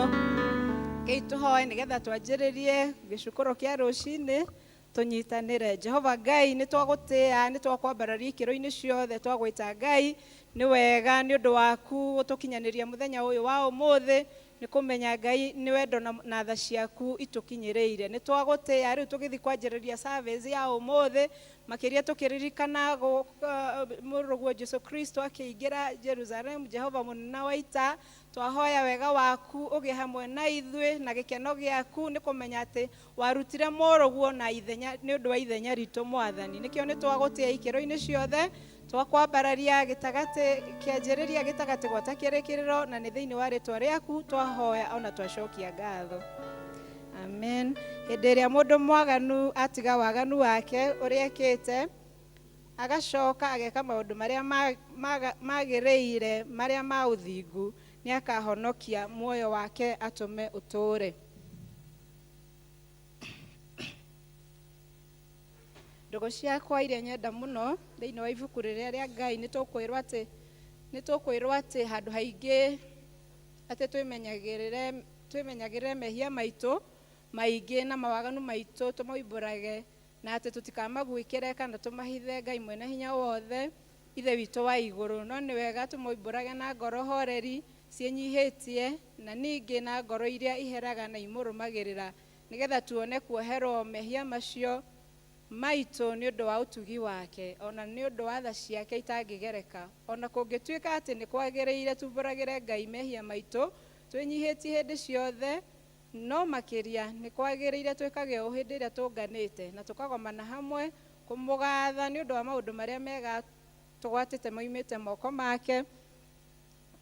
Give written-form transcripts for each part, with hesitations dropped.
ũcio. Rekei tũhoe nĩgetha twanjĩrĩrie gĩcukũro kĩa rũcinĩ tũnyitanĩre. Jehova Ngai, nĩ twagũtĩa, nĩ twakwambararia ikĩro-inĩ ciothe, twagwĩta Ngai, nĩ wega nĩ ũndũ waku gũtũkinyanĩria mũthenya ũyũ wa ũmũthĩ, nĩ kũmenya Ngai nĩ wendo na tha ciaku itũkinyĩrĩire. Nĩ twagũtĩa rĩu tũgĩthiĩ kwanjĩrĩria service ya ũmũthĩ, makĩria tũkĩririkana mũrũguo Jesu Kristo akĩingĩra Jerusalemu, Jehova mũnene wa ita. Twahoya wega waku ũgĩe hamwe na ithuĩ na gĩkeno gĩaku nĩ kũmenya atĩ warutire mũrũguo na ithenya nĩ ũndũ wa ithenya ritũ Mwathani. Nĩkĩo nĩ twagũtĩa ikĩro-inĩ ciothe, twakwambararia gĩtagatĩ kĩanjĩrĩria gĩtagatĩ gwata kĩrĩkĩrĩro, na nĩ thĩinĩ wa rĩtwa rĩaku twahoya ona twacokia ngatho. Amen. Hĩndĩ ĩrĩa mũndũ mwaganu atiga waganu wake ũrĩa ekĩte, agacoka ageka maũndũ marĩa magĩrĩire marĩa ma ũthingu, nĩ akahonokia muoyo wake atũme ũtũũre. Ndũgũ ciakwa iria nyenda mũno thĩinĩ wa ibuku rĩrĩa rĩa Ngai, nĩ tũkwĩrwo atĩ nĩ tũkwĩrwo atĩ handũ haingĩ atĩ twĩmenyagĩrĩre twĩmenyagĩrĩre mehia maitũ maingĩ na mawaganu maitũ tũmoimbũrage, na atĩ tũtikamaguĩkĩre kana tũmahithe Ngai mwene hinya wothe, Ithe witũ wa igũrũ. No nĩ wega tũmoimbũrage na ngoro horeri ciĩnyihĩtie, na ningĩ na ngoro iria iheraga na imũrũmagĩrĩra, nĩgetha tuone kuoherwo mehia macio maitũ nĩ ũndũ wa ũtugi wake, o na nĩ ũndũ wa tha ciake itangĩgereka. O na kũngĩtuĩka atĩ nĩ kwagĩrĩire tumbũragĩre Ngai mehia maitũ twĩnyihĩtie hĩndĩ ciothe, no makĩria nĩ kwagĩrĩire twĩkage ũũ hĩndĩ ĩrĩa tũnganĩte na tũkagomana hamwe kũmũgatha nĩ ũndũ wa maũndũ marĩa mega tũgwatĩte moimĩte moko make,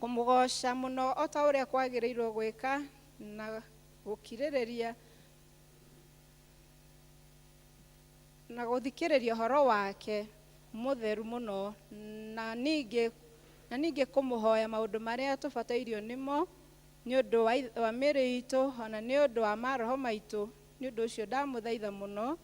kũmũgooca mũno o ta ũrĩa kwagĩrĩirwo gwĩka, na gũkirĩrĩria na gũthikĩrĩria ũhoro wake mũtheru mũno, na ningĩ na ningĩ kũmũhoya maũndũ marĩa tũbatairio nĩmo nĩ ũndũ wa mĩĩrĩ itũ, o na nĩ ũndũ wa maroho maitũ. Nĩ ũndũ ũcio ndamũthaitha mũno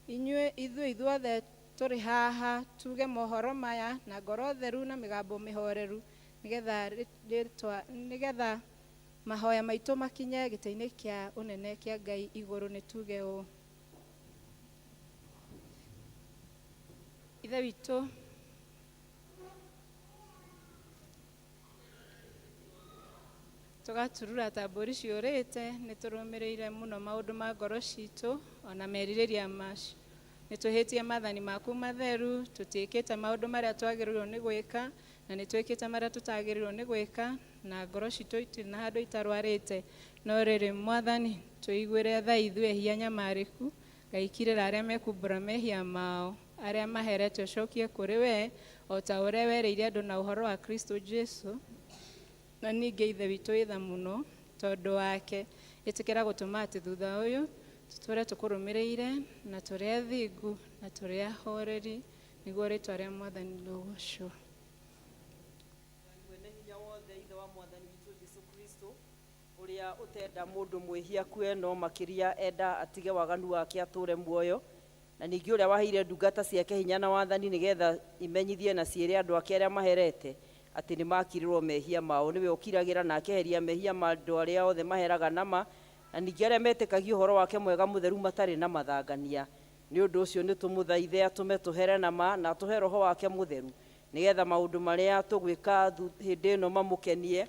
inyuĩ ithuĩ ithuothe tũrĩ haha tuge mohoro maya na ngoro theru na mĩgambo mĩhoreru, nĩgetha rĩtwa nĩgetha mahoya maitũ makinye gĩtĩ-inĩ kĩa ũnene kĩa Ngai igũrũ. Nĩ tuge ũũ. Ithe witũ tũgaturura ta mbũri ciũrĩte, nĩ tũrũmĩrĩire mũno maũndũ ma ngoro citũ ona merirĩria macio. Nĩ twĩhĩtie maathani maku matheru, tũtiĩkĩte maũndũ marĩa twagĩrĩirwo nĩ gwĩka, na nĩ twĩkĩte marĩa tũtagĩrĩirwo nĩ gwĩka, na ngoro citũ itirĩ na handũ itarwarĩte. No rĩrĩ, Mwathani, tũiguĩre tha ithuĩ ehia nyamarĩku, Ngai kirĩra arĩa mekumbũra mehia mao, arĩa maherete ũcokie kũrĩ wee, o ta ũrĩa werĩire andũ na ũhoro wa Kristo Jesu. Na ningĩ Ithe witũ wĩ tha mũno, tondũ wake, ĩtĩkĩra gũtũma atĩ thutha ũyũ tũtũũre tũkũrũmĩrĩire, na tũrĩ athingu, na tũrĩ ahoreri, nĩguo rĩĩtwa rĩa Mwathani rĩgoocwo. Ngai Mwene-Hinya-Wothe, Ithe wa Mwathani witũ Jesu Kristo, ũrĩa ũtenda mũndũ mwĩhia akue, no makĩria enda atige waganu wake atũũre muoyo, na ningĩ ũrĩa waheire ndungata ciake hinya na wathani nĩ getha imenyithie na ciĩre andũ ake arĩa maherete atĩ nĩmakirĩrũo mehia mao, nĩwe ũkiragĩra na akeheria mehia ma andũ arĩa othe maheraga na ma, na ningĩ arĩa metĩkagia ũhoro wake mwega mũtheru matarĩ na mathangania. Nĩ ũndũ ũcio nĩtũmũthaithe atũme tũhere na ma, na atũhe Roho wake Mũtheru, nĩ getha maũndũ marĩa tũgwĩka hĩndĩ ĩno mamũkenie,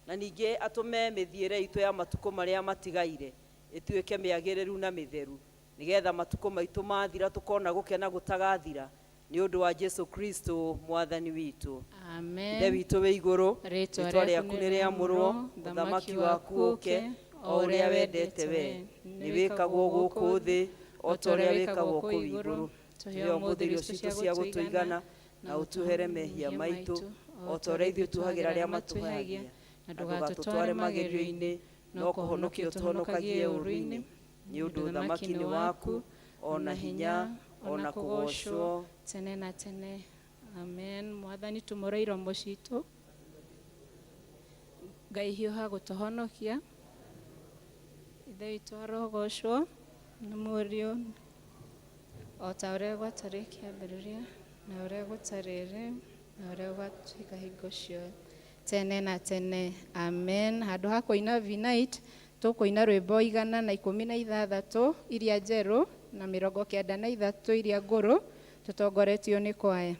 na ningĩ atũme mĩthiĩre itũ ya matukũ marĩa matigaire ĩtuĩke mĩagĩrĩru na mĩtheru, nĩ getha matukũ maitũ maathira tũkona gũkena gũtagathira, nĩ ũndũ wa Jesu Kristo Mwathani witũ. Amen. Ithe witũ wĩ igũrũ, Rĩĩtwa rĩĩtwa rĩaku rĩaku nĩ nĩ rĩamũrwo, rĩamũrwo, ũthamaki ũthamaki waku waku ũũke, ũũke, o o ũrĩa ũrĩa wendete wendete wee, wee, nĩ nĩ wĩkagwo wĩkagwo gũkũ gũkũ thĩ thĩ o o ta ta ũrĩa ũrĩa wĩkagwo wĩkagwo kũu kũu igũrũ. igũrũ. Tũhe Tũhe ũmũthĩ ũmũthĩ irio irio citũ citũ cia cia gũtũigana, gũtũigana, na na ũtuohere ũtuohere mehia mehia maitũ, maitũ, o ta ũrĩa ithuĩ tuohagĩra arĩa matwĩhagia, matũhagia, na na ndũgatũtware ndũgatũtware magerio-inĩ, magerio-inĩ, no no kũhonokia kũhonokia ũtũhonokagie ũtũhonokagie ũũru-inĩ. ũũru-inĩ. Nĩ ũndũ ũthamaki nĩ waku, o na hinya, o na kũgoocwo tene na tene. Amen. Mwathani, tumũra iromo citũ. Ngai hiũha gũtũhonokia. Ithe witũ arogocwo nĩ Mũriũ o ta ũrĩa gwatariĩ kĩambĩrĩria na ũrĩa gũtariĩ rĩu na ũrĩa gũgatuĩka hingo ciothe. Tene na tene. Amen. Handũ ha kũina V-night tũkũina rwĩmbo 116 iria njerũ na 93 iria ngũrũ tũtongoretio nĩ kwaya.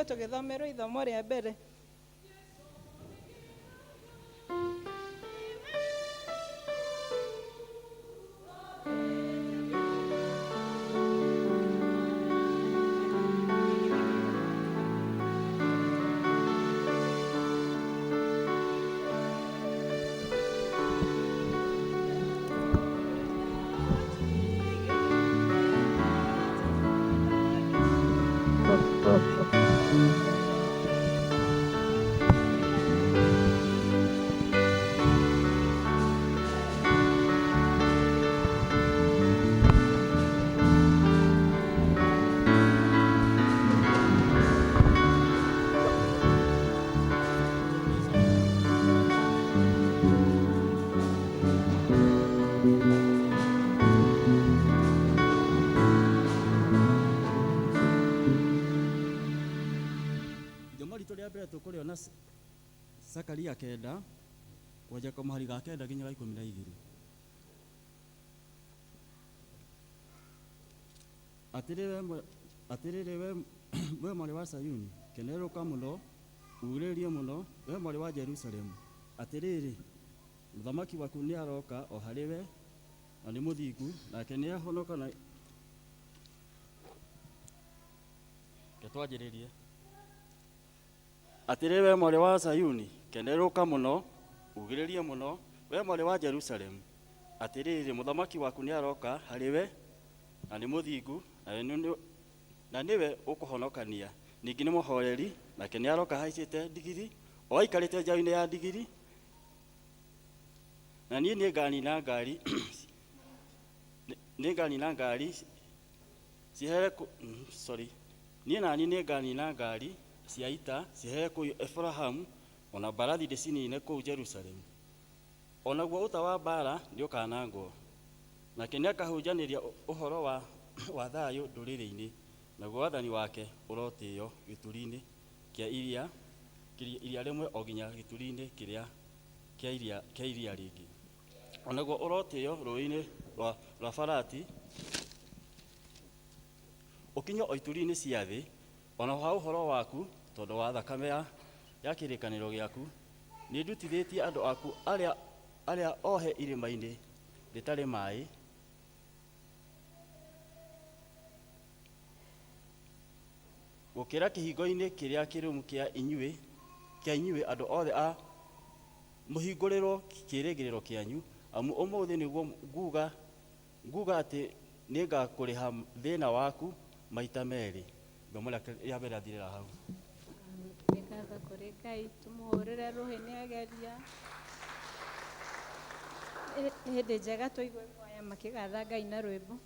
Tũgĩthomerwo ithomo rĩa mbere. Mbere tũkũrĩona Zakaria 9 kwanjia kamũhari ga 9 nginya ga 12. Atĩrĩrĩ we mwarĩ wa Sayuni, kenerũka mũno, ugĩrĩrie mũno, we mwarĩ wa Jerusalemu. Atĩrĩrĩ, mũthamaki waku nĩaroka o harĩ we, na nĩ mũthingu, nake nĩahonoka na. Reke twanjĩrĩrie. Atĩrĩrĩ we mwarĩ wa Sayuni, kenerũka mũno, ugĩrĩrie mũno, we mwarĩ wa Jerusalemu. Atĩrĩrĩ, mũthamaki waku nĩaroka harĩ we, na nĩ mũthingu, na nĩwe ũkũhonokania. Ningĩ nĩ mũhoreri, nake nĩaroka haicĩte ndigiri, o aikarĩte njaũ-inĩ ya ndigiri. Na niĩ nĩnganina ngari nĩnganina ngari cihere sorry, niĩ naniĩ nĩnganina ngari cia ita cihere kũu Efraimu, ona mbarathi ndĩcinine kũu Jerusalemu. O naguo ũta wa mbaara nĩũkanangwo. Nake nĩakahunjanĩria ũhoro wa thayũ ndũrĩrĩ-inĩ, naguo wathani wake ũrotĩĩo gĩturi-inĩ kĩa iria rĩmwe o nginya gĩturi-inĩ kĩrĩa kĩa iria rĩngĩ. O naguo ũrotĩĩo rũũĩ-inĩ rwa Farati, ũkinye o ituri-inĩ cia thĩ. O na ha ũhoro waku, tondũ wa thakame ya kĩrĩkanĩro gĩaku, nĩndutithĩtie andũ aku arĩa ohe irima-inĩ rĩtarĩ maaĩ. Gũkĩra kĩhingo-inĩ kĩrĩa kĩrũmu kĩa inyuĩ andũ othe a mũhingũrĩrwo kĩĩrĩgĩrĩro kĩanyu, amu ũmũthĩ nĩguo nguga atĩ nĩngakũrĩha thĩna waku maita merĩ. Ithomo rĩa mbere rĩathirĩra hau. Nĩ ngatho kũrĩ Ngai, tũmũhũrĩre rũhĩ nĩ ageria. Nĩ hĩndĩ njega tũigue kwaya makĩgatha Ngai na rwĩmbo.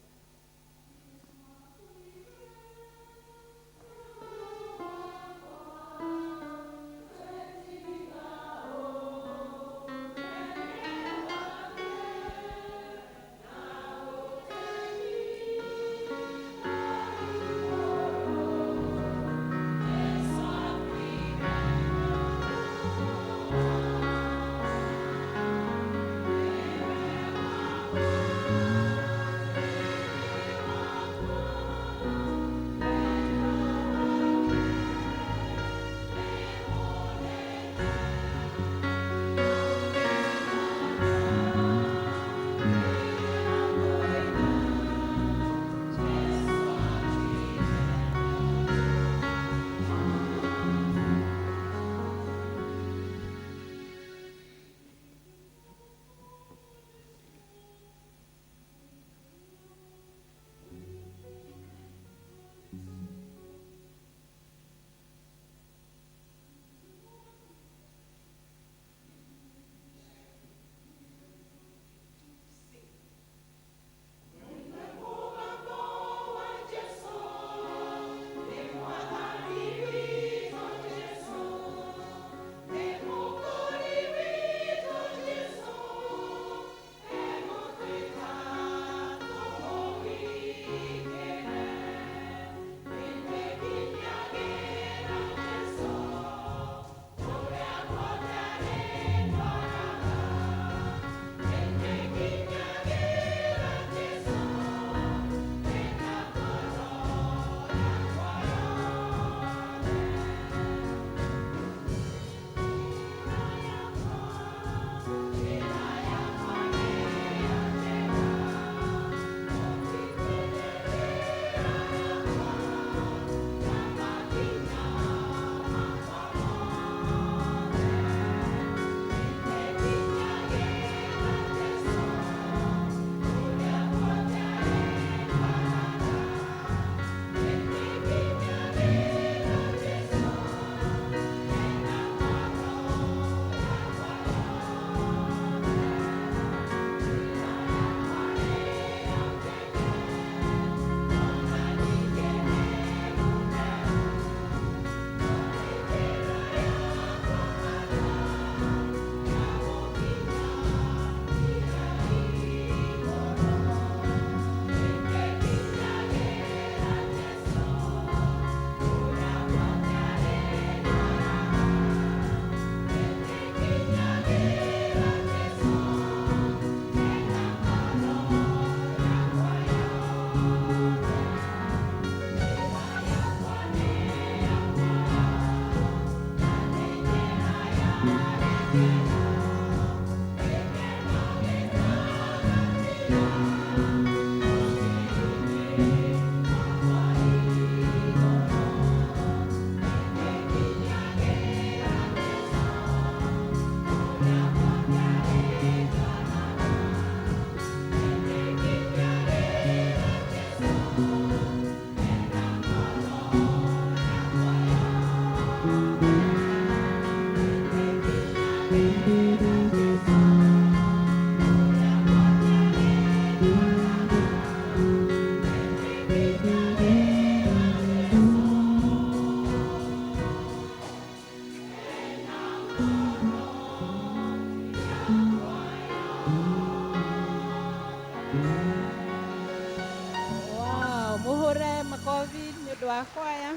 Andũ a kwaya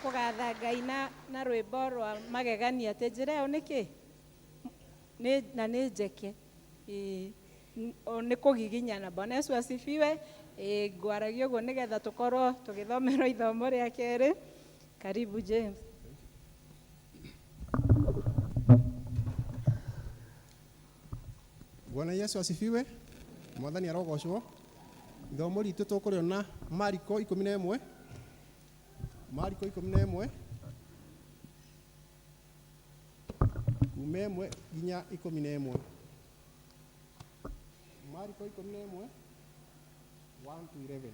kũgatha Ngai na rwĩmbo rwa magegania atĩ njĩra ĩyo nĩkĩ na nĩ njeke. Ĩĩ, nĩ kũgiginyana. Bwana Yesu asifiwe. Ĩĩ, ngwaragia ũguo nĩgetha tũkorwo tũgĩthomerwo ithomo rĩa kerĩ. Karibu James. Bwana Yesu asifiwe. Mwathani arogocwo. Ithomo ritũ tũkũrĩona Mariko 11. Mariko 11 kuma 1 nginya 11. Mariko 11 1 to 11.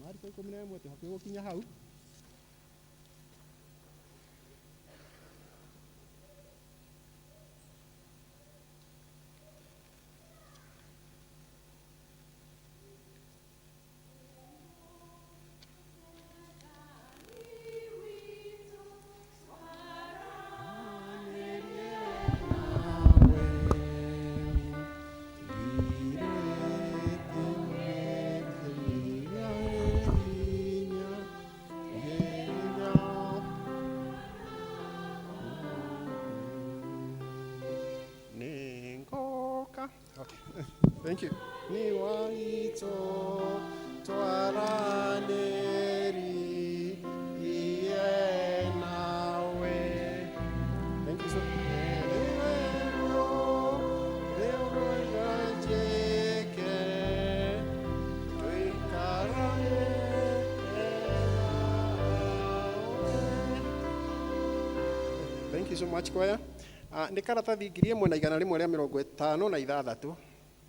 Mariko 11 twĩ hakuhĩ gũkinya hau. Ningoka. Okay. Thank you. Ni waito twaraneri iye nawe. Thank you so. Thank you so much, choir. Nĩ karatathi 1156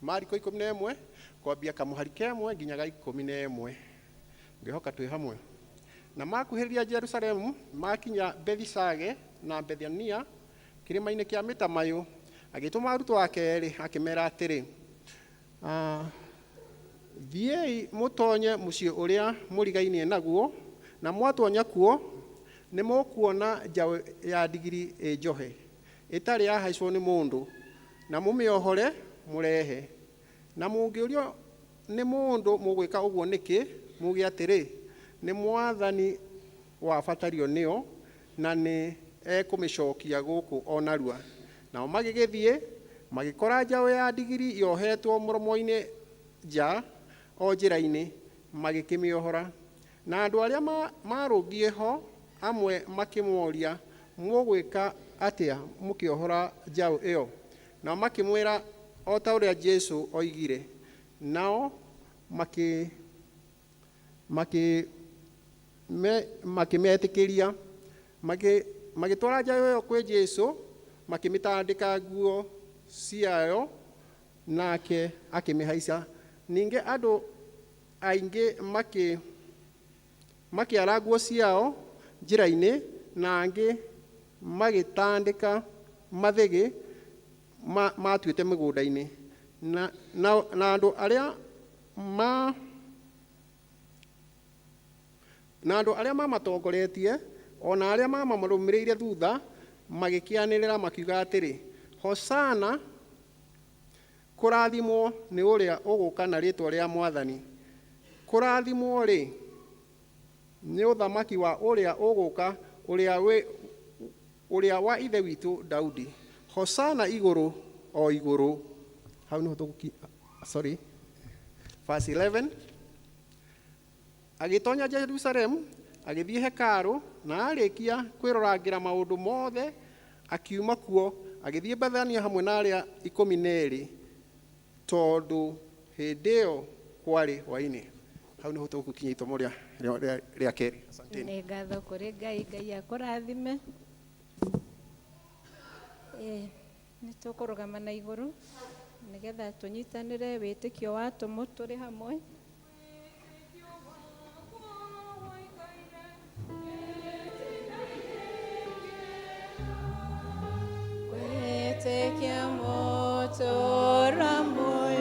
Mariko 11 kwambia kamũhari kemwe nginya ga 11. Ngĩhoka twĩ hamwe. Na makuhĩrĩria Jerusalemu makinya Bethisage na Bethania kĩrĩma-inĩ kĩa mĩtamayũ, agĩtũma arutwo ake erĩ akĩmera atĩrĩ, thiĩi mũtonye mũciĩ ũrĩa mũrigainie naguo, na mwatonya kuo nĩ mũkuona njaũ ya ndigiri ĩ njohe ĩtarĩ yahaicwo nĩ mũndũ, na mũmĩohore mũrehe. Na mũngĩũrio nĩ mũndũ mũgwĩka ũguo nĩkĩ, muge atĩrĩ, nĩ Mwathani wabatario nĩyo, na nĩ ekũmĩcokia gũkũ o narua. Nao magĩgĩthiĩ magĩkora njaũ ya ndigiri yohetwo mũromo-inĩ nja o njĩra-inĩ, magĩkĩmĩohora. Na andũ arĩa marũngiĩ ho amwe makĩmoria, mũgwĩka atĩa mũkĩohora njaũ ĩyo? Nao makĩmwĩra o ta ũrĩa Jesũ oigire. Nao makĩmetĩkĩria, magĩtwara njaũ ĩyo kwĩ Jesũ, makĩmĩtandĩka nguo ciayo, nake akĩmĩhaica. Ningĩ andũ aingĩ makĩara nguo ciao njĩra-inĩ, na angĩ magĩtandĩka mathĩgĩ matuĩte mĩgũnda-inĩ. Na andũ arĩa mamatongoretie o na arĩa mamarũmĩrĩire thutha magĩkĩanĩrĩra makiuga atĩrĩ, Hosana, kũrathimwo nĩ ũrĩa ũgũka na rĩĩtwa rĩa Mwathani. Kũrathimwo rĩ nĩ ũthamaki wa ũrĩa ũgũka, ũrĩa wa ithe witũ Daudi. Hosana igũrũ o igũrũ. Hau nĩho sorry. Verse 11. Agĩtonya Jerusalemu, agĩthiĩ hekarũ, na arĩkia kwĩrorangĩra maũndũ mothe, akiuma kuo, agĩthiĩ Bethania hamwe na arĩa 12, tondũ hĩndĩ ĩyo kwarĩ hwaĩ-inĩ. Hau nĩho tũgũkinya ithomo rĩa kerĩ. Asanteni. Nĩ ngatho kũrĩ Ngai, Ngai akũrathime. Nĩ tũkũrũgama na igũrũ nĩgetha tũnyitanĩre wĩtĩkio wa atũmwo tũrĩ hamwe. Wĩtĩkia mũtũũra muoyo.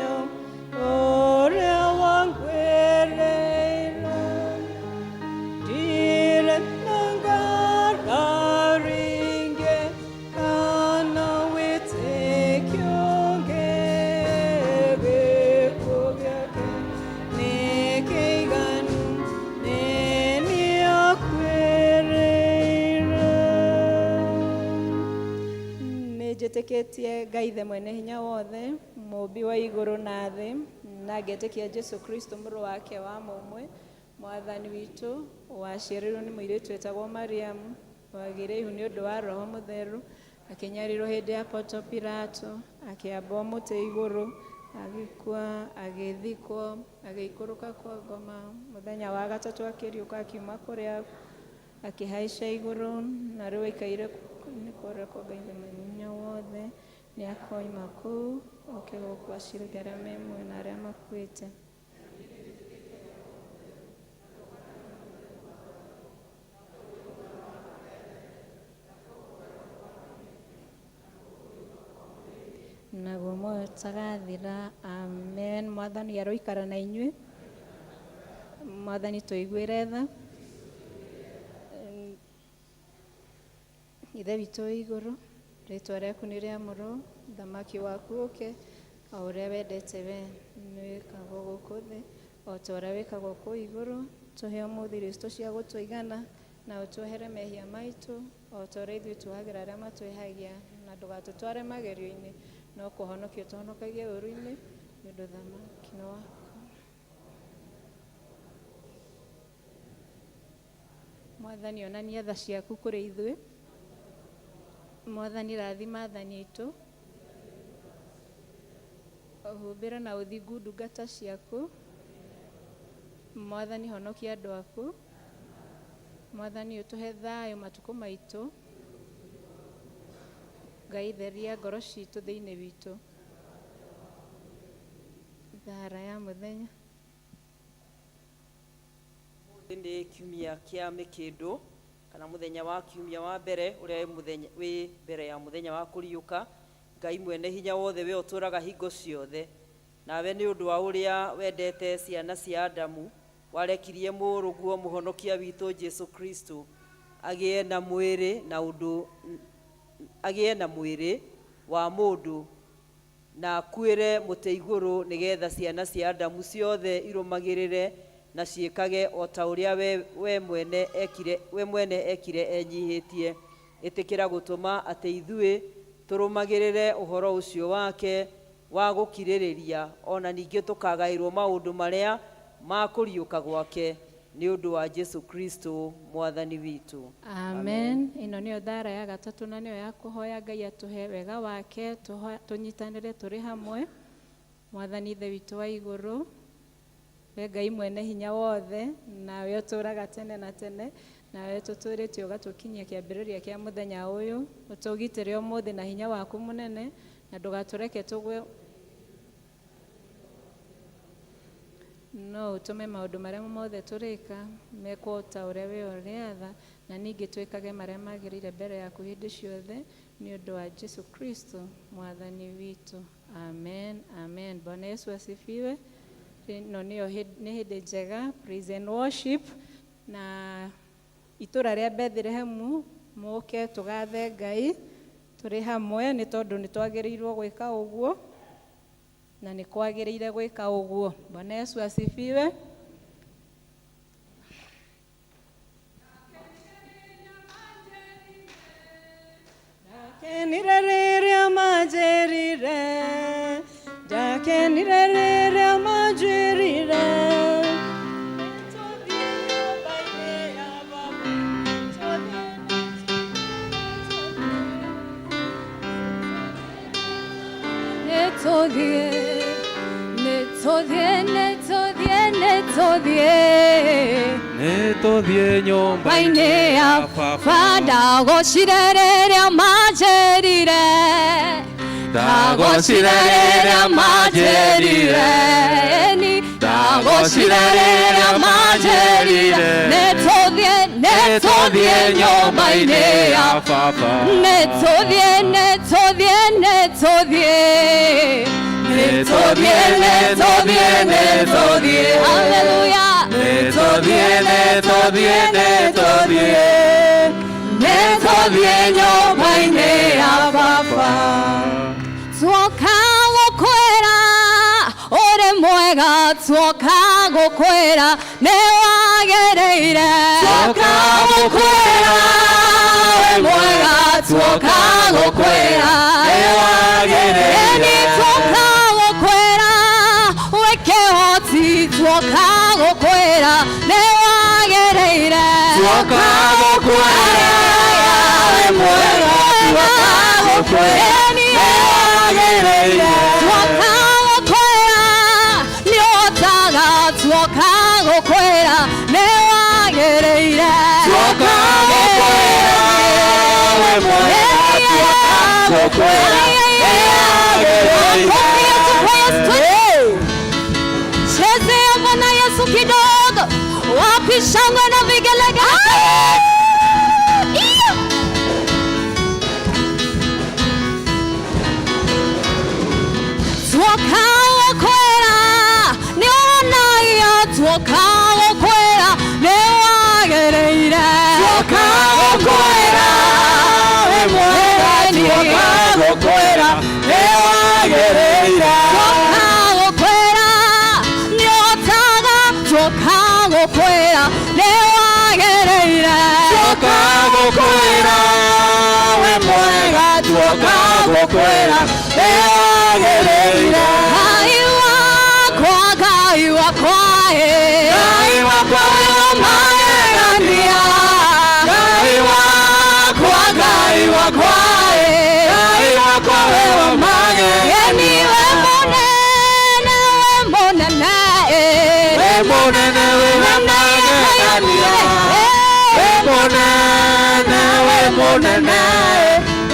Nĩnjĩtĩkĩtie Ngai Ithe mwene hinya wothe, mũũmbi wa igũrũ na thĩ, na ngetĩkia Jesu Kristo mũrũ wake wa mũmwe, mwathani witũ, waciarirwo nĩ mũirĩtu wetagwo Mariamu, wagĩire ihu nĩ ũndũ wa Roho Mũtheru, akĩnyarirwo hĩndĩ ya Ponto Pilato, akĩambwo mũtĩ igũrũ, agĩkua, agĩthikwo, agĩikũrũka kwa ngoma, mũthenya wa gatatũ akĩriũka akiuma kũrĩa akĩhaica igũrũ, na rĩu aikaire nĩ kũrĩa kwa Ngai Ithe mwene hinya wothe, nĩ akoima kũu oke gũkũ acirithie arĩa me muoyo na arĩa makuĩte. Naguo muoyo ũtagathira. Amen. Mwathani aroikara na inyuĩ. Mwathani tũiguĩre tha. Ithe witũ wĩ igũrũ, rĩtwa rĩaku nĩ rĩamũrwo, thamaki waku ũke, o ũrĩa wendete we nĩ wĩkagwo gũkũ thĩ o ta ũrĩa wĩkagwo kũu igũrũ. Tũhe ũmũthĩ irio citũ cia gũtũigana, na ũtuohere mehia maitũ o ta ũrĩa ithuĩ tuohagĩra arĩa matwĩhagia, na ndũgatũtware magerio-inĩ, no kũhonokia ũtũhonokagie ũũru-inĩ, nĩ ũndũ ũthamaki nĩ waku. Mwathani onania tha ciaku kũrĩ ithuĩ. Mwathani rathima athani aitũ, ũhumbĩre na ũthingu ndungata ciaku. Mwathani honokia andũ aku. Mwathani ũtũhe thayũ matukũ maitũ. Ngai theria ngoro citũ thĩinĩ witũ. Thara ya mũthenya. Ũmũthĩ nĩ kiumia kĩa mĩkĩndũ kana mũthenya wa kiumia wa mbere ũrĩa wĩ mũthenya wĩ mbere ya mũthenya wa kũriũka. Ngai mwene hinya wothe we ũtũũraga hingo ciothe, nawe nĩ ũndũ wa ũrĩa wendete ciana cia Adamu warekirie mũrũguo mũhonokia witũ Jesu Kristo agĩe na mwĩrĩ na ũndũ agĩe na mwĩrĩ wa mũndũ na akuĩre mũtĩ igũrũ nĩgetha ciana cia Adamu ciothe irũmagĩrĩre na ciĩkage o ta ũrĩa we mwene ekire we mwene ekire enyihĩtie. Ĩtĩkĩra gũtũma atĩ ithuĩ tũrũmagĩrĩre ũhoro ũcio wake wa gũkirĩrĩria, ona ningĩ tũkagaĩrwo maũndũ marĩa ma kũriũka gwake nĩ ũndũ wa Jesu Kristo mwathani witũ. Amen. Ĩno nĩyo thara ya gatatũ na nĩyo ya kũhoya Ngai atũhe wega wake, tũnyitanĩre tũrĩ hamwe. Mwathani Ithe witũ wa igũrũ, we Ngai mwene hinya wothe, nawe ũtũũraga tene na tene, nawe tũtũũrĩtie ũgatũkinyia kĩambĩrĩria kĩa mũthenya ũyũ, ũtũgitĩre ũmũthĩ na hinya waku mũnene, na ndũgatũreke tũgwe, no ũtũme maũndũ marĩa mothe tũrĩka mekwo ta ũrĩa we ũrĩatha, na ningĩ twĩkage marĩa magĩrĩire mbere yaku hĩndĩ ciothe, nĩ ũndũ wa Jesu Kristo mwathani witũ. Amen. Amen. Bwana Yesu asifiwe. Ĩno nĩyo nĩ hĩndĩ njega praise and worship, na itũra rĩa Bethlehem mũke tũgathe Ngai tũrĩ hamwe, nĩ tondũ nĩ twagĩrĩirwo gwĩka ũguo na nĩ kwagĩrĩire gwĩka ũguo. Bwana Yesu asifiwe. Ndakenire rĩrĩa manjĩrire, ndakenire rĩrĩa manjĩrire, nĩtũthiĩ nyũmba-inĩ ya Baba, nĩtũthiĩ, nĩtũthiĩ, nĩtũthiĩ, nĩtũthiĩ, nĩtũthiĩ nĩtũthiĩ nyũmba-inĩ ya Baba. Ndagocire rĩrĩa manjĩrire, ndagocire rĩrĩa manjĩrire, ĩni ndagocire rĩrĩa manjĩrire, nĩtũthiĩ, nĩtũthiĩ nyũmba-inĩ ya Baba. Nĩtũthiĩ, nĩtũthiĩ, nĩtũthiĩ, nĩtũthiĩ, nĩtũthiĩ, nĩtũthiĩ, haleluya, Nĩtũthiĩ, nĩtũthiĩ, nĩtũthiĩ nĩtũthiĩ nyũmba-inĩ ya Baba. Tuoka gũkwĩra ũrĩ mwega, tuoka gũkwĩra nĩ wagĩrĩire, tuoka gũkwĩra wĩ mwega, Tuoka gũkwĩra Eni tuoka gũkwĩra weke hoti tuoka gũkwĩra nĩ wagĩrĩire Tuoka gũkwĩra wĩ mwega tuoka gũkwĩra Eni nĩ wagĩrĩire tuoka gũkwĩra nĩ ũhotaga tuoka gũkwĩra nĩ wagĩrĩire Tuoka gũkwĩra wĩ mwega tuoka gũkwĩra nĩ wagĩrĩire. Chezea Bwana Yesu kidogo, wapi shangwe na vigelegele? Iya! Tuoka gũkwĩra nĩ wonagia, tuoka gũkwĩra nĩ wagĩrĩire. Tuoka gũkwĩra wĩ mwega tuoka gũkwĩra nĩ wagĩrĩire. Tuoka gũkwĩra nĩ ũhotaga, tuoka gũkwĩra nĩ wagĩrĩire. Tuoka gũkwĩra wĩ mwega tuoka gũkwĩra nĩ wagĩrĩire. Ngai wakwa, Ngai wakwa, ĩ. Ngai wakwa wĩ wa magegania. Ngai wakwa, Ngai wakwa, ĩ. Ngai wakwa wĩ wa magegania. Eni we mũnene, we mũnene, ĩ. Wĩ mũnene wĩ wa magegania. Wĩ mũnene, wĩ mũnene,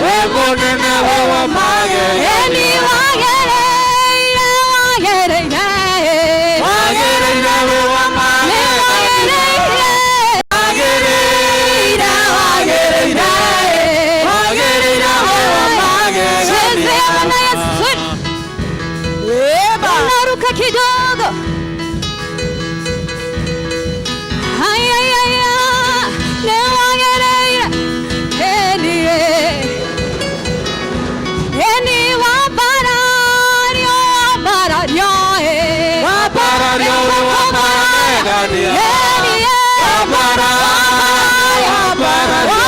wĩ mũnene wĩ wa Eni magegania. wagĩrĩire, wagĩrĩire, ĩ. Wagĩrĩire wĩ wa Nĩ magegania. wagĩrĩire, Wagĩrĩire, wagĩrĩire, wagĩrĩire wĩ wa Chezea magegania. Bwana Yesu. Unaruka kidogo. Ay, ay, ay, ay. Nĩ wagĩrĩire. Eni, eni wambarario, wambarario, ĩ. Wambarario wĩ wa magegania. Eni, ĩ. Wambarario, wambarario,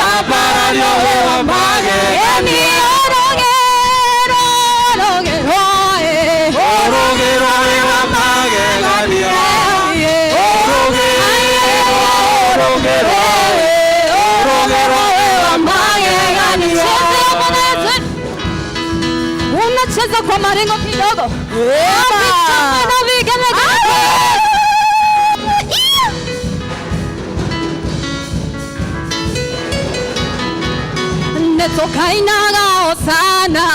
wambarario wĩ wa Eni magegania. orogero, orogero, ĩ. Ũrũgĩro wĩ wa magegania. Ũrũgĩro, ũrũgĩro, ũrũgĩro wĩ wa magegania. Unacheza kwa maringo kidogo. Wapi na vigelegele? Netokainaga hosana,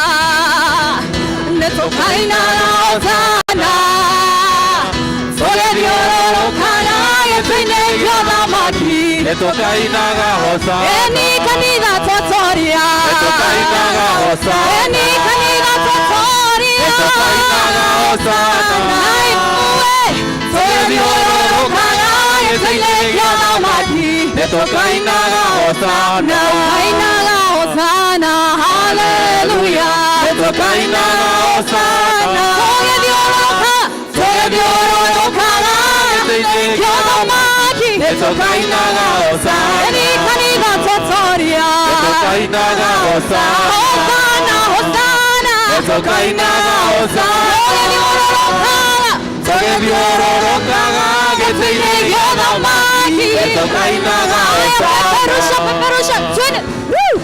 netokainaga hosana, tũgĩthiũrũrũkaga gĩtĩ-inĩ kĩa ũthamaki. Nĩtũkainaga hosana. Eni kanitha twatoria, Nĩtũkainaga hosana. eni kanitha twatoria, Nĩtũkainaga hosana. na ithuĩ tũgĩthiũrũrũkaga gĩtĩ-inĩ kĩa ũthamaki. Nĩtũkainaga hosana. Nĩtũkainaga hosana, haleluya. Nĩtũkainaga hosana. Tũgĩthiũrũrũka, tũgĩthiũrũrũkaga Gĩtĩ-inĩ kĩa ũthamaki. Nĩtũkainaga hosana. Eni kanitha twatoria. Nĩtũkainaga hosana. Hosana, hosana. Nĩtũkainaga hosana. Tũgĩthiũrũrũkaga Tũgĩthiũrũrũkaga gĩtĩ-inĩ kĩa ũthamaki. Nĩtũkainaga Haya, hosana. peperusha, peperusha, twende. Woo!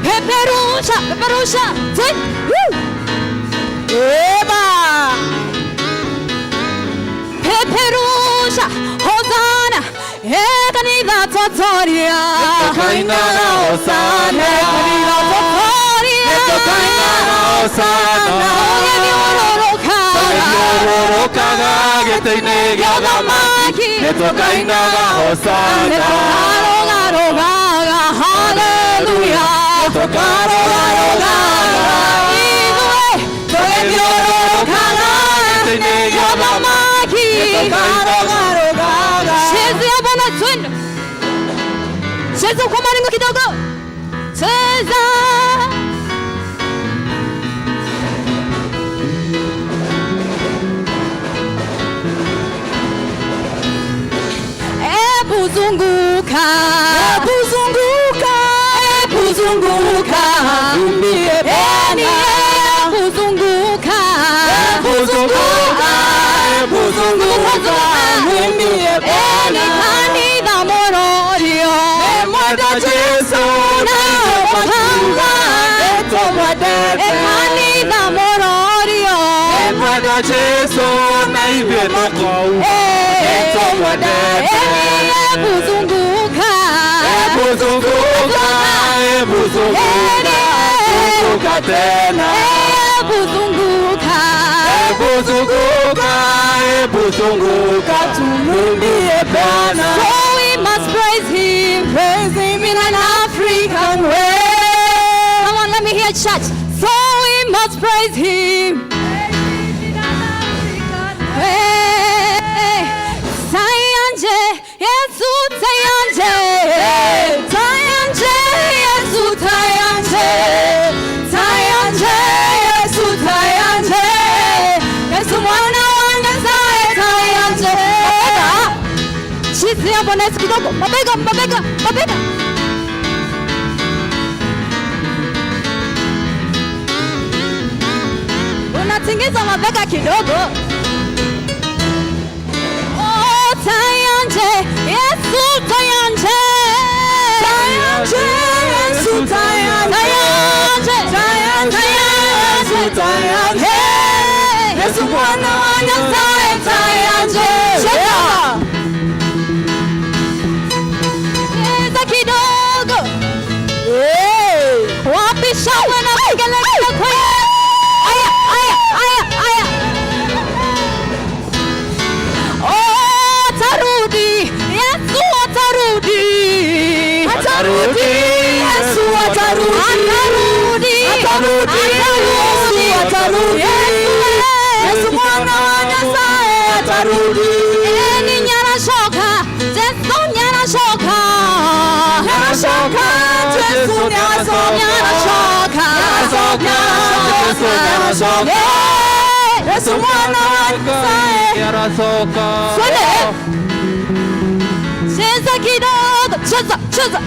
Peperusha, peperusha, twende. Woo! Peperusha, hosana, e kanitha twatoria. Nĩtũkainaga hosana. E kanitha twatoria. Nĩtũkainaga hosana. Tũgĩthiũrũrũkaga Tũgĩthiũrũrũkaga gĩtĩ-inĩ gĩa ũthamaki. Nĩtũkainaga hosana. Nĩtũkarũgarũgaga, haleluya. Nĩtũkarũgarũgaga. Ithuĩ tũgĩthiũrũrũkaga Gĩtĩ-inĩ gĩa gĩa ũthamaki. Nĩtũkarũgarũgaga. Chezea Bwana, twende. Cheza kwa maringo kidogo. Cheza. Ebu zunguka. Ebu zunguka. Jesu na ithuĩ nĩtũmwendete. Kanitha mũrorio. Mwenda Jesu na ithuĩ tũkauga nĩtũmwendete. Hebu zunguka. Hebu zunguka, hebu zunguka, zunguka tena. Hebu zunguka. Hebu zunguka, hebu zunguka, tumwimbie Bwana. So we must praise him. Praise him in an African way. Come on, let me hear church. So we must praise him. Hey, Tayanje, Yesu Tayanje. Tayanje, Yesu Tayanje. Tayanje, Yesu Tayanje. Yesu mwana wa Nyasaye Tayanje. Chizi ya Bwana Yesu kidogo. Mabega, mabega, mabega. Unatingiza mabega kidogo. Oh, Tayanje, Yesu Tayanje. Tayanje, Yesu Tayanje. Tayanje, Tayanje, Yesu Tayanje. Hey. Yesu mwana wa Nyasaye Tayanje. Cheza. Cheza kidogo. Wapi shangwe na vigelegele kwa Yesu? Aya, aya, aya, aya. Oh, atarudi. Yesu atarudi. Atarudi, Yesu atarudi. Atarudi. Atarudi, Yesu atarudi. Yesu mwana wa Nyasaye atarudi. Eni nyarashoka, Jesu nyarashoka. Nyarashoka, Jesu nyarashoka. Nyarashoka. Nyarashoka, Jesu nyarashoka. Yeah. Yesu mwana wa Nyasaye. Nyarashoka. Twende. Cheza kidogo, cheza, cheza.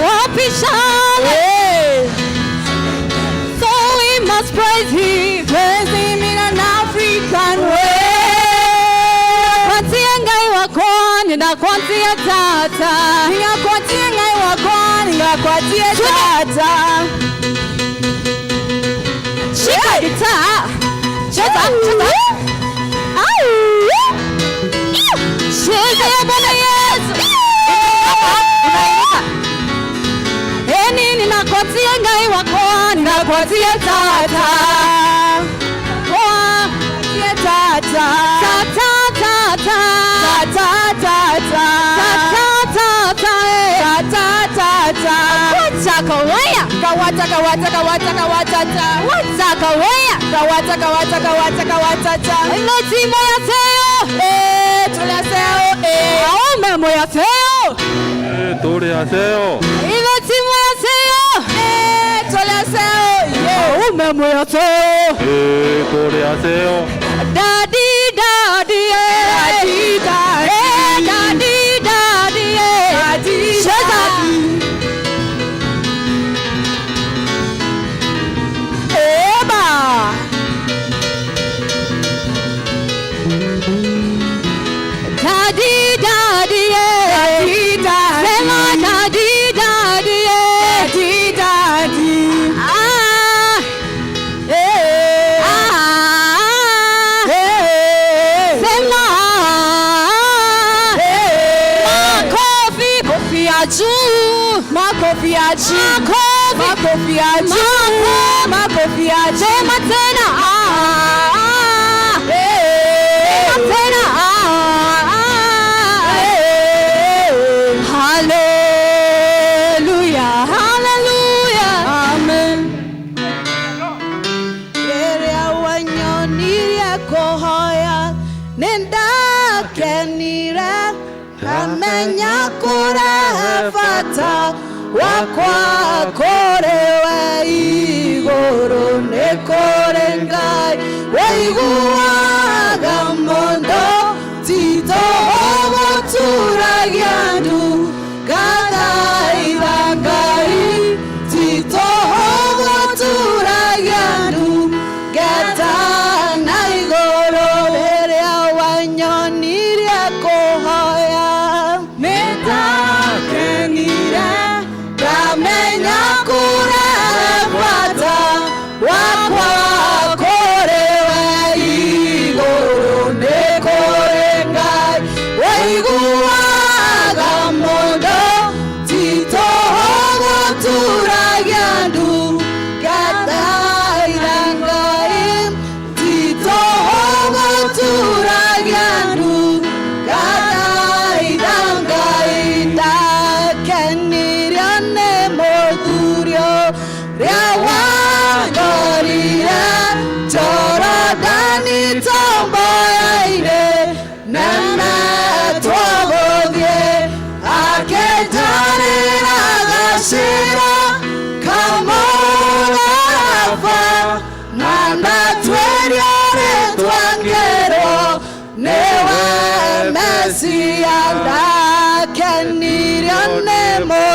Wapi shangwe? So we must praise him. Praise him in an African way. Kwatie Ngai wakwa, ninakwatia tata. Ningakwatie Ngai wakwa, ningakwatie tata. Shika gitaa. Cheza, cheza. Au. Cheza ya Bwana Yesu. Unainuka. Eni ninakwatia Ngai wakwa, ninakwatia tata. Kwa Kwatie tata. tata tata. Tata tata. Tata tata. Eh. Tata tata. Wacha kawaya. Kawata kawata kawata kawata ta. Wacha kawaya. Kawata kawata kawata kawata ta. Ileti moya teo. Eh, tulaseo eh. Aume moya teo. 도래하세요. Ileti moya teo. Eh, tulaseo yeah. Aume moya teo. 예, 도래하세요. Daddy daddy eh. Daddy daddy. Eh, daddy daddy eh. Daddy Cheza. daddy. Eba. Daddy daddy eh. Daddy daddy. Sema daddy daddy eh. Daddy daddy. Ah. Eh. Ah. Eh. Sema. Eh. Makofi, kofi ya juu. Makofi ya juu. Makofi. Makofi ya juu. Makofi. Makofi ya juu. Sema tena. Ah, ah. Eh. Sema tena. Ah, ah. Eh. Hallelujah, hallelujah. Amen. Rĩrĩa wanyonirie kũhoya nĩndakenire ngamenya kũrehe bata wakwa kũrĩ we igũrũ nĩ kũrĩ Ngai waiguaga mũndũ tito ũgũturagia ndu ngathaitha Ngai tito ũgũturagia ndu ngeta na igũrũ.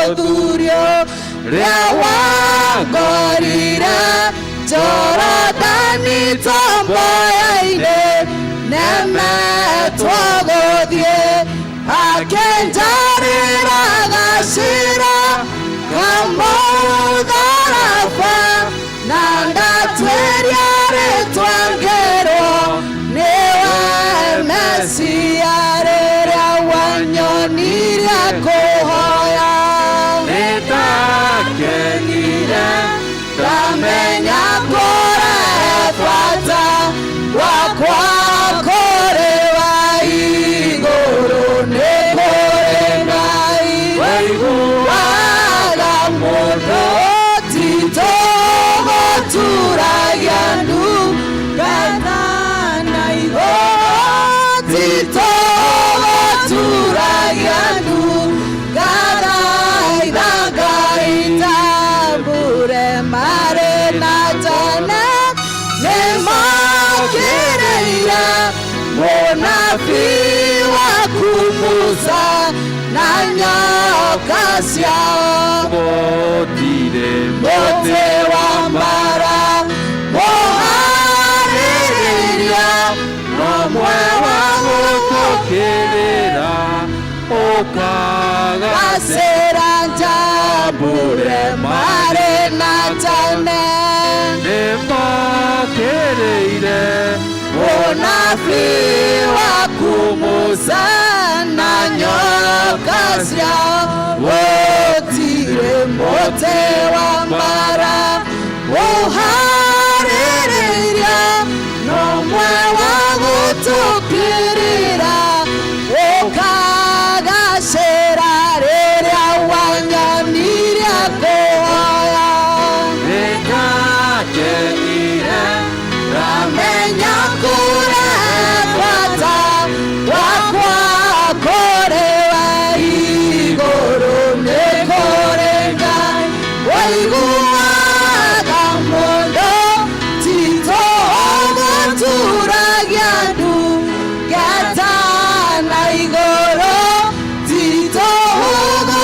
Mũthurio rĩa wangorire Jorodani tomboya-inĩ nemetwo gũthiĩ akĩnjarĩra gacĩra kamũtharaba na ndatwĩria rĩtwa ngĩrwo nĩwe Mesia rĩrĩa wanyonirie kũhoya Nĩndakenire ndamenya kũrehe bata wakwa kũrĩ wa igũrũ nĩ kũrĩ Ngai waiguaga mũndũ ti tũgũturagia ndu ngatana igũrũ ti tũgũturagia ndu ngathaitha Ngai tambure marĩ na tene nĩmokĩrĩire mũnabii waku Musa na nyoka ciao Gũtirĩ mũtĩ wa mbara mũharĩrĩria ũmwe wa gũtũkĩrĩra ũkagacĩra gacĩra njambure marĩ na tene Nĩmakĩrĩire mũnabii waku Musa na nyoka ciao gũtirĩ mũtĩ wa mbara ũharĩrĩria n'ũmwe wa gũtũkĩrĩra ũkagacĩra rĩrĩa wanyonirie kũhoya Nĩndakenire ndamenya kũrehe bata wakwa kũrĩ we igũrũ nĩ kũrĩ Ngai waiguaga mũndũ ti tũgũturagia ndu ngetana igũrũ ti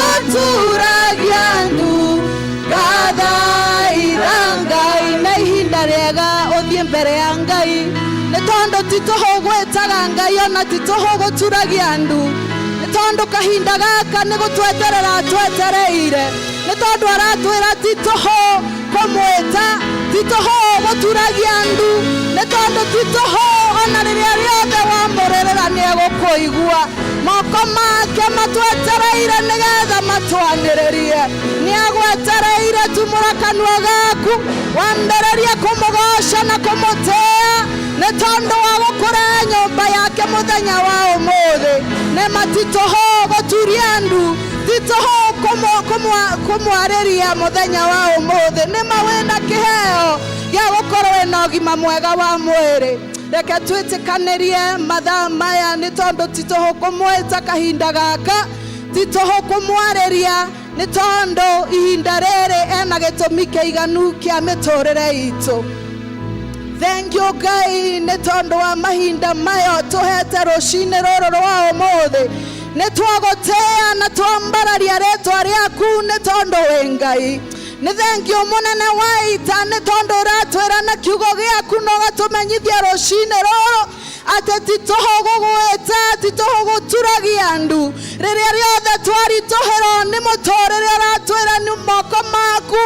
tũgũturagia ndu ngathaitha Ngai na ihinda rĩega ũthiĩ mbere ya Ngai nĩ tondũ ti tũhũ gwĩtaga Ngai ona ti tũhũ gũturagia ndu nĩ tondũ kahinda gaka nĩ gũtweterera twetereire nĩ tondũ aratwĩra ti tũhũ kũmwĩta ti tũhũ gũturagia ndu nĩ tondũ ti tũhũ ona rĩrĩa rĩothe wamũrĩrĩra nĩ egũkũigua moko make matwetereire nĩgetha matwanĩrĩrie nĩ agwetereire tumũra kanua gaku wambĩrĩrie kũmũgoca na kũmũtĩĩa nĩ tondũ wa gũkũrehe nyũmba yake mũthenya wa ũmũthĩ nĩ matitũhũ gũturia ndu titũhũ kũmwarĩria mũthenya wa ũmũthĩ nĩ ma wĩna kĩheo gĩa gũkorwo wĩna ũgima mwega wa mwĩrĩ reke twĩtĩkanĩrie mathaa maya nĩ tondũ ti tũhũ kũmwĩta kahinda gaka ti tũhũ kũmwarĩria nĩ tondũ ihinda rĩrĩ ena gĩtũmi kĩiganu kĩa mĩtũrĩre itũ. Thank you Ngai nĩ tondũ wa mahinda maya tũhete rũcinĩ rũrũ rwa ũmũthĩ nĩ twagũtĩĩa na twambararia rĩtwa rĩaku nĩ tondũ wĩ Ngai nĩ thank you mũnene wa ita nĩ tondũ ũratwĩra na kiugo gĩaku na ũgatũmenyithia rũcinĩ rũrũ atĩ ti tũhũ gũgwĩta ti tũhũ gũturagia ndu rĩrĩa rĩothe twaritũhĩrwo nĩ mũtũrĩre ũratwĩra nĩ moko maku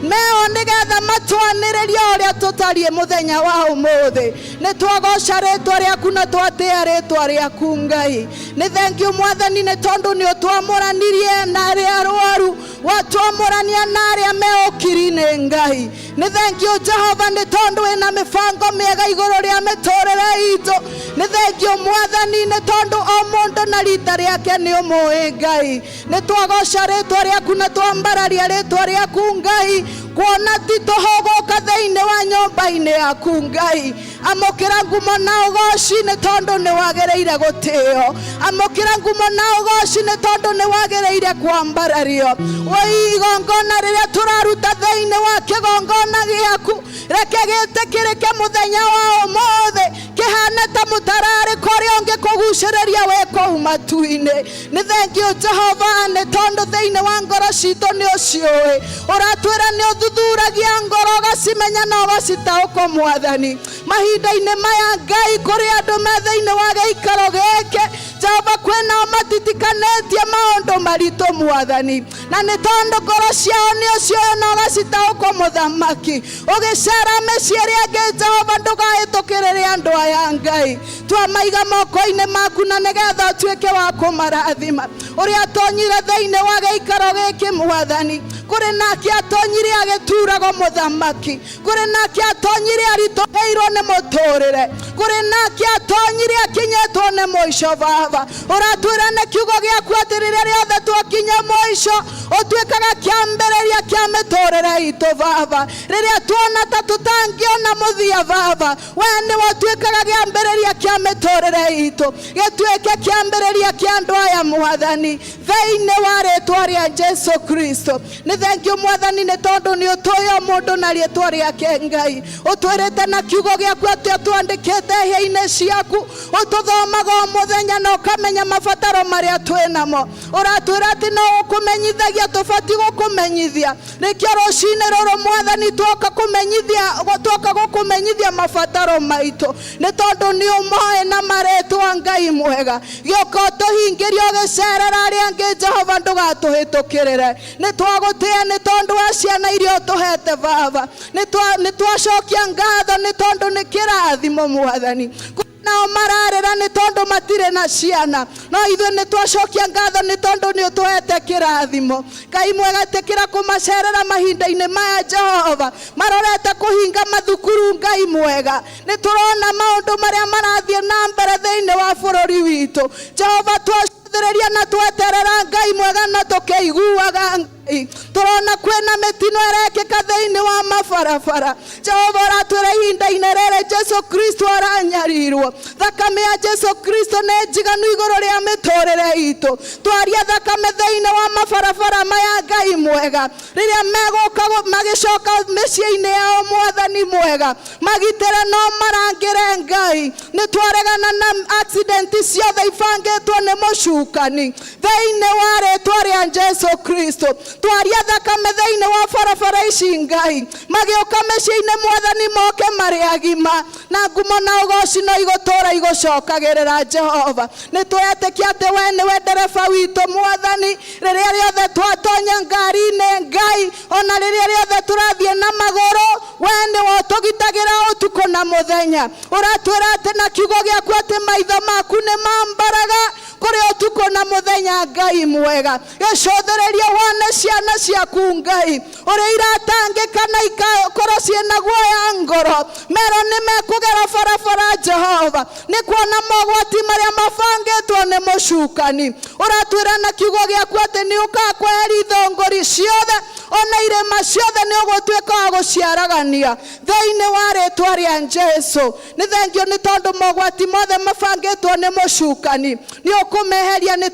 meo nĩgetha matwanĩrĩrie ũrĩa tũtariĩ mũthenya wa ũmũthĩ nĩ twagoca rĩtwa rĩaku na twatĩĩa rĩtwa rĩaku Ngai nĩ thank you Mwathani nĩ tondũ nĩ ũtwamũranirie na arĩa arwaru watwamũrania na arĩa me ũkiri-inĩ Ngai nĩ thank you Jehova nĩ tondũ wĩna mĩbango mĩega igũrũ rĩa mĩtũrĩre itũ nĩ thank you Mwathani nĩ tondũ o mũndũ na rita rĩake nĩ ũmũĩ Ngai nĩ twagoca rĩtwa rĩaku na twambararia rĩtwa rĩaku Ngai kuona ti tũhũ gũka thĩinĩ wa nyũmba-inĩ yaku Ngai Amũkĩra ngumo na ũgoci nĩ tondũ nĩ wagĩrĩire gũtĩo. Amũkĩra ngumo na ũgoci nĩ tondũ nĩ wagĩrĩire kwambarario. Woi igongona rĩrĩa tũraruta thĩinĩ wa kĩgongona gĩaku, reke gĩtĩkĩrĩke mũthenya wa ũmũthĩ, kĩhane ta mũtararĩko ũrĩa ũngĩkũgucĩrĩria wĩ kũu matu-inĩ. Nĩ thengio Jehova nĩ tondũ thĩinĩ wa ngoro citũ nĩ ũciũĩ. Ũratwĩra nĩ ũthuthuragia ngoro ũgacimenya na ũgacitaũkwo Mwathani. Mahinda-inĩ maya Ngai kũrĩ andũ me thĩinĩ wa gĩikaro gĩkĩ, Jehova kwĩnao matitikanĩtie maũndũ maritũ Mwathani, na nĩ tondũ ngoro ciao nĩ ũciũĩ na ũgacitaũkwo Mũthamaki. Ũgĩcera mĩciĩ ĩrĩa ĩngĩ Jehova ndũgahĩtũkĩrĩre andũ aya Ngai, twamaiga moko-inĩ maku na nĩgetha ũtuĩke wa kũmarathima. Ũrĩa atonyire thĩinĩ wa gĩikaro gĩkĩ Mwathani, kũrĩ nake atonyire agĩturagwo Mũthamaki, kũrĩ nake atonyire aritũhĩirwo nĩ mũtũrĩre, kũrĩ nake atonyire akinyĩtwo nĩ mũico. Baba, ũratwĩra nĩ kiugo gĩaku atĩ rĩrĩa rĩothe twakinya mũico ũtuĩkaga kĩambĩrĩria kĩa mĩtũrĩre itũ. Baba, rĩrĩa tuona ta tũtangĩona mũthia, Baba, we nĩwe ũtuĩkaga kĩambĩrĩria kĩa mĩtũrĩre itũ, gĩtuĩke kĩambĩrĩria kĩa andũ aya Mwathani, thĩinĩ wa rĩtwa rĩa Jesu Kristo. Nĩ thengio Mwathani nĩ tondũ nĩ ũtũĩ o mũndũ na rĩtwa rĩake Ngai. Ũtwĩrĩte na kiugo gĩaku atĩ ũtwandĩkĩte hĩa-inĩ ciaku, ũtũthomaga o mũthenya na ũkamenya mabataro marĩa twĩ namo. Ũratwĩra atĩ no ũkũmenyithagia tũbatiĩ gũkũmenyithia. Nĩkĩo rũcinĩ rũrũ Mwathani twoka kũmenyithia, twoka gũkũmenyithia mabataro maitũ, nĩ tondũ nĩ ũmoĩ na marĩtwa Ngai mwega. Gĩũka ũtũhingĩrie ũgĩcerera arĩa angĩ Jehova ndũgatũhĩtũkĩrĩre. Nĩ twagũtĩĩa nĩ tondũ wa ciana iria ũtũhete Baba. Nĩ twacokia ngatho nĩ tondũ nĩ kĩrathimo Mwathani. Nao mararĩra nĩ tondũ matirĩ na ciana, no ithuĩ nĩ twacokia ngatho nĩ tondũ nĩ ũtũhete kĩrathimo. Ngai mwega, ĩtĩkĩra kũmacerera mahinda-inĩ maya Jehova, marorete kũhinga mathukuru. Ngai mwega, nĩ tũrona maũndũ marĩa marathiĩ na mbere thĩinĩ wa bũrũri witũ. Jehova, twacũthĩrĩria na tweterera Ngai mwega na tũkĩiguaga Ngai, tũrona kwĩna mĩtino ĩrekĩka thĩinĩ wa mabarabara. Jehova, ũratwĩra ihinda-inĩ rĩrĩ Jesu Kristo aranyarirwo. Thakame ya Jesu Kristo nĩ njiganu igũrũ rĩa mĩtũrĩre itũ. Twaria thakame thĩinĩ wa mabarabara maya Ngai mwega, rĩrĩa megũka magĩcoka mĩciĩ-inĩ yao Mwathani mwega, magitĩre no marangĩre Ngai. Nĩ twaregana na accident ciothe ibangĩtwo nĩ mũcukani thĩinĩ wa rĩtwa rĩa Jesu Kristo. Twaria thakame thĩinĩ wa barabara ici Ngai, magĩũka mĩciĩ-inĩ Mwathani moke marĩ agima, na ngumo na ũgoci no igũtũra igũcokagĩrĩra Jehova. Nĩ twetĩkia atĩ we nĩwe ndereba witũ Mwathani, rĩrĩa rĩothe twatonya ngari-inĩ Ngai, ona rĩrĩa rĩothe tũrathiĩ na magũrũ, we nĩwe ũtũgitagĩra ũtukũ na mũthenya. Ũratwĩra atĩ na kiugo gĩaku atĩ maitho maku nĩ mambaraga kũrĩ ũtukũ na mũthenya Ngai mwega. Gĩcũthĩrĩrie wone ciana ciaku Ngai, ũrĩa iratangĩka na igakorwo ciĩna guoya ngoro, mero nĩ mekũgera barabara Jehova, nĩ kuona mogwati marĩa mabangĩtwo nĩ mũcukani. Ũratwĩra na kiugo gĩaku atĩ nĩ ũkakweheria ithũngũri ciothe ona irĩma ciothe nĩ ũgũtuĩka wa gũciaragania thĩinĩ wa rĩtwa rĩa Jesu. Nĩ thengio nĩ tondũ mogwati mothe mabangĩtwo nĩ mũcukani nĩ ũkũmeheria nĩ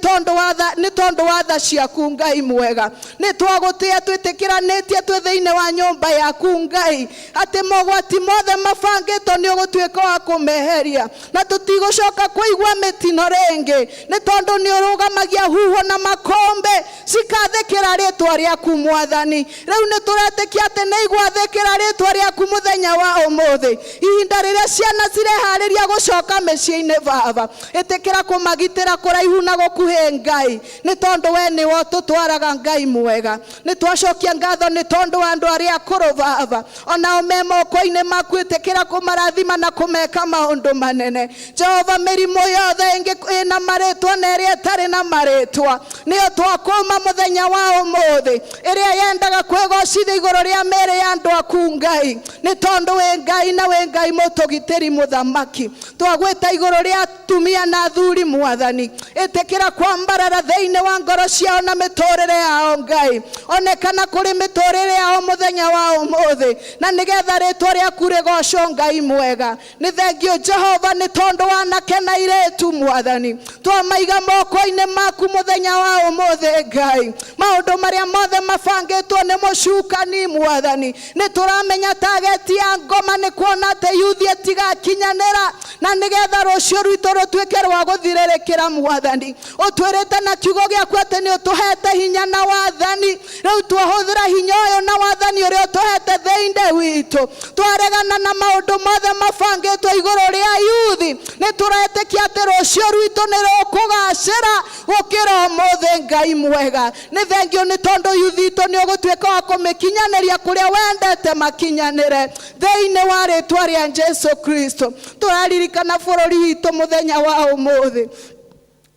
tondũ wa tha ciaku Ngai mwega. Nĩ twagũtĩĩa twĩtĩkĩranĩtie twĩ thĩinĩ wa nyũmba yaku Ngai atĩ mogwati mothe mabangĩtwo nĩ ũgũtuĩka wa kũmeheria, na tũtigũcoka kũigua mĩtino rĩngĩ, nĩ tondũ nĩ ũrũgamagia huho na makombe cikathĩkĩra rĩtwa rĩaku Mwathani. Rĩu nĩ tũretĩkia atĩ nĩ igwathĩkĩra rĩtwa rĩaku mũthenya wa ũmũthĩ, ihinda rĩrĩa ciana cireharĩria gũcoka mĩciĩ-inĩ. Baba, ĩtĩkĩra kũmagitĩra kũraihu na gũkuhĩ Ngai, nĩ tondũ we nĩwe ũtũtwaraga Ngai mwega. Nĩ twacokia ngatho nĩ tondũ wa andũ arĩa akũrũ Baba, onao me moko-inĩ maku, ĩtĩkĩra kũmarathima na kũmeka maũndũ manene. Jehova, mĩrimũ yothe ĩngĩ ĩna marĩtwa na ĩrĩa ĩtarĩ na marĩtwa nĩyo twakũma mũthenya wa ũmũthĩ, ĩrĩa yendaga Yendaga kwĩgocithia igũrũ rĩa mĩĩrĩ ya andũ aku Ngai, nĩ tondũ wĩ Ngai na wĩ Ngai mũtũgitĩri mũthamaki. Twagwĩta igũrũ rĩa atumia na athuri mwathani, ĩtĩkĩra kwambarara thĩinĩ wa ngoro ciao na mĩtũrĩre yao Ngai, onekana kũrĩ mĩtũrĩre yao mũthenya wa ũmũthĩ, na nĩgetha rĩtwa rĩaku rĩgocwo Ngai mwega. Nĩ thengio Jehova nĩ tondũ wanake na airĩtu mwathani, twamaiga moko-inĩ maku mũthenya wa ũmũthĩ Ngai. Maũndũ marĩa mothe mabangĩtwo nĩ mũcukani mwathani, nĩ tũramenya tageti ya ngoma nĩ kuona atĩ yuthi ĩtigakinyanĩra, na nĩgetha rũciũ rwitũ rũtuĩke rwa gũthirĩrĩkĩra mwathani. Ũtwĩrĩte na kiugo gĩaku atĩ nĩ ũtũhete hinya na wathani, rĩu twahũthĩra hinya ũyũ na wathani ũrĩa ũtũhete thĩinĩ witũ, twaregana na maũndũ mothe mabangĩtwo igũrũ rĩa yuthi, nĩ tũretĩkia atĩ rũciũ rwitũ nĩ rũkũgacĩra gũkĩra ũmũthĩ Ngai mwega. Nĩ thengio nĩ tondũ yuthi itũ nĩ ũgũtuĩka wa kũmĩkinyanĩria kũrĩa wendete makinyanĩre thĩinĩ wa rĩtwa rĩa Jesu Kristo. Tũraririkana bũrũri witũ mũthenya wa ũmũthĩ,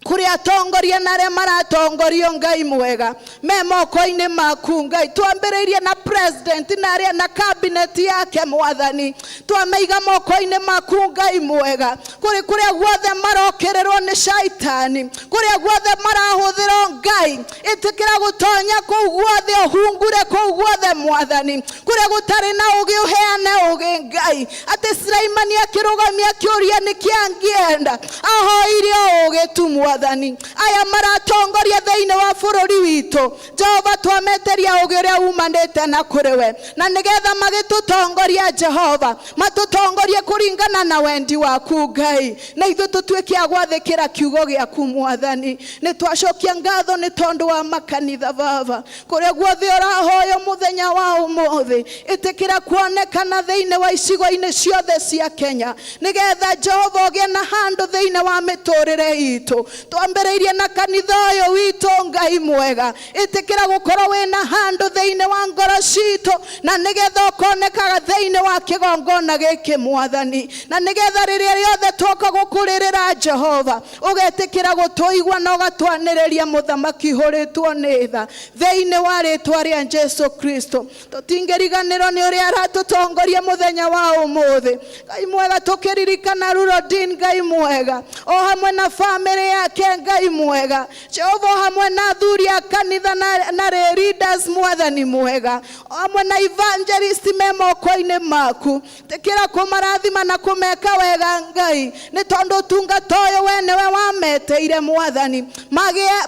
kũrĩa atongoria na arĩa maratongorio Ngai mwega me moko-inĩ maku Ngai. Twambĩrĩirie na president na arĩa na cabinet yake mwathani, twamaiga moko-inĩ maku Ngai mwega, kũrĩ kũrĩa guothe marokĩrĩrwo nĩ shaitani, kũrĩa guothe marahũthĩrwo Ngai, ĩtĩkĩra gũtonya kũu guothe, ũhungure kũu guothe mwathani, kũrĩa gũtarĩ na ũgĩ ũheane ũgĩ Ngai. Atĩ Sulaimani akĩrũgamia akĩũria nĩkĩ angĩenda, ahoire ũgĩ tu mwathani. Aya maratongoria thĩinĩ wa bũrũri witũ Jehova, twameteria ũgĩ ũrĩa umanĩte na kũrĩ we, na nĩgetha magĩtũtongoria Jehova, matũtongorie kũringana na wendi waku Ngai, na ithuĩ tũtuĩke a gwathĩkĩra kiugo gĩaku mwathani. Nĩ twacokia ngatho nĩ tondũ wa makanitha Baba, kũrĩa guothe ũrahoya mũthenya wa ũmũthĩ, ĩtĩkĩra kuonekana thĩinĩ wa icigo-inĩ ciothe cia Kenya, nĩgetha Jehova ũgĩe na handũ thĩinĩ wa mĩtũrĩre itũ. Twambĩrĩirie na kanitha ũyũ witũ Ngai mwega, ĩtĩkĩra gũkorwo wĩna handũ thĩinĩ wa ngoro citũ, na nĩgetha ũkonekaga thĩinĩ wa kĩgongona gĩkĩ mwathani, na nĩgetha rĩrĩa rĩothe twoka gũkũrĩrĩra Jehova, ũgetĩkĩra gũtũigua na ũgatwanĩrĩria mũthamaki hũrĩtwo nĩ tha thĩinĩ wa rĩtwa rĩa Jesu Kristo. Tũtingĩriganĩrwo nĩ ũrĩa aratũtongoria mũthenya wa ũmũthĩ Ngai mwega, tũkĩririkana Rurodin Ngai mwega, o hamwe na famĩlĩ yake Ngai mwega, Jehova, o hamwe na athuri a kanitha na leaders mwathani mwega, o hamwe na evangelist me moko-inĩ maku, tĩkĩra kũmarathima na kũmeka wega Ngai, nĩ tondũ ũtungata ũyũ we nĩwe wameteire mwathani.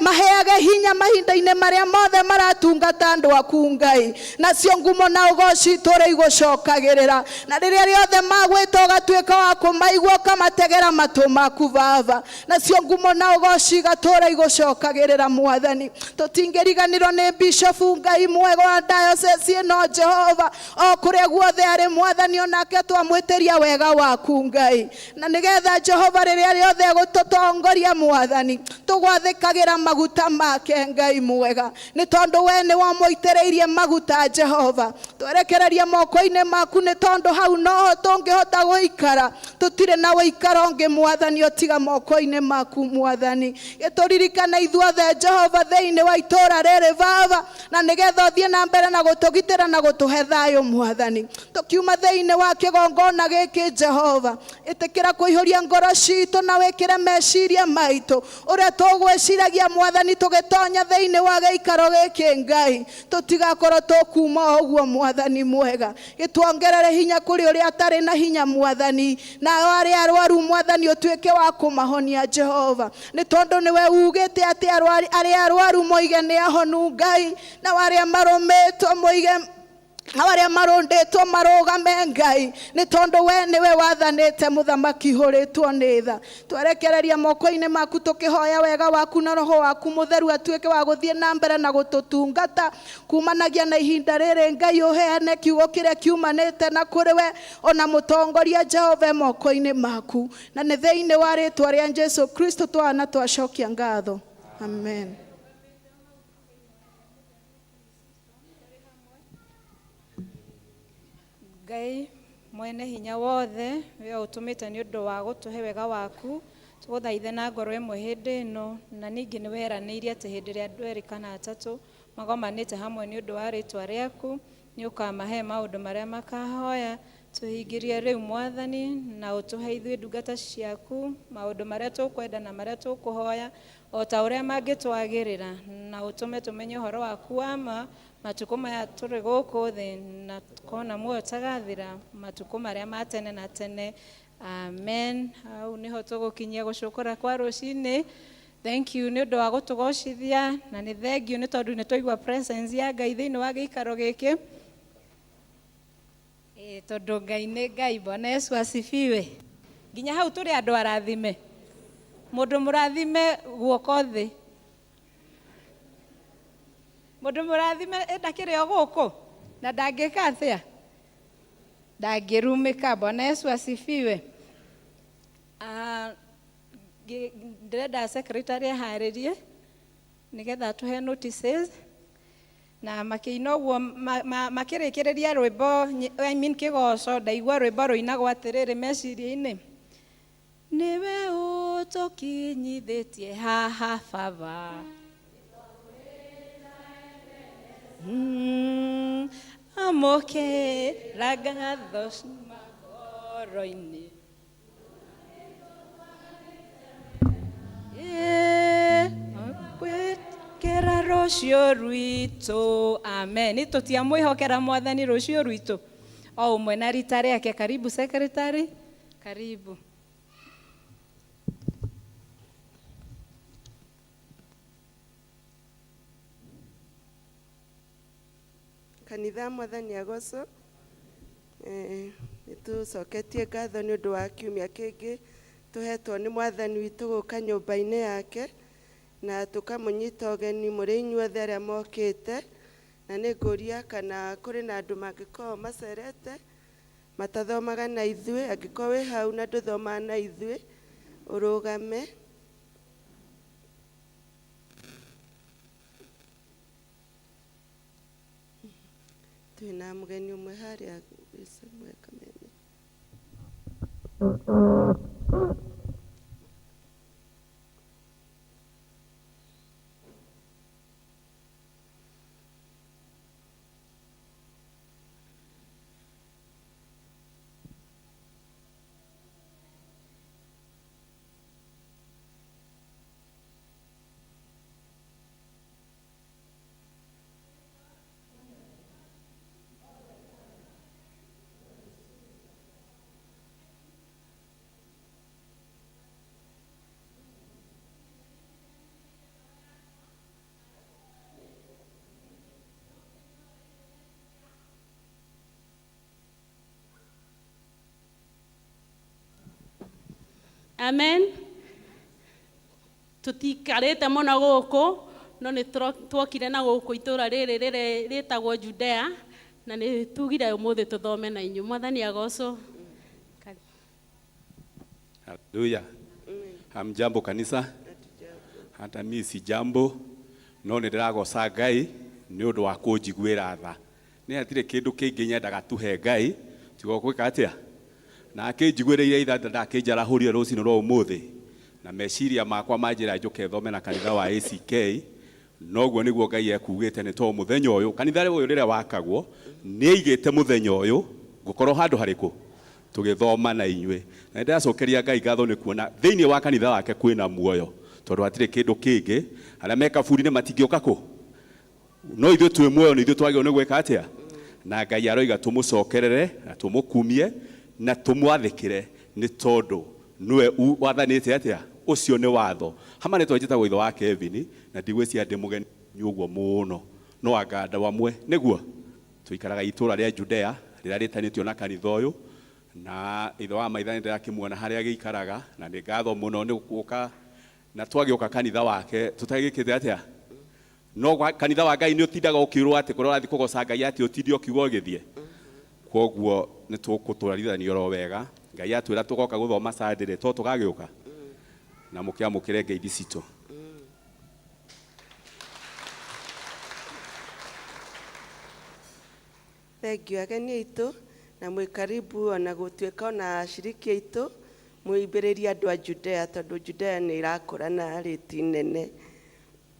Maheage hinya mahinda-inĩ marĩa mothe maratungata andũ aku Ngai, nacio ngumo na ũgoci itũũre igũcokagĩrĩra, na rĩrĩa rĩothe magwĩta ũgatuĩka wa kũmaigua ũkamategera matũ maku Baba, nacio ngumo na ũgoci igatũũra igũcokagĩrĩra mwathani. Tũtingĩriganĩrwo nĩ bishofu Ngai mwega wa diocese ĩno Jehova, o kũrĩa guothe arĩ mwathani, onake twamwĩtĩria wega waku Ngai, na nĩgetha Jehova rĩrĩa rĩothe egũtũtongoria mwathani, tũgwathĩkagĩra maguta make Ngai mwega, nĩ tondũ we nĩ wamũitĩrĩirie maguta Jehova. Twerekereria moko-inĩ maku, nĩ tondũ hau noho tũngĩhota gũikara, tũtirĩ na ũikaro ũngĩ mwathani ũtiga moko-inĩ maku mwathani. Gĩtũririkane ithuothe Jehova thĩinĩ wa itũũra rĩrĩ Baba, na nĩgetha ũthiĩ na mbere na gũtũgitĩra na gũtũhe thayũ mwathani. Tũkiuma thĩinĩ wa kĩgongona gĩkĩ Jehova, ĩtĩkĩra kũihũria ngoro citũ na wĩkĩre meciria maitũ ũrĩa tũgwĩciragia mwathani, tũgĩtonya thĩinĩ wa gĩikaro gĩkĩ Ngai, tũtigakorwo tũkuma o ũguo mwathani mwega. Gĩtuongerere hinya kũrĩ ũrĩa atarĩ na hinya mwathani, nao arĩa arwaru mwathani ũtuĩke wa kũmahonia Jehova, nĩ tondũ nĩwe ugĩte atĩ arĩa arwaru moige nĩ ahonu Ngai, na arĩa marũmĩtwo moige arĩa marũndĩtwo marũgame Ngai, nĩ tondũ we nĩwe wathanĩte mũthamaki hũrĩtwo nĩ tha. Twerekereria moko-inĩ maku tũkĩhoya wega waku na roho waku mũtheru atuĩke wa gũthiĩ na mbere na gũtũtungata kumanagia na ihinda rĩrĩ Ngai, ũheane kiugo kĩrĩa kiumanĩte na kũrĩ we, ona mũtongoria Jehova moko-inĩ maku, na nĩ thĩinĩ wa rĩtwa rĩa Jesu Kristo twana twacokia ngatho, amen. Ngai mwene hinya wothe, we ũtũmĩte nĩ ũndũ wa gũtũhe wega waku, tũgũthaithe na ngoro ĩmwe hĩndĩ ĩno, na ningĩ nĩ weranĩirie atĩ hĩndĩ ĩrĩa andũ erĩ kana atatũ Magomanĩte hamwe nĩ ũndũ wa rĩtwa rĩaku, nĩ ũkamahe maũndũ marĩa makahoya. Tũhingĩrie rĩu Mwathani, na ũtũhe ithuĩ ndungata ciaku maũndũ marĩa tũkwenda na marĩa tũkũhoya o ta ũrĩa mangĩtwagĩrĩra, na ũtũme tũmenye ũhoro waku wa ma matukũ maya tũrĩ gũkũ thĩ, na tũkona muoyo ũtagathira matukũ marĩa ma tene na tene. Amen. Hau nĩho tũgũkinyia gũcũkũra kwa rũcinĩ. Thank you nĩ ũndũ wa gũtũgocithia, na nĩ thank you nĩ tondũ nĩ twaigua presence ya Ngai thĩinĩ wa gĩikaro gĩkĩ. Ĩĩ, tondũ Ngai nĩ Ngai. Bwana Yesu asifiwe. Nginya hau tũrĩ andũ arathime. Mũndũ mũrathime guoko thĩ. Mũndũ mũrathime ndakĩrĩ o gũkũ na ndangĩka atĩa? Ndangĩrumĩka. Bwana Yesu asifiwe. Ndĩrenda secretary aharĩrie nĩgetha atũhe notices, na makĩina ũguo makĩrĩkĩrĩria rwĩmbo, I mean kĩgoco, ndaigua rwĩmbo rũinagwo atĩrĩrĩ meciria-inĩ, nĩwe ũtũkinyithĩtie haha baba, amũkĩra ngatho ngoro-inĩ. Gwĩkĩra rũciũ rwitũ. Amen. Tũtiamwĩhokera Mwathani rũciũ rwitũ o ũmwe na rita rĩake. Karibu secretary, karibu. Kanitha, Mwathani agocwo. Nĩ tũcoketie ngatho nĩ ũndũ wa kiumia kĩngĩ tũhetwo nĩ Mwathani witũ gũka nyũmba-inĩ yake, na tũkamũnyita ũgeni mũrĩ inyuothe arĩa mokĩte, na nĩ ngũria kana kũrĩ na andũ mangĩkorwo macerete matathomaga na ithuĩ. Angĩkorwo wĩ hau na ndũthomaga na ithuĩ, ũrũgame. Twĩna mũgeni ũmwe harĩa, Wilson Kameme. Amen. Tutikarĩte mũno gũkũ, no nĩ twokire na gũkũ itũra rĩrĩ rĩtagwo Judea, na nĩ tugire ũmũthĩ tũthome na inyuĩ. Mwathani agocwo. Haleluya. Hamjambo kanisa. Hata mi si jambo, no nĩ ndĩragoca Ngai nĩ ũndũ wa kũnjiguĩra tha. Nĩ hatirĩ kĩndũ kĩngĩ nyendaga tuhe Ngai tiga gwĩka atĩa? Na akĩnjiguĩrĩire itha ndakĩnjarahũrire rũcinĩ rwa ũmũthĩ, na meciria makwa manjĩra njũke thome na kanitha wa ACK. Noguo nĩguo Ngai ekugĩte, nĩ tondũ mũthenya ũyũ kanitha ũyũ rĩrĩa wakagwo nĩ aigĩte mũthenya ũyũ ngũkorwo handũ harĩkũ tũgĩthoma na inyuĩ. Na nĩndĩracokeria Ngai ngatho nĩ kuona thĩinĩ wa kanitha wake kwĩna muoyo, tondũ hatirĩ kĩndũ kĩngĩ. Arĩa me kaburi-inĩ matingĩũka kũ, no ithuĩ twĩ muoyo, nĩ ithuĩ twagĩrĩirwo nĩ gwĩka atĩa? Na Ngai aroiga tũmũcokerere na tũmũkumie na tũmwathĩkĩre, nĩ tondũ nĩwe wathanĩte atĩa? Ũcio nĩ watho. Hama nĩtwa njĩtagwo ithe wa Kevin, na ndigwĩciria ndĩ mũgeni ũguo mũno, no anga andũ amwe nĩguo tũikaraga itũra rĩa Judea rĩrĩa rĩtanĩtio na kanitha ũyũ, na ithe wa maitha nĩ ndĩrakĩmuona harĩa agĩikaraga, na nĩ ngatho mũno nĩ gũka na twagĩũka kanitha wake tũtagĩkĩte atĩa? No kanitha wa Ngai nĩ ũtindaga ũkĩrwo atĩ kũrĩa ũrathiĩ kũgoca Ngai atĩ ũtinde ũkiuga ũgĩthiĩ. Kwoguo nĩ tũkũtwarithania oro wega. Ngai atwĩra tũgoka gũthoma Sunday rĩ, to tũgagĩũka na mũkĩamũkĩre ngeithi citũ. Thank you ageni aitũ, na mwĩ karibu ona gũtuĩka ona ashiriki aitũ mwĩimbĩrĩrie andũ a Judea, tondũ Judea nĩ ĩrakũra na rĩti nene.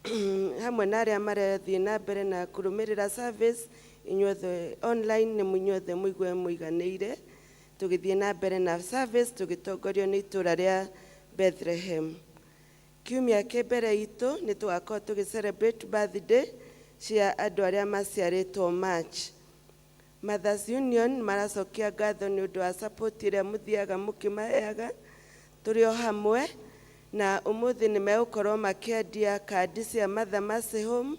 Hamwe na arĩa marathiĩ na mbere na kũrũmĩrĩra service inyuothe online, nĩ inyuothe mũigue mũiganĩire tũgĩthiĩ na mbere na service tũgĩtongorio nĩ itũra rĩa Bethlehem. Kiumia kĩ mbere itũ nĩ tũgakorwo tũgĩ celebrate birthday cia andũ arĩa maciarĩtwo March. Mothers Union maracokia ngatho nĩ ũndũ wa support ĩrĩa mũthiaga mũkĩmaheaga tũrĩ o hamwe, na ũmũthĩ nĩ megũkorwo makĩendia kandi cia Mother Mercy Home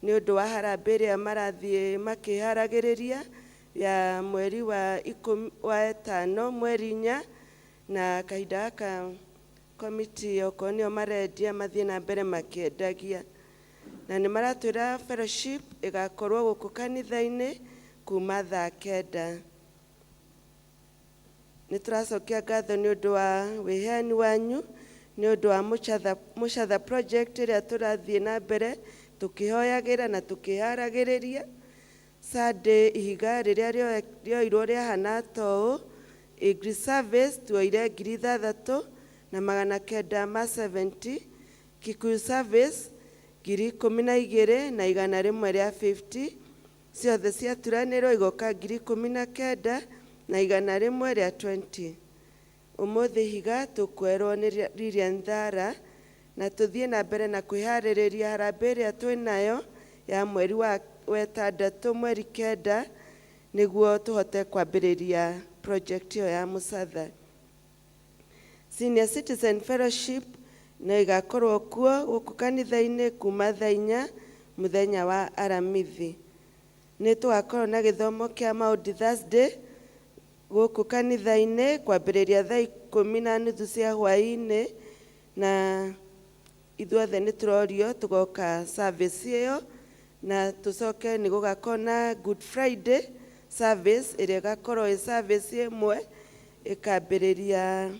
nĩ ũndũ wa harambĩ ĩrĩa marathiĩ makĩharagĩrĩria ya mweri wa ikũmi wa ĩtano mweri 4, na kahinda gaka komiti okorwo nĩo marendia mathiĩ na mbere makĩendagia. Na nĩ maratwĩra fellowship ĩgakorwo gũkũ kanitha-inĩ kuma thaa 9. Nĩ tũracokia ngatho nĩ ũndũ wa wĩheani wanyu nĩ ũndũ wa Mũcatha project ĩrĩa tũrathiĩ na mbere tũkĩhoyagĩra na tũkĩharagĩrĩria. Sunday ihiga rĩrĩa rĩoirwo rĩahana ta ũũ: English service tuoire 6,970, Kikuyu service 12,150, ciothe ciaturanĩrwo igoka 19,120. Ũmũthĩ ihiga tũkwerwo nĩ Lilian Thara, na tũthiĩ na mbere na kwĩharĩrĩria harambĩ ĩrĩa twĩnayo ya mweri wa 6 mweri 9, nĩguo tũhote kwambĩrĩria project ĩyo ya Mũcatha. Senior Citizen Fellowship no ĩgakorwo kuo gũkũ kanitha-inĩ kuma thaa 4 mũthenya wa Aramithi. Nĩ tũgakorwo na gĩthomo kĩa Maũndĩ Thursday gũkũ kanitha-inĩ kwambĩrĩria thaa 10:30 cia hwaĩ-inĩ, na ithuothe nĩ tũrorio tũgoka service ĩyo, na tũcoke nĩ gũgakorwo na Good Friday service ĩrĩa ĩgakorwo ĩ service ĩmwe ĩkambĩrĩria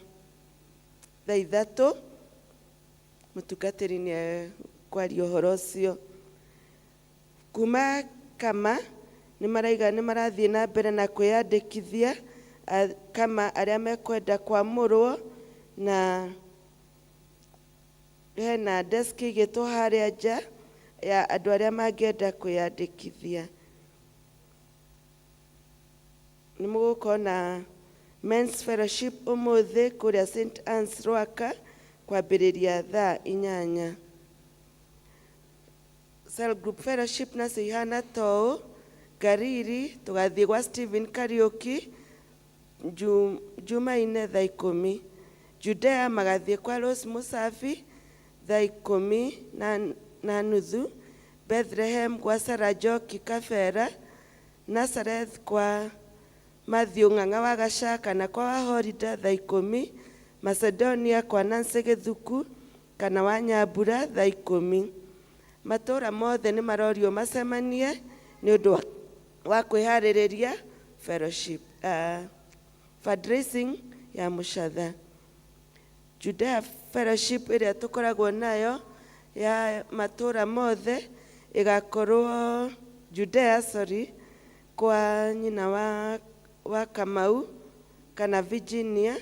thaa 3. Mũtungatĩri nĩ ekwaria ũhoro ũcio. Kuma kama nĩ maraiga nĩ marathiĩ na mbere na kwĩyandĩkithia kama arĩa mekwenda kwamũrwo, na hena desk igĩtwo harĩa nja ya andũ arĩa mangĩenda kwĩyandĩkithia. Nĩ mũgũkorwo na Men's Fellowship ũmũthĩ kũrĩa St Anne's Rwaka kwambĩrĩria thaa 8. Cell Group Fellowship nacio ihana ta ũũ: Ngariri tũgathiĩ gwa Stephen Kariuki Jumaine thaa 10. Judea magathiĩ kwa Rose Musafi thaa 10:30. Bethlehem gwa Sarah Njoki Kabera. Nazareth kwa Matthew Ng'ang'a wa Gacaka na kwa Wahorida thaa 10. Macedonia kwa Nancy Gĩthuku kana wa Nyambura thaa 10. Matũra mothe nĩ marorio macemanie nĩ ũndũ wa kwĩharĩrĩria fellowship fundraising ya Mũcatha. Judea Fellowship ĩrĩa tũkoragwo nayo ya matũra mothe ĩgakorwo Judea, sorry, kwa nyina wa Kamau kana Virginia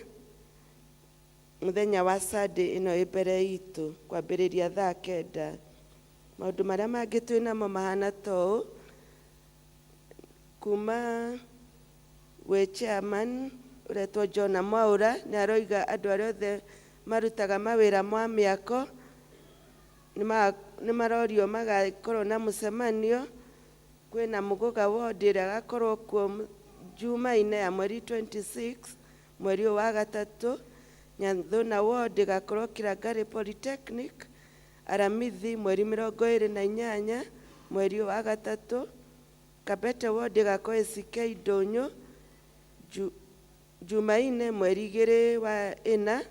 mũthenya wa Sunday ĩno ĩ mbere itũ kwambĩrĩria thaa 9. Maũndũ marĩa mangĩ twĩ namo mahana ta ũũ: kuma gwĩ chairman ũretwo John Mwaũra nĩ aroiga andũ arĩa othe marutaga mawĩra ma mĩako nĩ marorio magakorwo na mũcemanio. Kwĩna Mũgũga ward ĩrĩa agakorwo kuo Jumaine ya mweri 26 mweri ũyũ wa 3. Nyathuna ward ĩgakorwo Kirangari Polytechnic Aramithi mweri 28 mweri ũyũ wa 3. Kabete ward ĩgakorwo ACK Ndũnyũ Jumaine mweri 2 wa 4.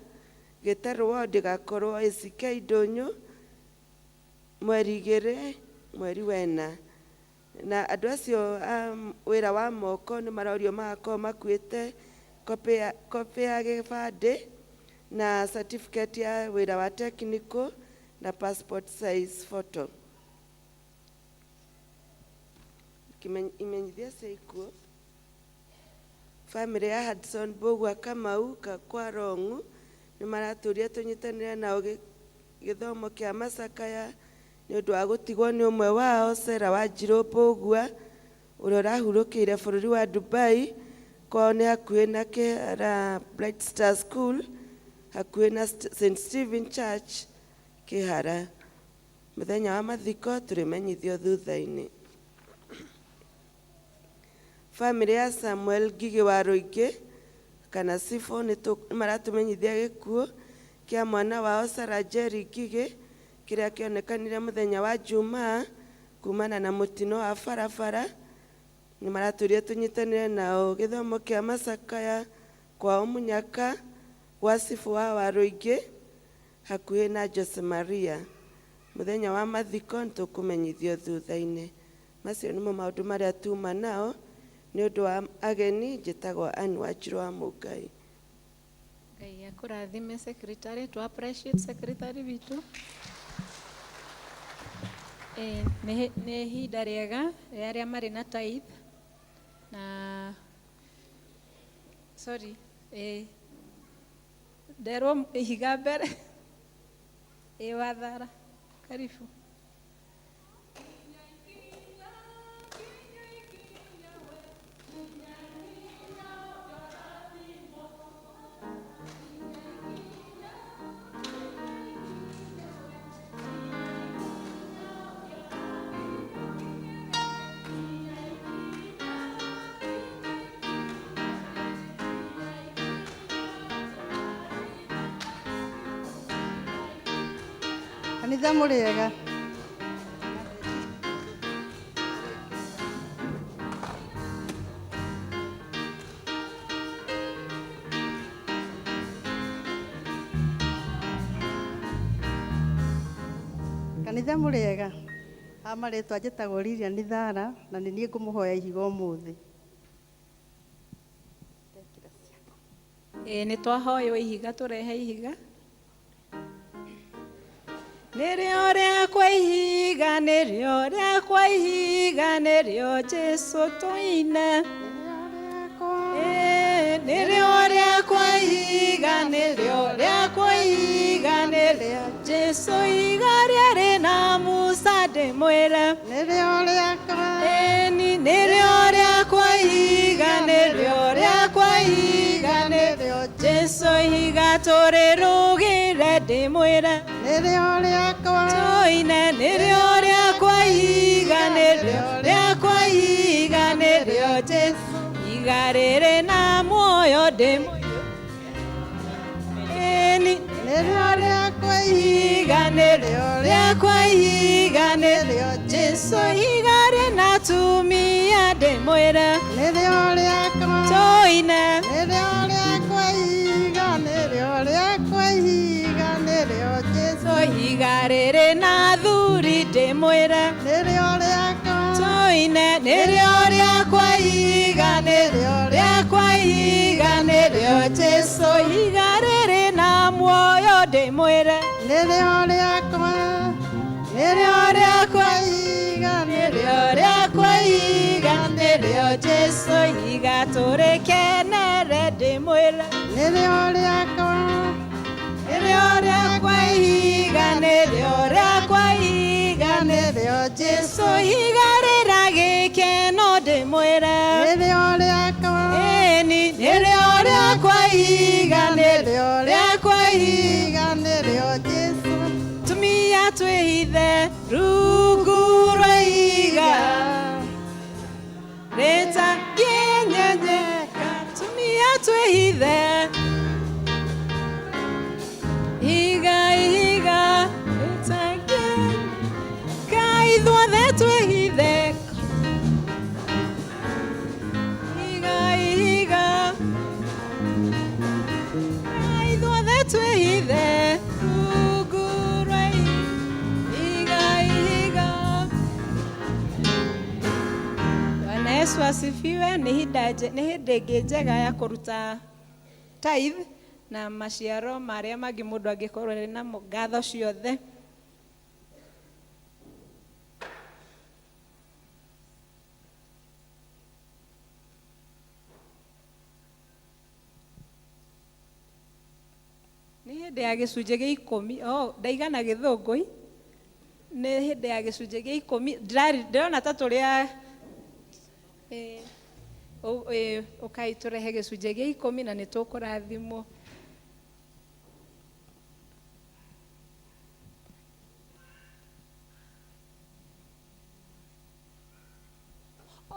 Gĩtarũ ward ĩgakorwo ACK Ndũnyũ mweri 2 mweri wa 4. Na andũ acio a wĩra wa moko nĩ marorio magakorwo makuĩte copy ya gĩbandĩ na certificate ya wĩra wa technical na passport size photo. Imenyithia cia ikuũ: Family ya Hudson Mbũgua Kamau kwa Rong'u nĩ maratũria tũnyitanĩre nao gĩthomo kĩa macakaya. Nĩ ũndũ wa gũtigwo nĩ ũmwe wao Sarah Wanjirũ Mbũgua ũrĩa ũrahurũkĩire bũrũri wa Dubai. Kwao nĩ hakuhĩ na Kĩhara Bright Star School, hakuhĩ na St Stephen Church Kĩhara. Mũthenya wa mathiko tũrĩmenyithio thutha-inĩ. Famĩlĩ ya Samuel Ngigĩ wa Rũingĩ kana Sifo nĩ maratũmenyithia gĩkuũ kĩa mwana wao Sarah Jerry Ngigĩ kĩrĩa kĩonekanire mũthenya wa Jumaa kumana na mũtino wa barabara. Nĩ maratũria tũnyitanĩre nao gĩthomo kĩa macakaya kwao Munyaka gwa Sifo wa Warũingĩ hakuhĩ na Jose Maria. Mũthenya wa mathiko nĩ tũkũmenyithio thutha-inĩ. Macio nĩmo maũndũ marĩa tuma nao. Nĩ ũndũ wa ageni njĩtagwo Ann Wanjirũ wa Mũngai. Ngai akũrathime secretary, to appreciate secretary witũ. Nĩ ihinda rĩega rĩa arĩa marĩ na tithe na sorry, nderwo ihiga mbere. Wathara, karibu. Kanitha mũrĩega. Kanitha mũrĩega. Ha marĩtwa njĩtagwo Lilian Thara na nĩ niĩ ngũmũhoya ihiga ũmũthĩ. Nĩ twahoywo ihiga, tũrehe ihiga. Nĩrĩo rĩakwa ihiga, nĩrĩo rĩakwa ihiga, nĩrĩo Jesũ tũine. Nĩrĩo rĩakwa ihiga, nĩrĩo rĩakwa ihiga, nĩrĩo Jesũ ihiga rĩarĩ na Musa ndĩmwĩre. Nĩrĩo rĩakwa. Ĩni nĩrĩo rĩakwa ihiga, nĩrĩo rĩakwa ihiga, nĩrĩo Jesũ ihiga tũrĩrũgĩre ndĩmwĩre. Nĩrĩo rĩakwa. Tũine nĩrĩo rĩakwa ihiga, nĩrĩo rĩakwa ihiga, nĩrĩo Jesũ ihiga rĩrĩ na muoyo ndĩmwĩre. Ĩni nĩrĩo rĩakwa ihiga, nĩrĩo rĩakwa ihiga, nĩrĩo Jesũ ihiga rĩna atumia ndĩmwĩre. Nĩrĩo rĩakwa. Tũine nĩrĩo rĩakwa ihiga, nĩrĩo rĩakwa ihiga, nĩrĩo Jesũ ihiga rĩrĩ na athuri ndĩmwĩre. Nĩrĩo rĩakwa. Tũine nĩrĩo rĩakwa ihiga, nĩrĩo rĩakwa ihiga, nĩrĩo Jesũ ihiga rĩrĩ na muoyo ndĩmwĩre. Nĩrĩo rĩakwa. Nĩrĩo rĩakwa ihiga, nĩrĩo rĩakwa ihiga, nĩrĩo Jesũ ihiga tũrĩkenere ndĩmwĩre. Nĩrĩo rĩakwa. Nĩrĩo rĩakwa ihiga, nĩrĩo rĩakwa ihiga, nĩrĩo Jesũ ihiga rĩna gĩkeno ndĩmwĩre. Nĩrĩo rĩakwa. Ĩni nĩrĩo rĩakwa ihiga, nĩrĩo rĩakwa ihiga, nĩrĩo Jesũ. Tumia twĩhithe rungu rwa ihiga rĩtangĩnyenyeka. Tumia twĩhithe ihiga, ihiga rĩtangĩnyenyeka. Ithuothe twĩhithe ihiga, ihiga, ithuothe twĩhithe rungu rwa ihiga, ihiga. Bwana Yesu asifiwe. Nĩ hĩndĩ ĩngĩ njega ya kũruta tithe na maciaro marĩa mangĩ mũndũ angĩkorwo arĩ namo. Ngatho ciothe. Nĩ hĩndĩ ya gĩcunjĩ gĩa ikũmi. Oh, ndaigana gĩthũngũi. Nĩ hĩndĩ ya gĩcunjĩ gĩa ikũmi. Ndĩrona ta tũrĩa ũkai tũrehe gĩcunjĩ gĩa ikũmi na nĩ tũkũrathimwo.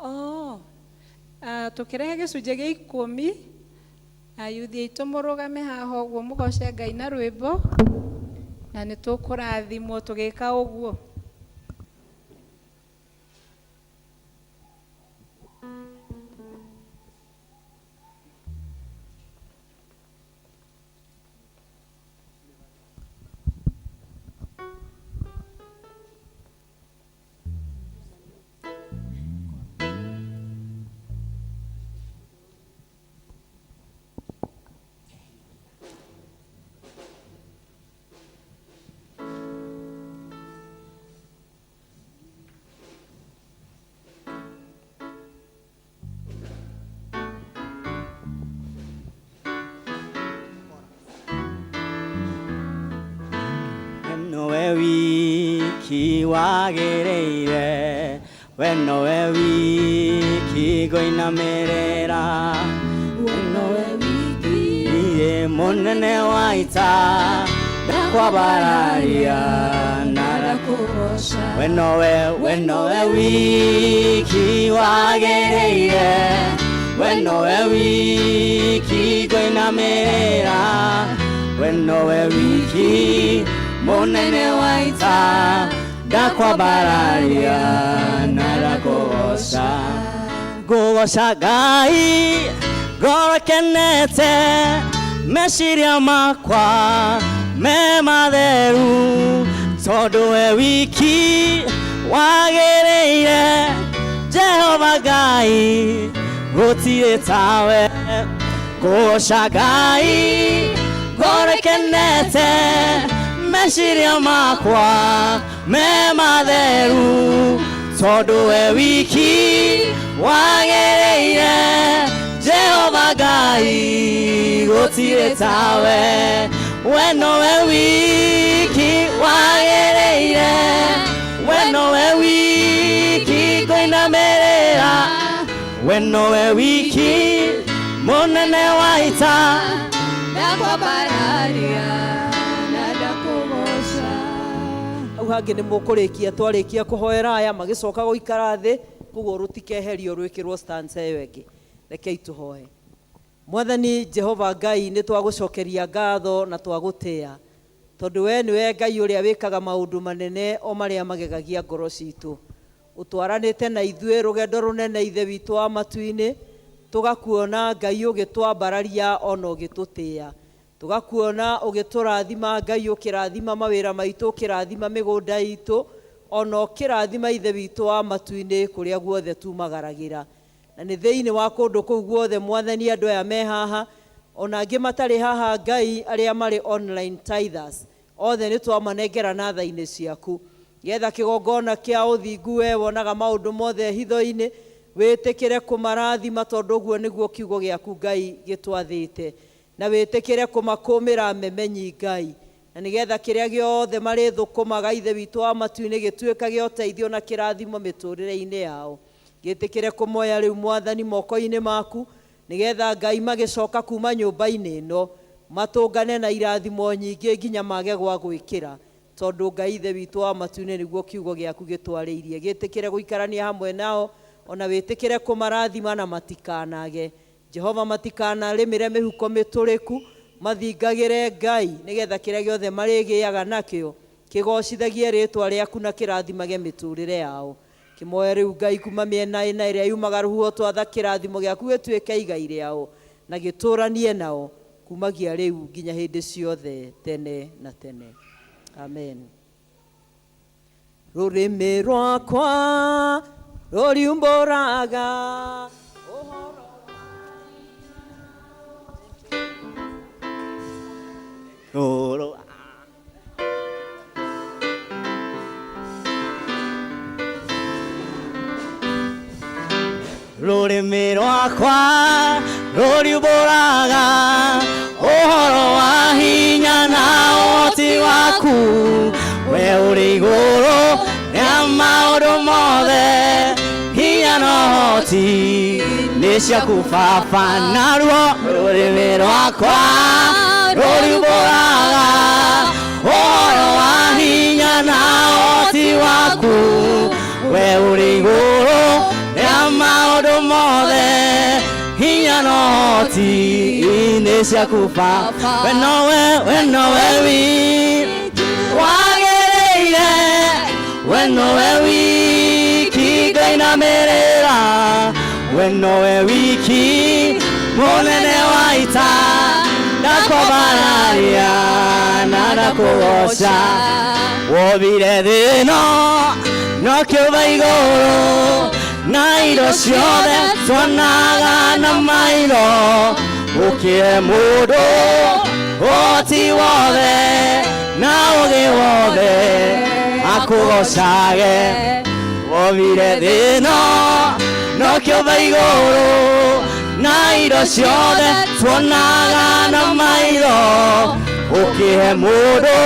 Oh, tũkĩrehe gĩcunjĩ gĩa ikũmi, ayuthi aitũ mũrũgame haha ũguo mũgoce Ngai na rwĩmbo na nĩ tũkũrathimwo tũgĩka ũguo. Nowe wiki wagĩrĩire, we nowe wiki ngũinamĩrĩra, we nowe wiki mũnene wa ita, ndakwambararia na ndakũgoca. We nowe wiki wagĩrĩire, we nowe wiki ngũinamĩrĩra, we nowe wiki mũnene wa ita, ndakwambararia na ndakũgoca. Ngũgoca Ngai ngoro ĩkenete, meciria makwa me matheru, tondũ we wiki wagĩrĩire, Jehova Ngai gũtirĩ tawe. Ngũgoca Ngai ngoro ĩkenete, meciria makwa me matheru, tondũ we wiki wagĩrĩire, Jehova Ngai gũtirĩ tawe. We nowe wiki wagĩrĩire, we nowe wiki ngũinamĩrĩra, we nowe wiki mũnene wa ita, ndakwambararia na ndakũgoca. Hau hangĩ nĩ mũkũrĩkia, twarĩkia kũhoera aya magĩcoka gũikara thĩ, koguo rũtikeherio rwĩkĩrwo stanza ĩyo ĩngĩ. Rekei tũhoe. Mwathani Jehova Ngai, nĩ twagũcokeria ngatho na twagũtĩa, tondũ we nĩwe Ngai ũrĩa wĩkaga maũndũ manene o marĩa magegagia ngoro citũ. Ũtwaranĩte na ithuĩ rũgendo rũnene Ithe witũ wa matu-inĩ, tũgakuona Ngai ũgĩtwambararia ona ũgĩtũtĩa, tũgakuona ũgĩtũrathima Ngai, ũkĩrathima mawĩra maitũ, ũkĩrathima mĩgũnda itũ, ona ũkĩrathima Ithe witũ wa matu-inĩ kũrĩa guothe tumagaragĩra. Na nĩ thĩinĩ wa kũndũ kũu guothe Mwathani, andũ aya me haha ona angĩ matarĩ haha Ngai, arĩa marĩ online tithers othe nĩ twamanengera na tha-inĩ ciaku, getha kĩgongona kĩa ũthingu we wonaga maũndũ mothe hitho-inĩ, wĩtĩkĩre kũmarathima tondũ ũguo nĩguo kiugo gĩaku Ngai gĩtwathĩte, na wĩtĩkĩre kũmakũmĩra memenyi Ngai, na nĩgetha kĩrĩa gĩothe marĩthũkũmaga Ithe witũ wa matu-inĩ gĩtuĩka gĩa ũteithio na kĩrathimo mĩtũrĩre-inĩ yao. Gĩtĩkĩre kũmoya rĩu Mwathani moko-inĩ maku, nĩgetha Ngai magĩcoka kuma nyũmba-inĩ ĩno matũngane na irathimo nyingĩ nginya mage gwa gwĩkĩra, tondũ Ngai Ithe witũ wa matu-inĩ nĩguo kiugo gĩaku gĩtwarĩirie. Gĩtĩkĩre gũikarania hamwe nao, ona wĩtĩkĩre kũmarathima na matikanage. Jehova, matikanarĩmĩre mĩhuko mĩtũrĩku, mathingagĩre Ngai, nĩgetha kĩrĩa gĩothe marĩgĩaga nakĩo kĩgocithagie rĩtwa rĩaku na kĩrathimage mĩtũrĩre yao. Kĩmoe rĩu Ngai kuma mĩena ĩna ĩrĩa yumaga rũhuho, twatha kĩrathimo gĩaku gĩtuĩke igai rĩao na gĩtũranie nao kumagia rĩu nginya hĩndĩ ciothe tene na tene. Amen. Rũrĩmĩ rwakwa rũriumbũraga ũhoro Rũrũ rũrĩmĩ rwakwa rũriumbũraga ũhoro wa hinya na ũhoti waku, we Ũrĩ igũrũ rĩa maũndũ mothe, hinya na ũhoti nĩ ciaku Baba, naruo rũrĩmĩ rwakwa rũriumbũraga ũhoro wa hinya na ũhoti waku. We ũrĩ igũrũ rĩa maũndũ mothe, hinya na ũhoti nĩ ciaku Baba. We nowe, we nowe wiki wagĩrĩire, we nowe wiki ngainamĩrĩra, we nowe wiki mũnene wa ita, ndakwambararia na ndakũgoca. Wobire thĩ ĩno no kĩũmba igũrũ, na indo ciothe tuonaga na maitho, ũkĩhe mũndũ ũhoti wothe na ũgĩ wothe akũgocage. Wobire thĩ ĩno no kĩũmba igũrũ, na indo ciothe tuonaga na maitho, ũkĩhe mũndũ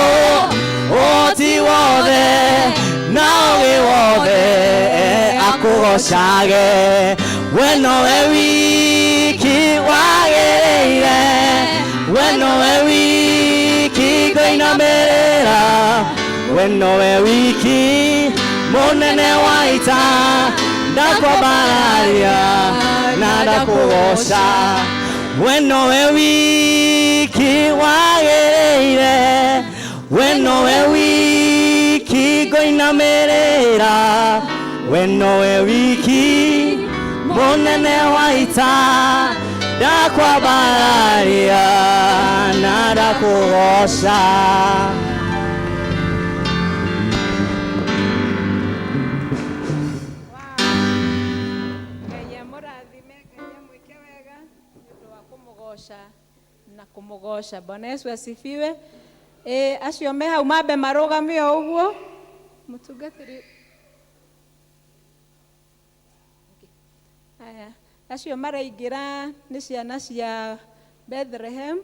ũhoti wothe na ũgĩ wothe akũgocage. We nowe wiki wagĩrĩire, we nowe wiki ngũinamĩrĩra, we nowe wiki mũnene wa ita, ndakwambararia na ndakũgoca. We nowe wiki wagĩrĩire, we nowe wiki ngũinamĩrĩra, we nowe wiki mũnene wa ita, ndakwambararia na ndakũgoca. Ngai amũrathime, Ngai amwĩke wega nĩ ũndũ wa kũmũgoca na kũmũgoca. Bwana Yesu asifiwe. Acio me hau mambe marũgame o ũguo. Mũtungatĩri. Aya, acio maraingĩra nĩ ciana cia Bethlehem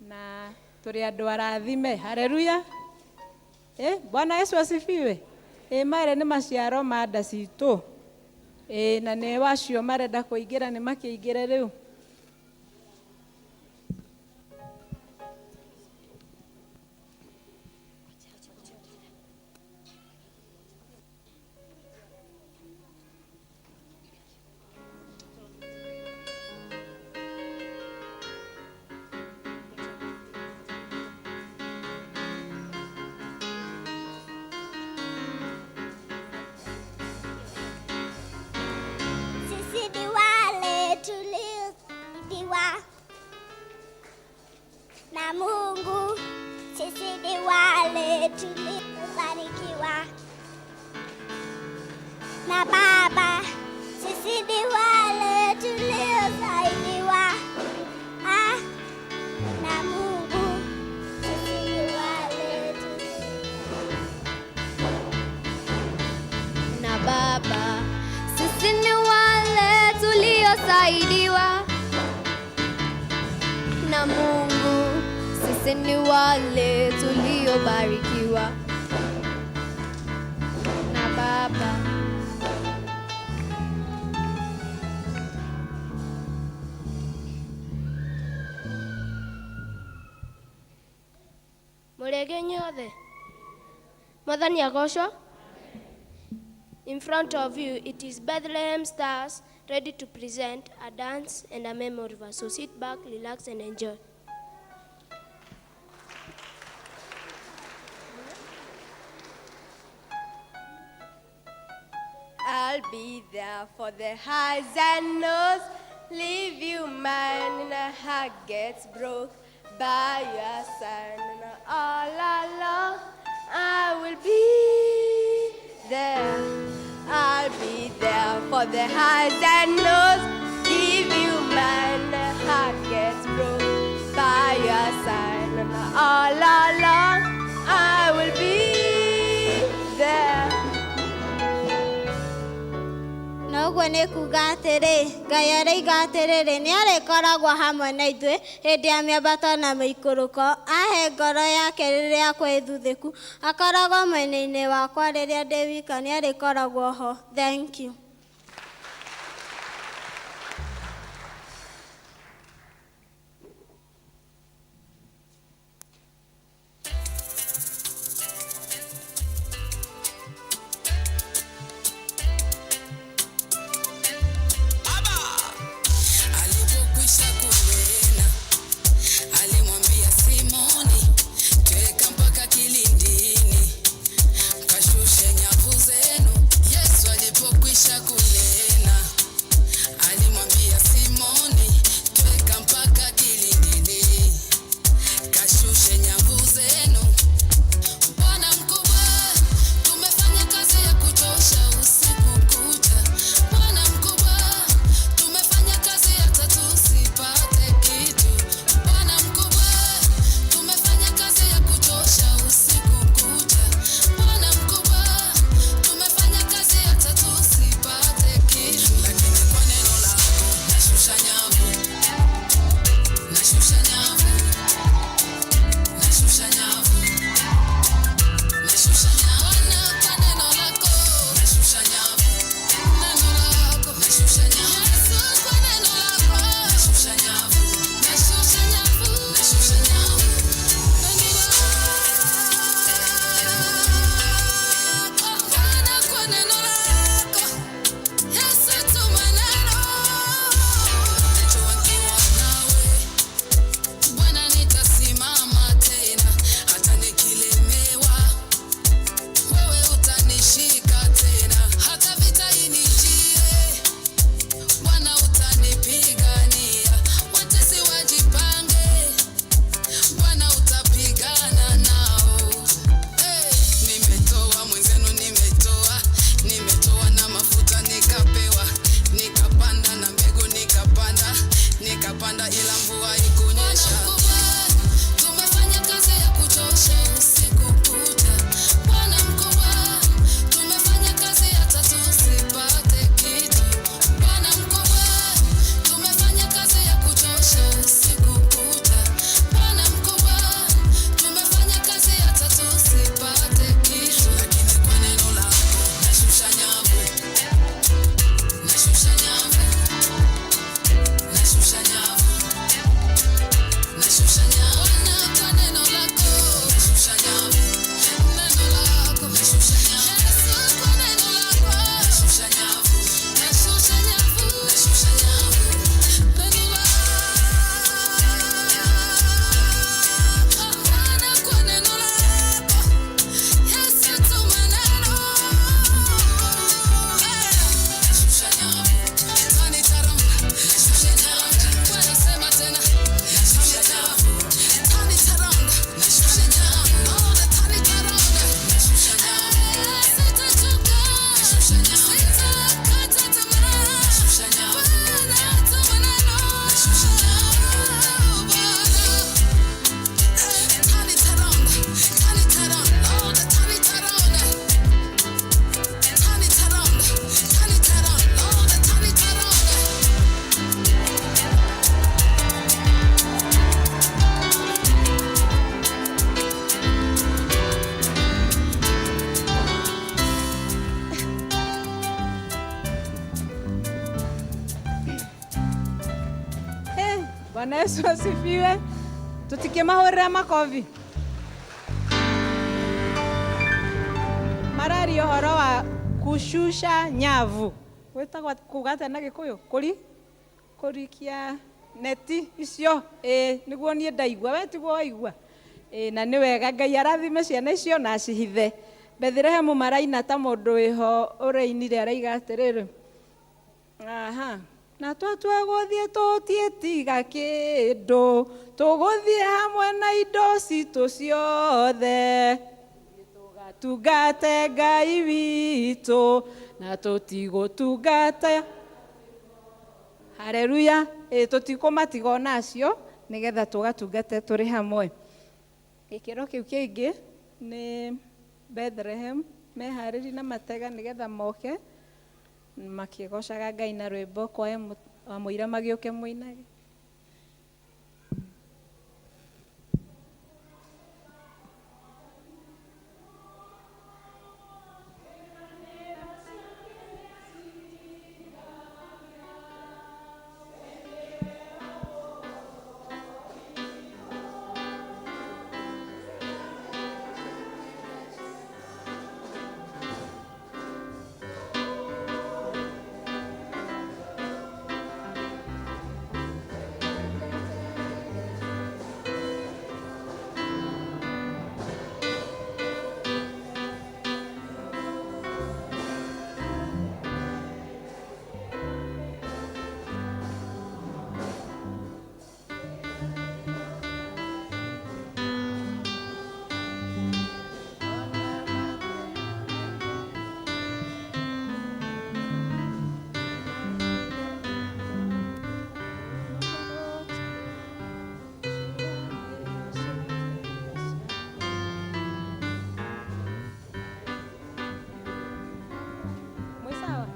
na tũrĩ andũ arathime. Haleluya. Bwana Yesu asifiwe. Maya nĩ maciaro ma nda citũ. Na nĩ wacio marenda kũingĩra nĩ makĩingĩre rĩu. Sisi ni wale tuliosaidiwa na Mungu. Sisi ni wale tuliobarikiwa na Baba. Sisi ni wale tuliosaidiwa na Mungu. Sisi ni wale na Baba. Sisi ni wale tuliosaidiwa na Mungu. Sisi ni wale tuliobarikiwa na Baba. Mũrĩngĩ inyuothe. Mwathani agocwo. In front of you, it is Bethlehem Stars ready to present a dance and a memory verse. So sit back, relax, and enjoy. I'll be there for the highs and lows. Leave you mine and a heart gets broke. By your side and all along, I will be there. I'll be there for the highs and lows. Give you mine and a heart gets broke. By your side and all along, I will be there. No Ũguo nĩ kuuga atĩrĩ, Ngai aroiga atĩrĩrĩ, nĩ arĩkoragwo hamwe na ithuĩ hĩndĩ ya mĩambato na mĩikũrũko. Ahe ngoro yake rĩrĩa kwĩ thuthĩku, akoragwo mwena-inĩ wakwa rĩrĩa ndĩ wika, nĩ arĩkoragwo ho. Thank you. Alipokwisha kunena, alimwambia Simoni, tweka mpaka kilindini, kashushe nyavu zenu. Yesu alipokwisha kunena, alimwambia Simoni, tweka mpaka kilindini, kashushe nyavu zenu. Bwana mkubwa, tumefanya kazi ya kuchosha usiku kucha. Bwana mkubwa, tumefanya kazi hata tusipate kitu. Bwana mkubwa, tumefanya kazi ya kuchosha usiku kucha. Bwana mkubwa, tumefanya kazi hata tusipate kitu. Lakini kwa neno lako nashusha nyavu, nashusha nyavu, nashusha nyavu, nashusha nyavu. Bwana, kwa neno lako nashusha nyavu, neno lako nashusha nyavu. Yesu, kwa neno lako nashusha nyavu, nashusha nyavu, nashusha nyavu. Neno lako Bwana, kwa neno lako Yesu, tuma neno. Najua nikiwa nawe Bwana nitasimama tena, hata nikilemewa wewe utanishika tena, hata vita inijie Bwana utanipigania, watesi wajipange, Bwana utapigana nao. Hey, nimetoa mwenzenu, nimetoa, nimetoa na mafuta nikapewa, nikapanda na mbegu nikapanda, nikapanda ila mvua ikunyesha. Tumefanya kazi ya kuchosha usiku kucha. Bwana mkubwa, tumefanya kazi hata tusipate kitu. Bwana mkubwa, tumefanya kazi ya kuchosha usiku kucha. Bwana mkubwa, tumefanya kazi hata tusipate kitu. Lakini kwa neno lako nashusha nyavu, nashusha nyavu, nashusha nyavu, nashusha nyavu. Bwana, kwa neno lako nashusha nyavu, neno lako nashusha nyavu. Yesu, kwa neno lako nashusha nyavu, nashusha nyavu, nashusha nyavu, neno lako Bwana, kwa neno lako Yesu, tuma neno. Nashusha nyavu, turn it around, nashusha nyavu. Bwana, sema tena, nashusha nyavu, turn it around, nashusha nyavu. Oh, turn it around, nashusha nyavu. Sitachoka, nashusha nyavu. Sitakata tamaa, nashusha nyavu. Bwana, tuma neno, nashusha nyavu. Bwana, turn it around, turn it around, oh, turn it around. Turn it around, turn it around, oh, turn it around. Hey, Bwana Yesu asifiwe. Tutikimahurira makobi. Mararia ũhoro wa kushusha nyavu. Gwĩtagwo kuga atĩa na Gĩkũyũ? Kũri kũrikia neti icio. Ĩĩ, nĩguo niĩ ndaigua, we tiguo waigua. Ĩĩ, na nĩ wega Ngai arathime ciana icio na acihithe. Bethlehemu maraina ta mũndũ wĩho ũrainire araiga atĩrĩrĩ, aha, na twatua gũthiĩ tũtiĩtiga kĩndũ, tũgũthiĩ hamwe na indo citũ ciothe. Tũgatungate Ngai witũ na tũtigũtungata. Haleluya. Ĩ tũtikũmatiga ona acio nĩgetha tũgatungate tũrĩ hamwe. Gĩkĩro kĩu kĩngĩ nĩ Bethlehem meharĩri na matega nĩgetha moke. Makĩgocaga Ngai na rwĩmbo kwae mũira magĩũke mũinage. Mwĩ sawa?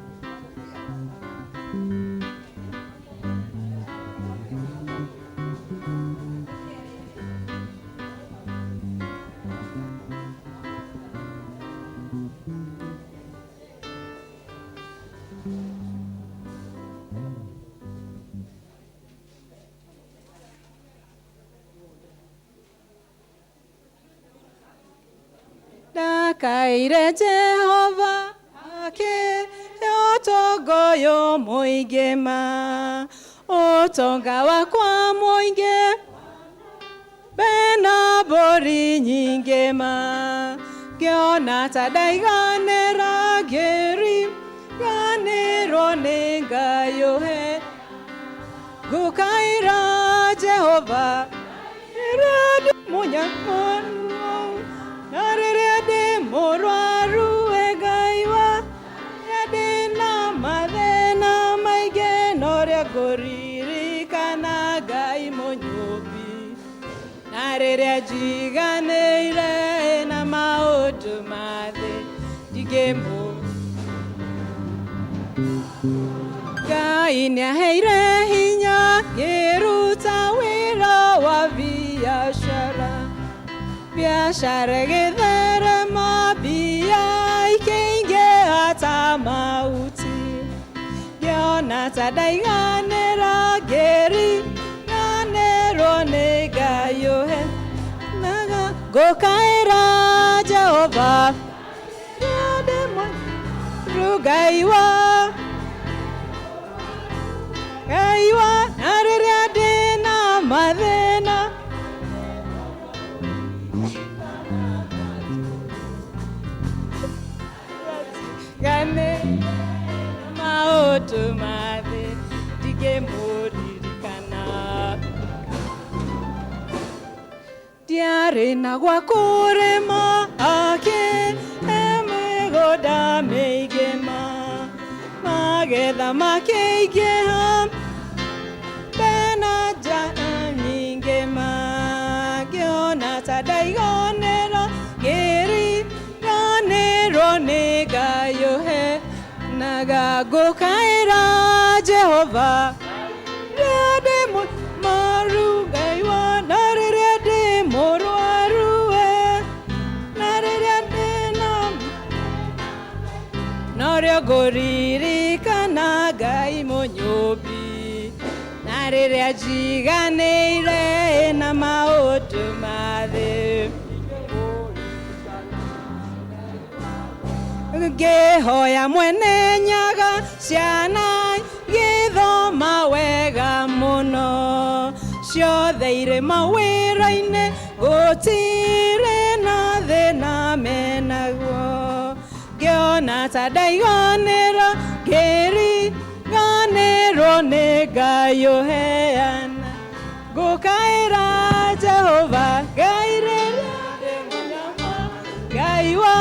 Ndakaire Jehova ake ũtonga ũyũ mũingĩ ma, ũtonga wakwa mũingĩ bena mbũri nyingĩ ma, ngĩona ta ndaiganĩra ngĩriganĩrwo nĩ Ngai ũhe, ngũkaĩra Jehova rĩrĩa ndĩ mũnyamaru na rĩrĩa ndĩ mũrwaru we Ngai wa rĩrĩa ndĩna mathĩna maingĩ no rĩo ngũririkana Ngai mũnyũmbi, na rĩrĩa njiganĩire na maũndũ ma thĩ ndingĩmũ Ngai nĩaheire hinya ngĩruta wĩra wa biacara, biacara ĩgĩtherema mbia ikĩingĩha ta mahuti, ngĩona ta ndaiganĩra ngĩriganĩrwo nĩ Ngai ũhe naga ngũkaĩra Jehova rĩrĩa ndĩ mũrwaru Ngai wa Ngai wa na rĩrĩa ndĩna mathĩna gane maũndũ ma thĩ ndingĩmũririkana. Ndiarĩ na gwa kũrĩma akĩ mĩgũnda mĩingĩ ma, magetha makĩingĩha bena njaa nyingĩ ma, ngĩona ta ndaiganĩra ngĩriganĩrwo nĩ Ngai ũheanaga, ngũkaĩra Jehova rĩrĩa ndĩ mũrwaru Ngai wa na rĩrĩa ndĩ mũrwaru we na rĩrĩa ndĩna no rĩo ngũririkana Ngai mũnyũmbi, na rĩrĩa njiganĩire na maũndũ ma thĩ ngĩhoya mwene Nyaga ciana gĩthoma wega mũno, ciothe irĩ mawĩra-inĩ gũtirĩ na thĩna menaguo, ngĩona ta ndaiganĩra ngĩriganĩrwo nĩ Ngai ũheana, ngũkaĩra Jehova Ngai rĩrĩa ndĩ mũnyamaru Ngai wa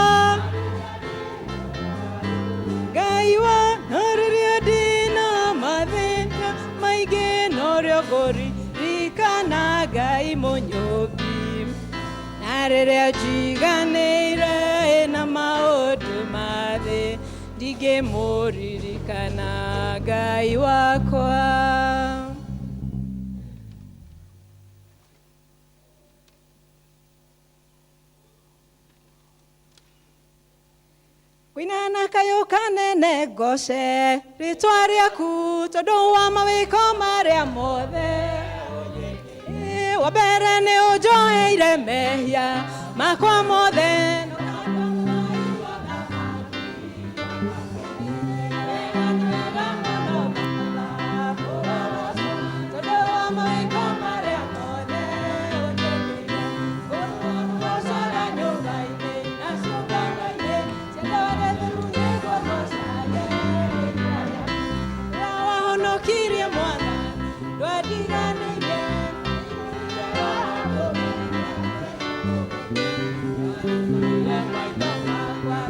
Ngai wa na rĩrĩa ndĩna mathĩna maingĩ no rĩo ngũririkana Ngai mũnyũmbi, na rĩrĩa njiganĩire na maũndũ ma thĩ ndingĩmũririkana. Ngũririkana Ngai wakwa. Kwina na kayũ kanene ngoce rĩtwa rĩaku tondũ wa mawĩko marĩa mothe. Ĩ, wa mbere nĩ ũnjoheire mehia makwa mothe. Tondũ wa mawĩko marĩa mothe ũnjĩkĩire. Ngũgũcoora nyũmba-inĩ na ciũngano-inĩ cia andũ arĩa atheru nĩguo ngocage rĩĩtwa rĩaku. Rĩrĩa wahonokirie mwana ndwandiganĩirie.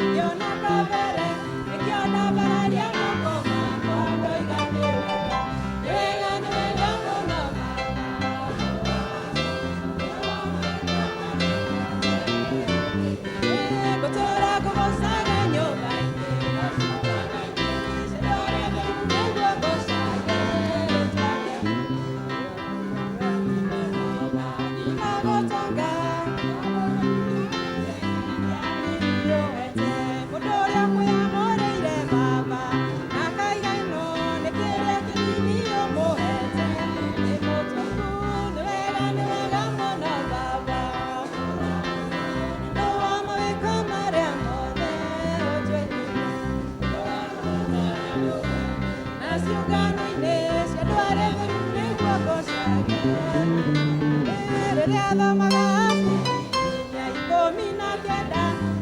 Ngĩona kabere nĩkĩo ndambararia moko makwa ndoiga nĩ wega, nĩ wega, nĩ wega mũno. Ngũtũũra ngũgoocaga nyũmba-inĩ na ciũngano-inĩ cia andũ arĩa atheru nĩguo ngocage rĩĩtwa rĩaku. Ndagũtonga mũndũ ũrĩa ũkwĩyamũrĩire Baba na akaiga ĩno nĩ kĩrĩa kĩnini ũmũhete. Nĩ mũtongu, nĩ wega, nĩ wega mũno Baba. Nĩ wa mawĩko marĩa mothe ũnjĩkĩire. Na ciũngano-inĩ cia andũ arĩa atheru nĩguo ngocage. Rĩrĩa thomaga ya 19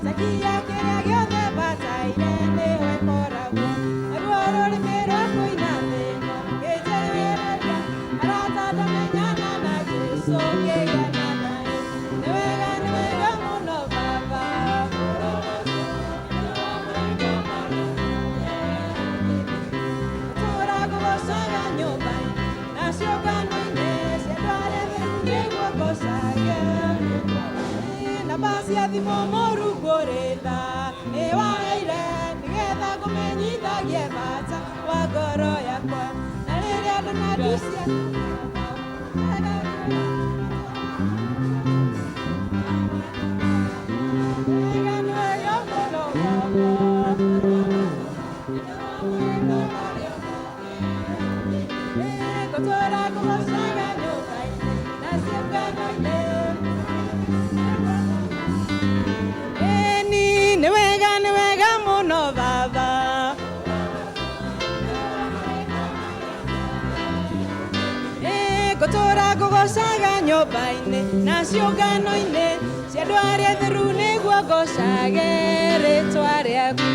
cakia kĩrĩa gĩothe bataire nĩho ĩkoragwo. Naruo rũrĩmĩ rwa kũina thĩ-ĩno ngĩnjehereria arata ndamenyana na Jesũ ngĩgĩa na thayũ. Nĩ wega, nĩ wega mũno Baba. Ngũtũũra ngũgoocaga nyũmba-inĩ na ciũngano-inĩ cia andũ arĩa atheru nĩguo ngocage. Namba cia thimũ mũrugũrĩtha nĩ waheire nĩgetha ngũmenyithagie bata wa ngoro yakwa. Na rĩrĩa ndona nducia wega, nĩ wega mũno Baba. Ngũtũũra ngũgoocaga nyũmba-inĩ na ciũngano-inĩ. Ĩni, nĩ wega, nĩ wega mũno Baba. Ĩ, ngũtũũra ngũgoocaga nyũmba-inĩ na ciũngano-inĩ cia andũ arĩa atheru nĩguo ngocage rĩĩtwa rĩaku.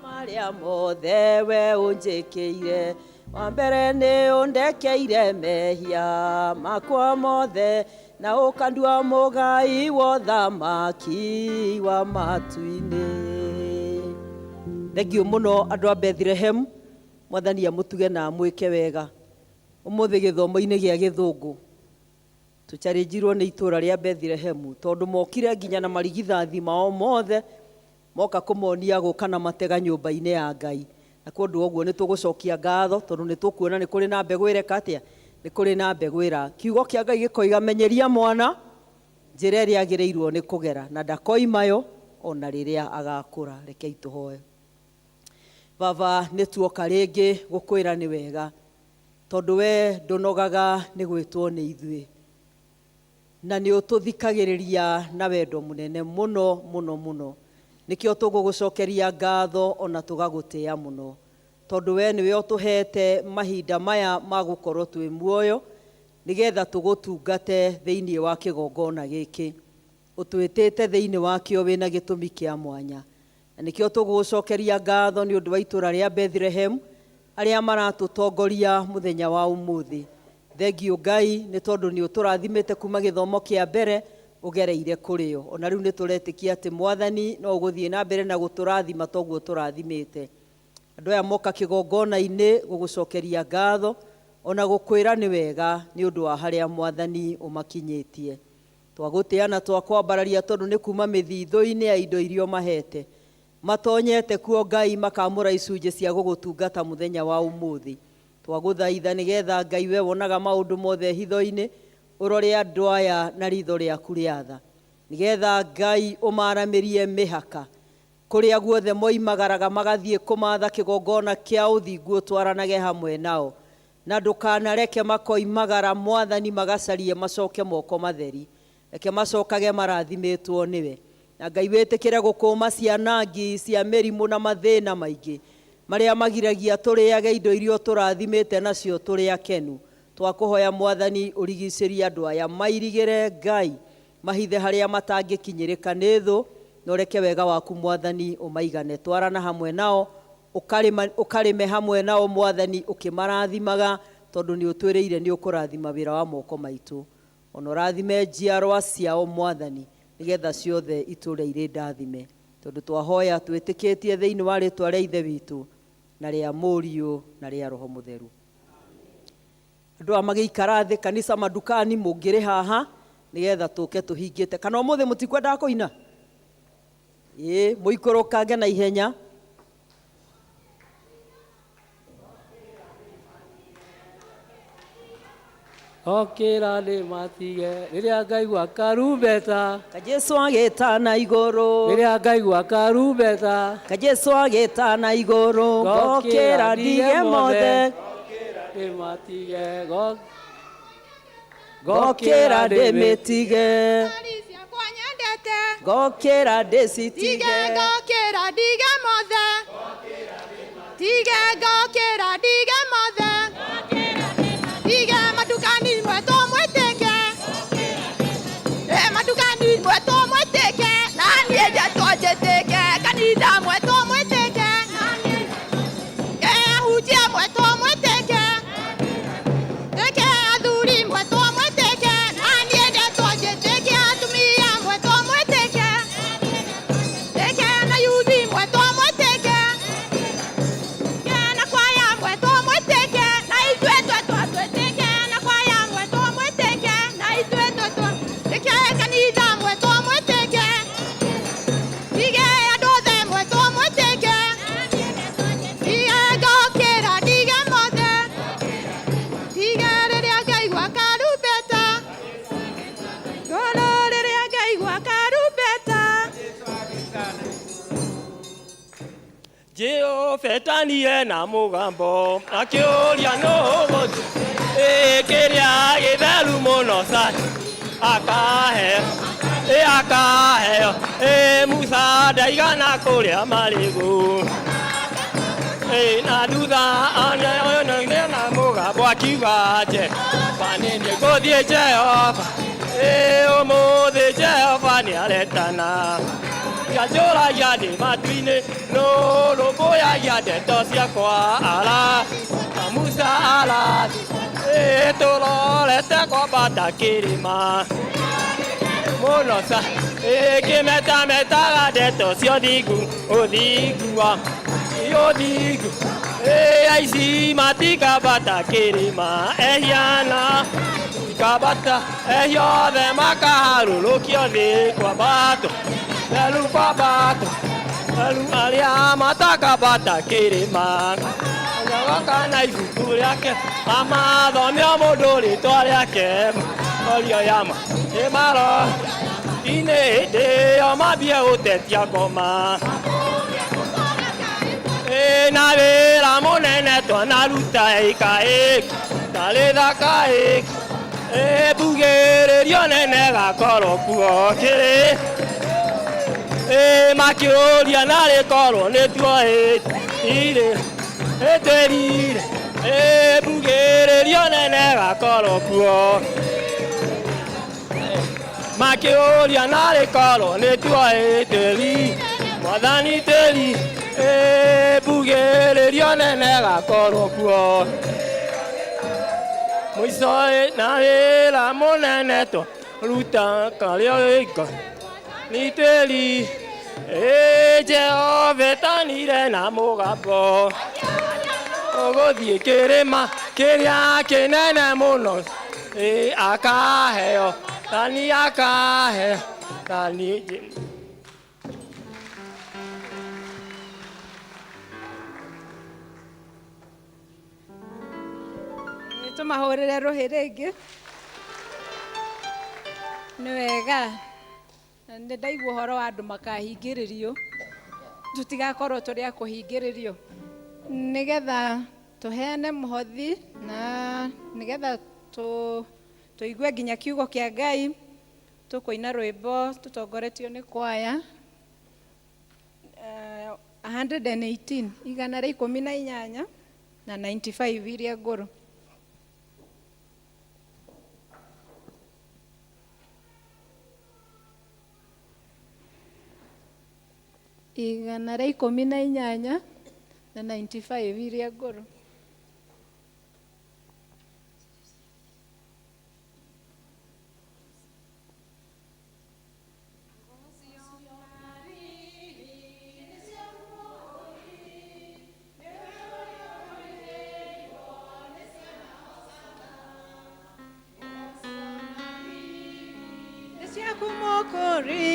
Marĩa mothe we ũnjĩkĩire wa mbere nĩ ũndekeire mehia makwa mothe na ũkandua mũgai wa ũthamaki wa matu-inĩ. Thengiũ mũno andũ a Bethlehem, mwathani amũtuge na amwĩke wega. Ũmũthĩ gĩthomo-inĩ gĩa gĩthũngũ tũcarĩnjirwo nĩ itũra rĩa Bethlehem tondũ mokire nginya na marigithathi mao mothe moka kũmonia gũka na matega nyũmba-inĩ ya Ngai. Na kwa ũndũ ũguo nĩ tũgũcokia ngatho tondũ nĩ tũkuona nĩ kũrĩ na mbegũ ĩreka atĩa, nĩ kũrĩ na mbegũ ĩra. Kiugo kĩa Ngai gĩkoiga menyeria mwana njĩra ĩrĩa agĩrĩirwo nĩ kũgera na ndakoimayo ona rĩrĩa agakũra. Rekei tũhoe. Baba, nĩ tuoka rĩngĩ gũkwĩra nĩ wega tondũ we ndũnogaga nĩ gwĩtwo nĩ ithuĩ na nĩ ũtũthikagĩrĩria na wendo mũnene mũno mũno mũno. Nĩkĩo tũgũgũcokeria ngatho ona tũgagũtĩa mũno tondũ we nĩwe ũtũhete mahinda maya ma gũkorwo twĩ muoyo nĩgetha tũgũtungate thĩinĩ wa kĩgongona gĩkĩ. Ũtwĩtĩte thĩinĩ wakĩo wĩna gĩtũmi kĩa mwanya. Na nĩkĩo tũgũgũcokeria ngatho nĩ ũndũ wa itũra rĩa Bethlehem arĩa maratũtongoria mũthenya wa ũmũthĩ. Thengiũ Ngai nĩ tondũ nĩ ũtũrathimĩte kuma gĩthomo kĩa mbere Ũgereire kũrĩ o. Ona rĩu nĩ tũretĩkia atĩ Mwathani no ũgũthiĩ na mbere na gũtũrathima toguo tũrathimĩte. Andũ aya moka kĩgongona-inĩ gũgũcokeria ngatho ona gũkwĩra nĩ wega nĩ ũndũ wa harĩa Mwathani ũmakinyĩtie. Twagũtĩa na twakwambararia tondũ nĩ kuma mĩthithũ-inĩ ya indo iria ũmahete. Matonyete kuo Ngai makamũra icunjĩ cia gũgũtungata mũthenya wa ũmũthĩ. Twagũthaitha nĩgetha Ngai we wonaga maũndũ mothe hitho-inĩ ũrore andũ aya na ritho rĩaku rĩa tha. Nĩgetha Ngai ũmaramĩrie mĩhaka. Kũrĩa guothe moimagaraga magathiĩ kũmatha kĩgongona kĩa ũthingu ũtwaranage hamwe nao. Na ndũkanareke makoimagara Mwathani magacarie macoke moko matheri. Reke macokage marathimĩtwo nĩwe. Na Ngai wĩtĩkĩre gũkũma ciana ngi cia mĩrimũ na mathĩna maingĩ marĩa magiragia tũrĩage indo iria ũtũrathimĩte nacio tũrĩ akenu. Twakũhoya Mwathani ũrigicĩrie andũ aya mairigĩre Ngai mahithe harĩa matangĩkinyĩrĩka nĩ thũ na ũreke wega waku Mwathani ũmaigane. Twarana hamwe nao ũkarĩme hamwe nao Mwathani ũkĩmarathimaga tondũ nĩ ũtwĩrĩire nĩ ũkũrathima wĩra wa moko maitũ. Ona ũrathime njiarwa ciao Mwathani nĩgetha ciothe itũre irĩ ndathime. Tondũ twahoya twĩtĩkĩtie thĩinĩ wa rĩtwa rĩa Ithe witũ na rĩa Mũriũ na rĩa Roho Mũtheru. Andũ aya magĩikara thĩ kanitha mandukani mũngĩrĩ haha nĩgetha tũke tũhingĩte. Kana ũmũthĩ mũtikwendaga kũina? Ĩĩ, mũikũrũkange na ihenya. Okĩra ndĩmatige rĩrĩa ngaigua karumbeta. Kajesu agĩtana igũrũ. Rĩrĩa ngaigua karumbeta. Kajesu agĩtana igũrũ. Ngokĩra ndige mothe. Ndĩmatige. Ngokĩra ndĩmĩtige. Ngokĩra ndĩcitige. Tige ngokĩra ndige mothe. Tige ngokĩra ndige mothe. Tige madukani mwetwo mwĩtĩke. Madukani mwetwo mwĩtĩke. Na niĩ njetwo njĩtĩke. Kanitha mwetwo mwĩtĩke. Ahunjia mwetwo mwĩtĩke. Ĩke athuri mwetwo mwĩtĩke. Na niĩ njetwo njĩtĩke. Atumia mwetwo mwĩtĩke. Ĩke na yuthi mwetwo mwĩtĩke. Na kwaya mwetwo mwĩtĩke. Na ithuĩ twetwo twĩtĩke. Na kwaya mwetwo mwĩtĩke. Na ithuĩ twetwo ĩke kanitha mwetwo mwĩtĩke. Tige andũ othe mwetwo mwĩtĩke. Tige ngokĩra ndige mothe. Tige rĩrĩa ngaigua karumbeta. Ngoro rĩrĩa ngaigua karumbeta. Jehova na mũgambo akĩũria nũ ũgũthiĩ ĩ kĩrĩa gĩtheru mũno sana akaheo ĩ akaheo ĩ Musa ndaigana kũrĩa marĩgũ ĩ na thutha na mũgambo akiuga Jehova nĩ niĩ ngũthiĩ Jehova ĩ ũmũthĩ Jehova nĩaretana Njũragia ndĩ matu-inĩ nũ rũmbũyagia ndeto ciakwa ara na Musa arathi ĩ tũrorete kwambata kĩrĩma mũno sa ĩ kĩmetametaga ndeto cia ũthingu ũthingu wa ũthingu ĩ aici matikambata kĩrĩma ehiana tikambata ehia othe makaharũrũkio thĩ kwambatwo Theru kwambatwo theru arĩa matakambata kĩrĩma Nyagoka na ibuku rĩake amathomia mũndũ rĩtwa rĩake orio yama ĩmaro inĩ hĩndĩ ĩyo mambie gũtetia ngoma ĩ na wĩra mũnene twanaruta ĩka ĩka tarĩ thaka ĩka ĩ mbugĩrĩrio nene gakorwo kuo kĩrĩ ĩ makĩũria narĩ korwo nĩ tuoĩtire ĩtwĩrire ĩ mbugĩrĩrio nene gakorwo kuo makĩũria narĩ korwo nĩ tuoĩtĩri Mwathani tĩri ĩ mbugĩrĩrio nene gakorwo kuo mũico na wĩra mũnene twa Ruta karĩa ĩka nitĩri ĩ Jehova etanire na mũgambo ũgũthiĩ kĩrĩma kĩrĩa kĩnene mũno ĩ akaheo nani akaheo nani. Tũmahũrĩre rũhĩ rĩngĩ. Nĩ wega. Na nĩ ndaigua ũhoro wa andũ makahingĩrĩrio, tũtigakorwo tũrĩ a kũhingĩrĩrio, nĩgetha tũheane mũhothi na nĩgetha tũigue nginya kiugo kĩa Ngai. Tũkũina rwĩmbo tũtongoretio nĩ kwaya 118, 118 na 95 iria ngũrũ. 118 na 95 iria ngũrũ. Ciaku mũkũri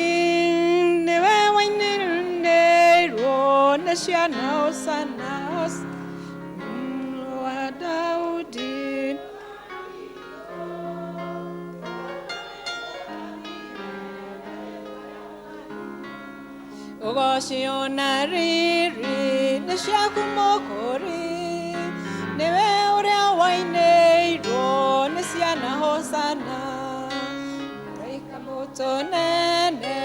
nĩwe wainĩrwo nĩ ciana Hosana wa Daudi. Ũgocio na riri nĩ ciaku mũkũri nĩwe ũrĩa wainĩirwo nĩ ciana Hosana. Mũtũnene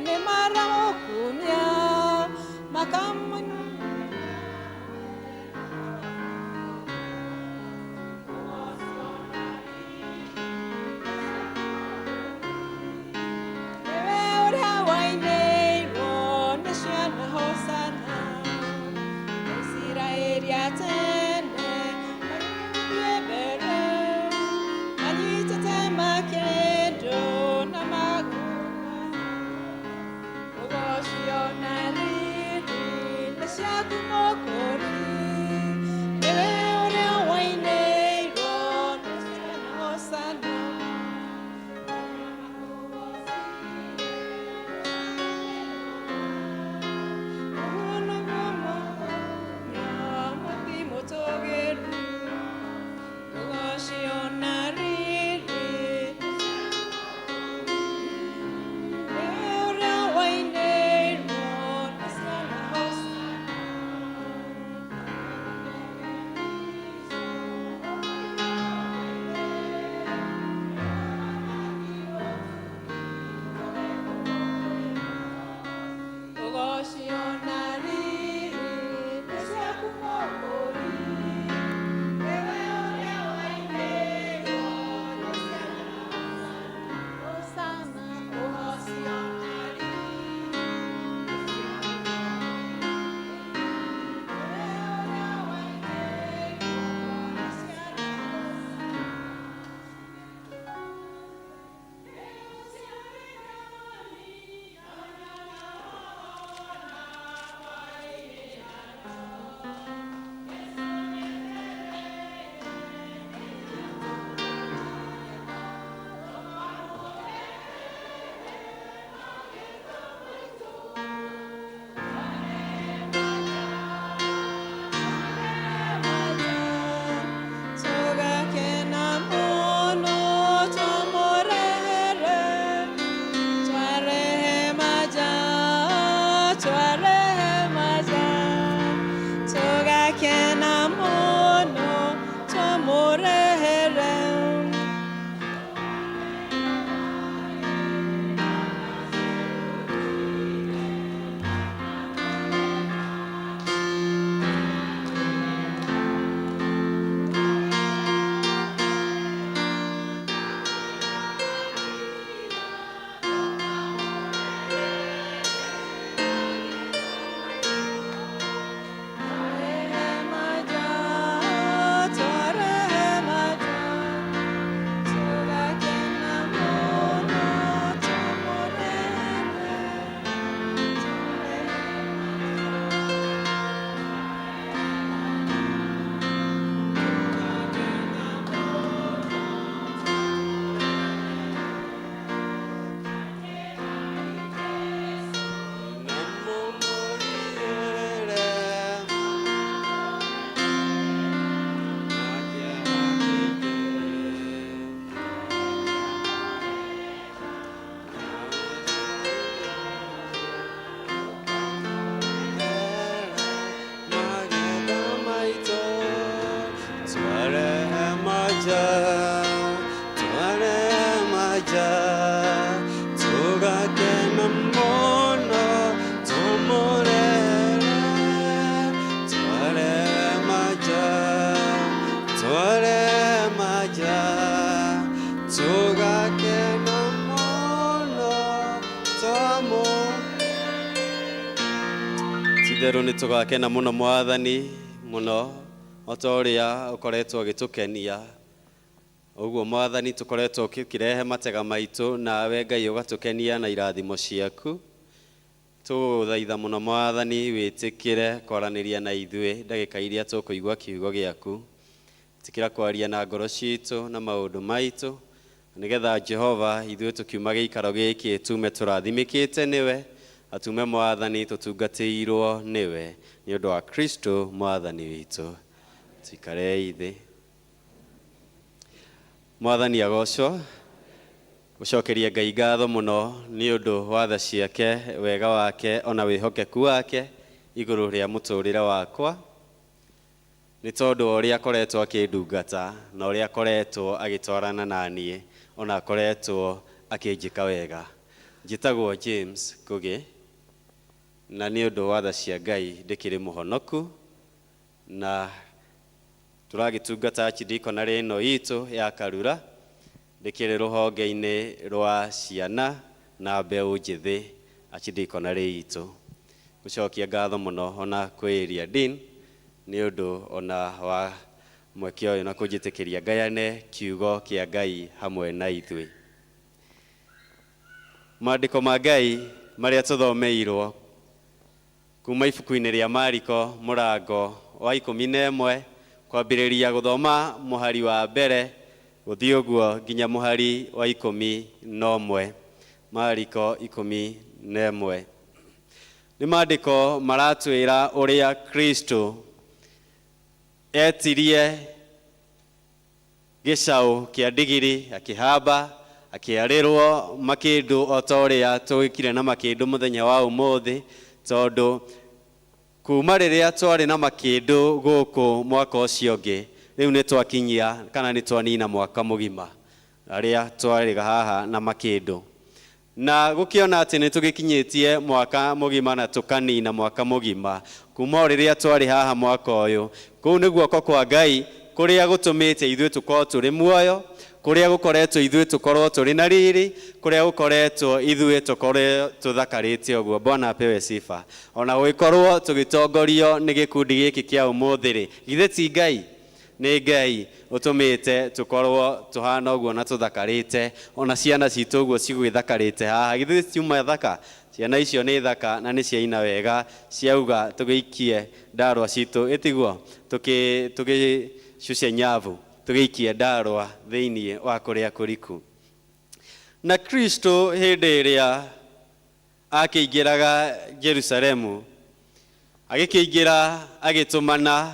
nĩ maramũkumia makamu. Nĩwe ũrĩa wainĩirwo nĩ ciana Hosana. Isiraeli a tene mathiĩ mbere manyitĩte makĩndũ na magũrũ. Ũgocio na riri nĩ ciaku mũkũri nĩwe ũrĩa wainĩirwo nĩ ciana Hosana. maja, tware maja, tũgakena mũno tũmũrere. Tware maja, tware maja, tũgakena mũno tũmũrere. Ti-itherũ nĩ tũgakena mũno Mwathani mũno o ta ũrĩa ũkoretwo ũgĩtũkenia. Ũguo Mwathani tũkoretwo ũkĩrehe matega maitũ nawe Ngai ũgatũkenia na irathimo ciaku. Tũgũthaitha mũno Mwathani wĩtĩkĩre kwaranĩria na ithuĩ ndagĩka iria tũkũigua kiugo gĩaku. Ĩtĩkĩra kwaria na ngoro citũ na maũndũ maitũ nĩgetha Jehova ithuĩ tũkiuma gĩikaro gĩkĩ tume tũrathimĩkĩte nĩwe, atume Mwathani tũtungatĩirwo nĩwe nĩ ũndũ wa Kristo Mwathani witũ. Tuikarei thĩ. Mwathani agocwo. Gũcokeria Ngai ngatho mũno nĩ ũndũ wa tha ciake, wega wake ona wĩhokeku wake igũrũ rĩa mũtũrĩre wakwa, nĩ tondũ wa ũrĩa akoretwo akĩndungata na ũrĩa akoretwo agĩtwarana na niĩ ona akoretwo akĩnjĩka wega. Njĩtagwo James Ngugi na nĩ ũndũ wa tha cia Ngai ndĩkĩrĩ mũhonoku na tũragĩtungata archidiaconary ĩno itũ ya Karura, ndĩkĩrĩ rũhonge-inĩ rwa ciana na mbeũ njĩthĩ archidiaconary itũ. Gũcokia ngatho mũno ona kwĩ area dean nĩ ũndũ ona wa mweke ũyũ na kũnjĩtĩkĩria ngayane kiugo kĩa Ngai hamwe na ithuĩ. Maandĩko ma Ngai marĩa tũthomeirwo kuma ibuku-inĩ rĩa Mariko mũrango wa 11 kwambĩrĩria gũthoma mũhari wa mbere gũthiĩ ũguo nginya mũhari wa 11. Mariko 11 nĩ maandĩko maratwĩra ũrĩa Kristo etirie gĩcaũ kĩa ndigiri akĩhamba akĩarĩrwo makĩndũ o ta ũrĩa tũgĩkire na makĩndũ mũthenya wa ũmũthĩ, tondũ kuma rĩrĩa twarĩ na makĩndũ gũkũ mwaka ũcio ũngĩ rĩu nĩ twakinyia kana nĩ twanina mwaka mũgima arĩa twarĩ haha na makĩndũ, na gũkĩona atĩ nĩ tũgĩkinyĩtie mwaka mũgima na tũkanina mwaka mũgima kuma o rĩrĩa twarĩ haha mwaka ũyũ. Kũu nĩ guoko kwa Ngai kũrĩa gũtũmĩte ithuĩ tũkorwo tũrĩ muoyo, kũrĩa gũkoretwo ithuĩ tũkorwo tũrĩ na riri, kũrĩa gũkoretwo ithuĩ tũkorwo tũthakarĩte ũguo. Bwana apewe sifa. Ona gũgĩkorwo tũgĩtongorio nĩ gĩkundi gĩkĩ kĩa ũmũthĩ rĩ, githĩ ti Ngai? Nĩ Ngai ũtũmĩte tũkorwo tũhana ũguo na tũthakarĩte, ona ciana citũ ũguo cigwĩthakarĩte haha, githĩ ciuma thaka? Ciana icio nĩ thaka na nĩ ciaina wega, ciauga tũgĩikie ndarwa citũ, ĩtiguo tũgĩcuce nyavu, tũgĩikie ndarwa thĩinĩ wa kũrĩa kũriku. Na Kristo hĩndĩ ĩrĩa akĩingĩraga Jerusalemu, agĩkĩingĩra agĩtũmana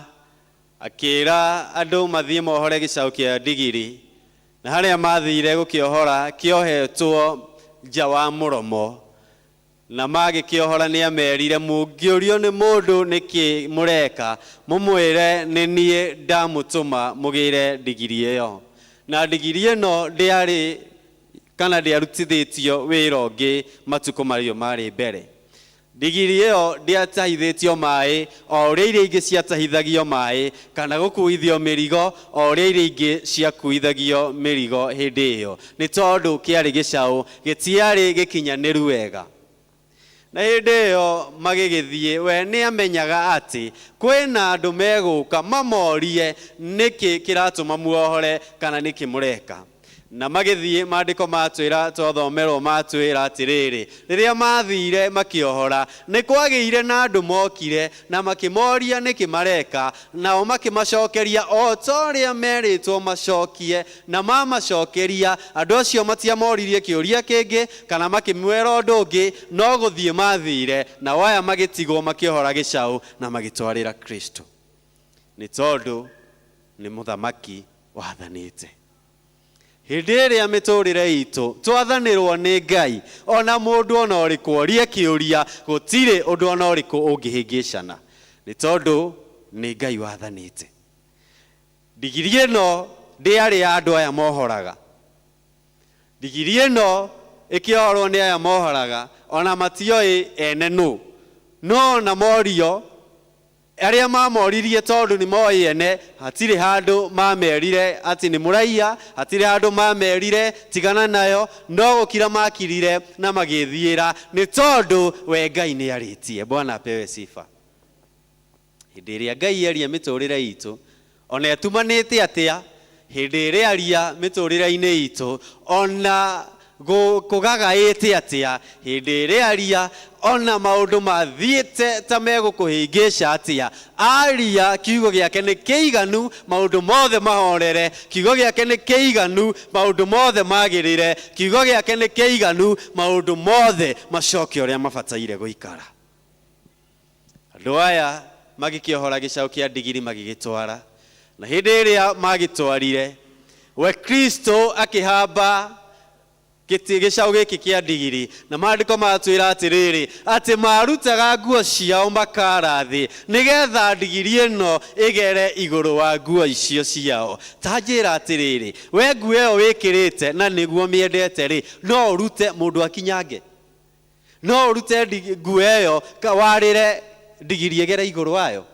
akĩra andũ mathiĩ mohore gĩcaũ kĩa ndigiri, na harĩa mathire gũkĩohora kĩohetwo nja wa mũromo, na magĩkĩohora nĩ amerire, mũngĩũrio nĩ mũndũ nĩkĩ mũreka, mũmwĩre nĩ niĩ ndamũtũma mũgĩre ndigiri ĩyo. Na ndigiri ĩno ndĩarĩ kana ndĩarutithĩtio wĩra ũngĩ matukũ marĩa marĩ mbere. Ndigiri ĩyo ndĩatahithĩtio maĩ o ũrĩa iria ingĩ ciatahithagio maĩ, kana gũkuithio mĩrigo o ũrĩa iria ingĩ ciakuithagio mĩrigo hĩndĩ ĩyo, nĩ tondũ kĩarĩ gĩcaũ gĩtiarĩ gĩkinyanĩru wega. Na hĩndĩ ĩyo magĩgĩthiĩ, we nĩ amenyaga atĩ kwĩna andũ megũka mamorie nĩkĩ kĩratũma muohore kana nĩkĩ mũreka. Na magĩthiĩ, maandĩko matwĩra twathomerwo matwĩra atĩrĩrĩ, rĩrĩa mathire makĩohora nĩ kwagĩire na andũ mokire na makĩmoria nĩkĩ mareka, nao makĩmacokeria o ta ũrĩa merĩtwo macokie, na mamacokeria andũ acio matiamoririe kĩũria kĩngĩ kana makĩmwĩra ũndũ ũngĩ, no gũthiĩ mathire, nao aya magĩtigwo makĩohora gĩcaũ na magĩtwarĩra Kristo, nĩ tondũ nĩ mũthamaki wathanĩte. Hĩndĩ ĩrĩa mĩtũrĩre itũ twathanĩrwo nĩ Ngai, ona mũndũ ona ũrĩkũ orie kĩũria, gũtirĩ ũndũ ona ũrĩkũ ũngĩhĩngĩcana, nĩ tondũ nĩ Ngai wathanĩte. Ndigiri ĩno Ndĩarĩ ya andũ aya mohoraga. Ndigiri ĩno ĩkĩohorwo nĩ aya mohoraga, ona matioĩ ene nũ. No ona morio, arĩa mamoririe tondũ nĩ moĩ ene, hatirĩ handũ mamerire atĩ nĩ mũraiya, hatirĩ handũ mamerire tigana nayo, no gũkira makirire na magĩthiĩra nĩ tondũ we Ngai nĩ arĩtie. Bwana apewe sifa. Hĩndĩ ĩrĩa Ngai aria mĩtũrĩre itũ, ona etumanĩte atĩa, hĩndĩ ĩrĩa aria mĩtũrĩre-inĩ itũ, ona kũgagaĩte atĩa, hĩndĩ ĩrĩa aria, ona maũndũ mathiĩte ta megũkũhĩngĩca atĩa, aria kiugo gĩake nĩ kĩiganu maũndũ mothe mahorere, kiugo gĩake nĩ kĩiganu maũndũ mothe magĩrĩre, kiugo gĩake nĩ kĩiganu maũndũ mothe macoke ũrĩa mabataire gũikara. Andũ aya magĩkĩohora gĩcaũ kĩa ndigiri magĩgĩtwara, na hĩndĩ ĩrĩa magĩtwarire, we Kristo akĩhamba gĩtĩ gĩcaũ gĩkĩ kĩa ndigiri, na maandĩko matwĩra atĩrĩrĩ, atĩ marutaga nguo ciao makara thĩ nĩgetha ndigiri ĩno ĩgere igũrũ wa nguo icio ciao. Ta njĩra atĩrĩrĩ, we nguo ĩyo wĩkĩrĩte na nĩguo mĩendete rĩ, no ũrute mũndũ akinyange? No ũrute nguo ĩyo warĩre ndigiri ĩgere igũrũ wayo?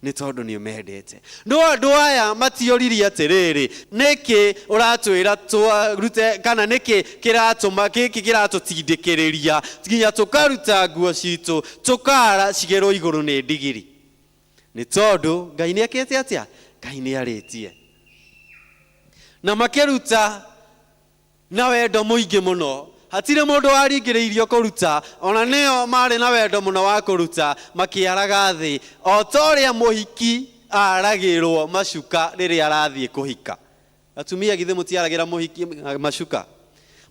Nĩ tondũ nĩ ũmendete. No andũ aya matioririe atĩrĩrĩ, nĩkĩ ũratwĩra twarute, kana nĩkĩ kĩratũma gĩkĩ kĩratũtindĩkĩrĩria nginya tũkaruta nguo citũ tũkara cigerwo igũrũ nĩ ndigiri? Nĩ tondũ Ngai nĩ ekĩte atĩa? Ngai nĩ arĩtie. Na makĩruta na wendo mũingĩ mũno. Hatirĩ mũndũ waringĩrĩirio kũruta, ona nĩo marĩ na wendo mũno wa kũruta, makĩaraga thĩ o ta ũrĩa mũhiki aragĩrwo macuka rĩrĩa arathiĩ kũhika. Atumia githĩ mũtiaragĩra mũhiki macuka?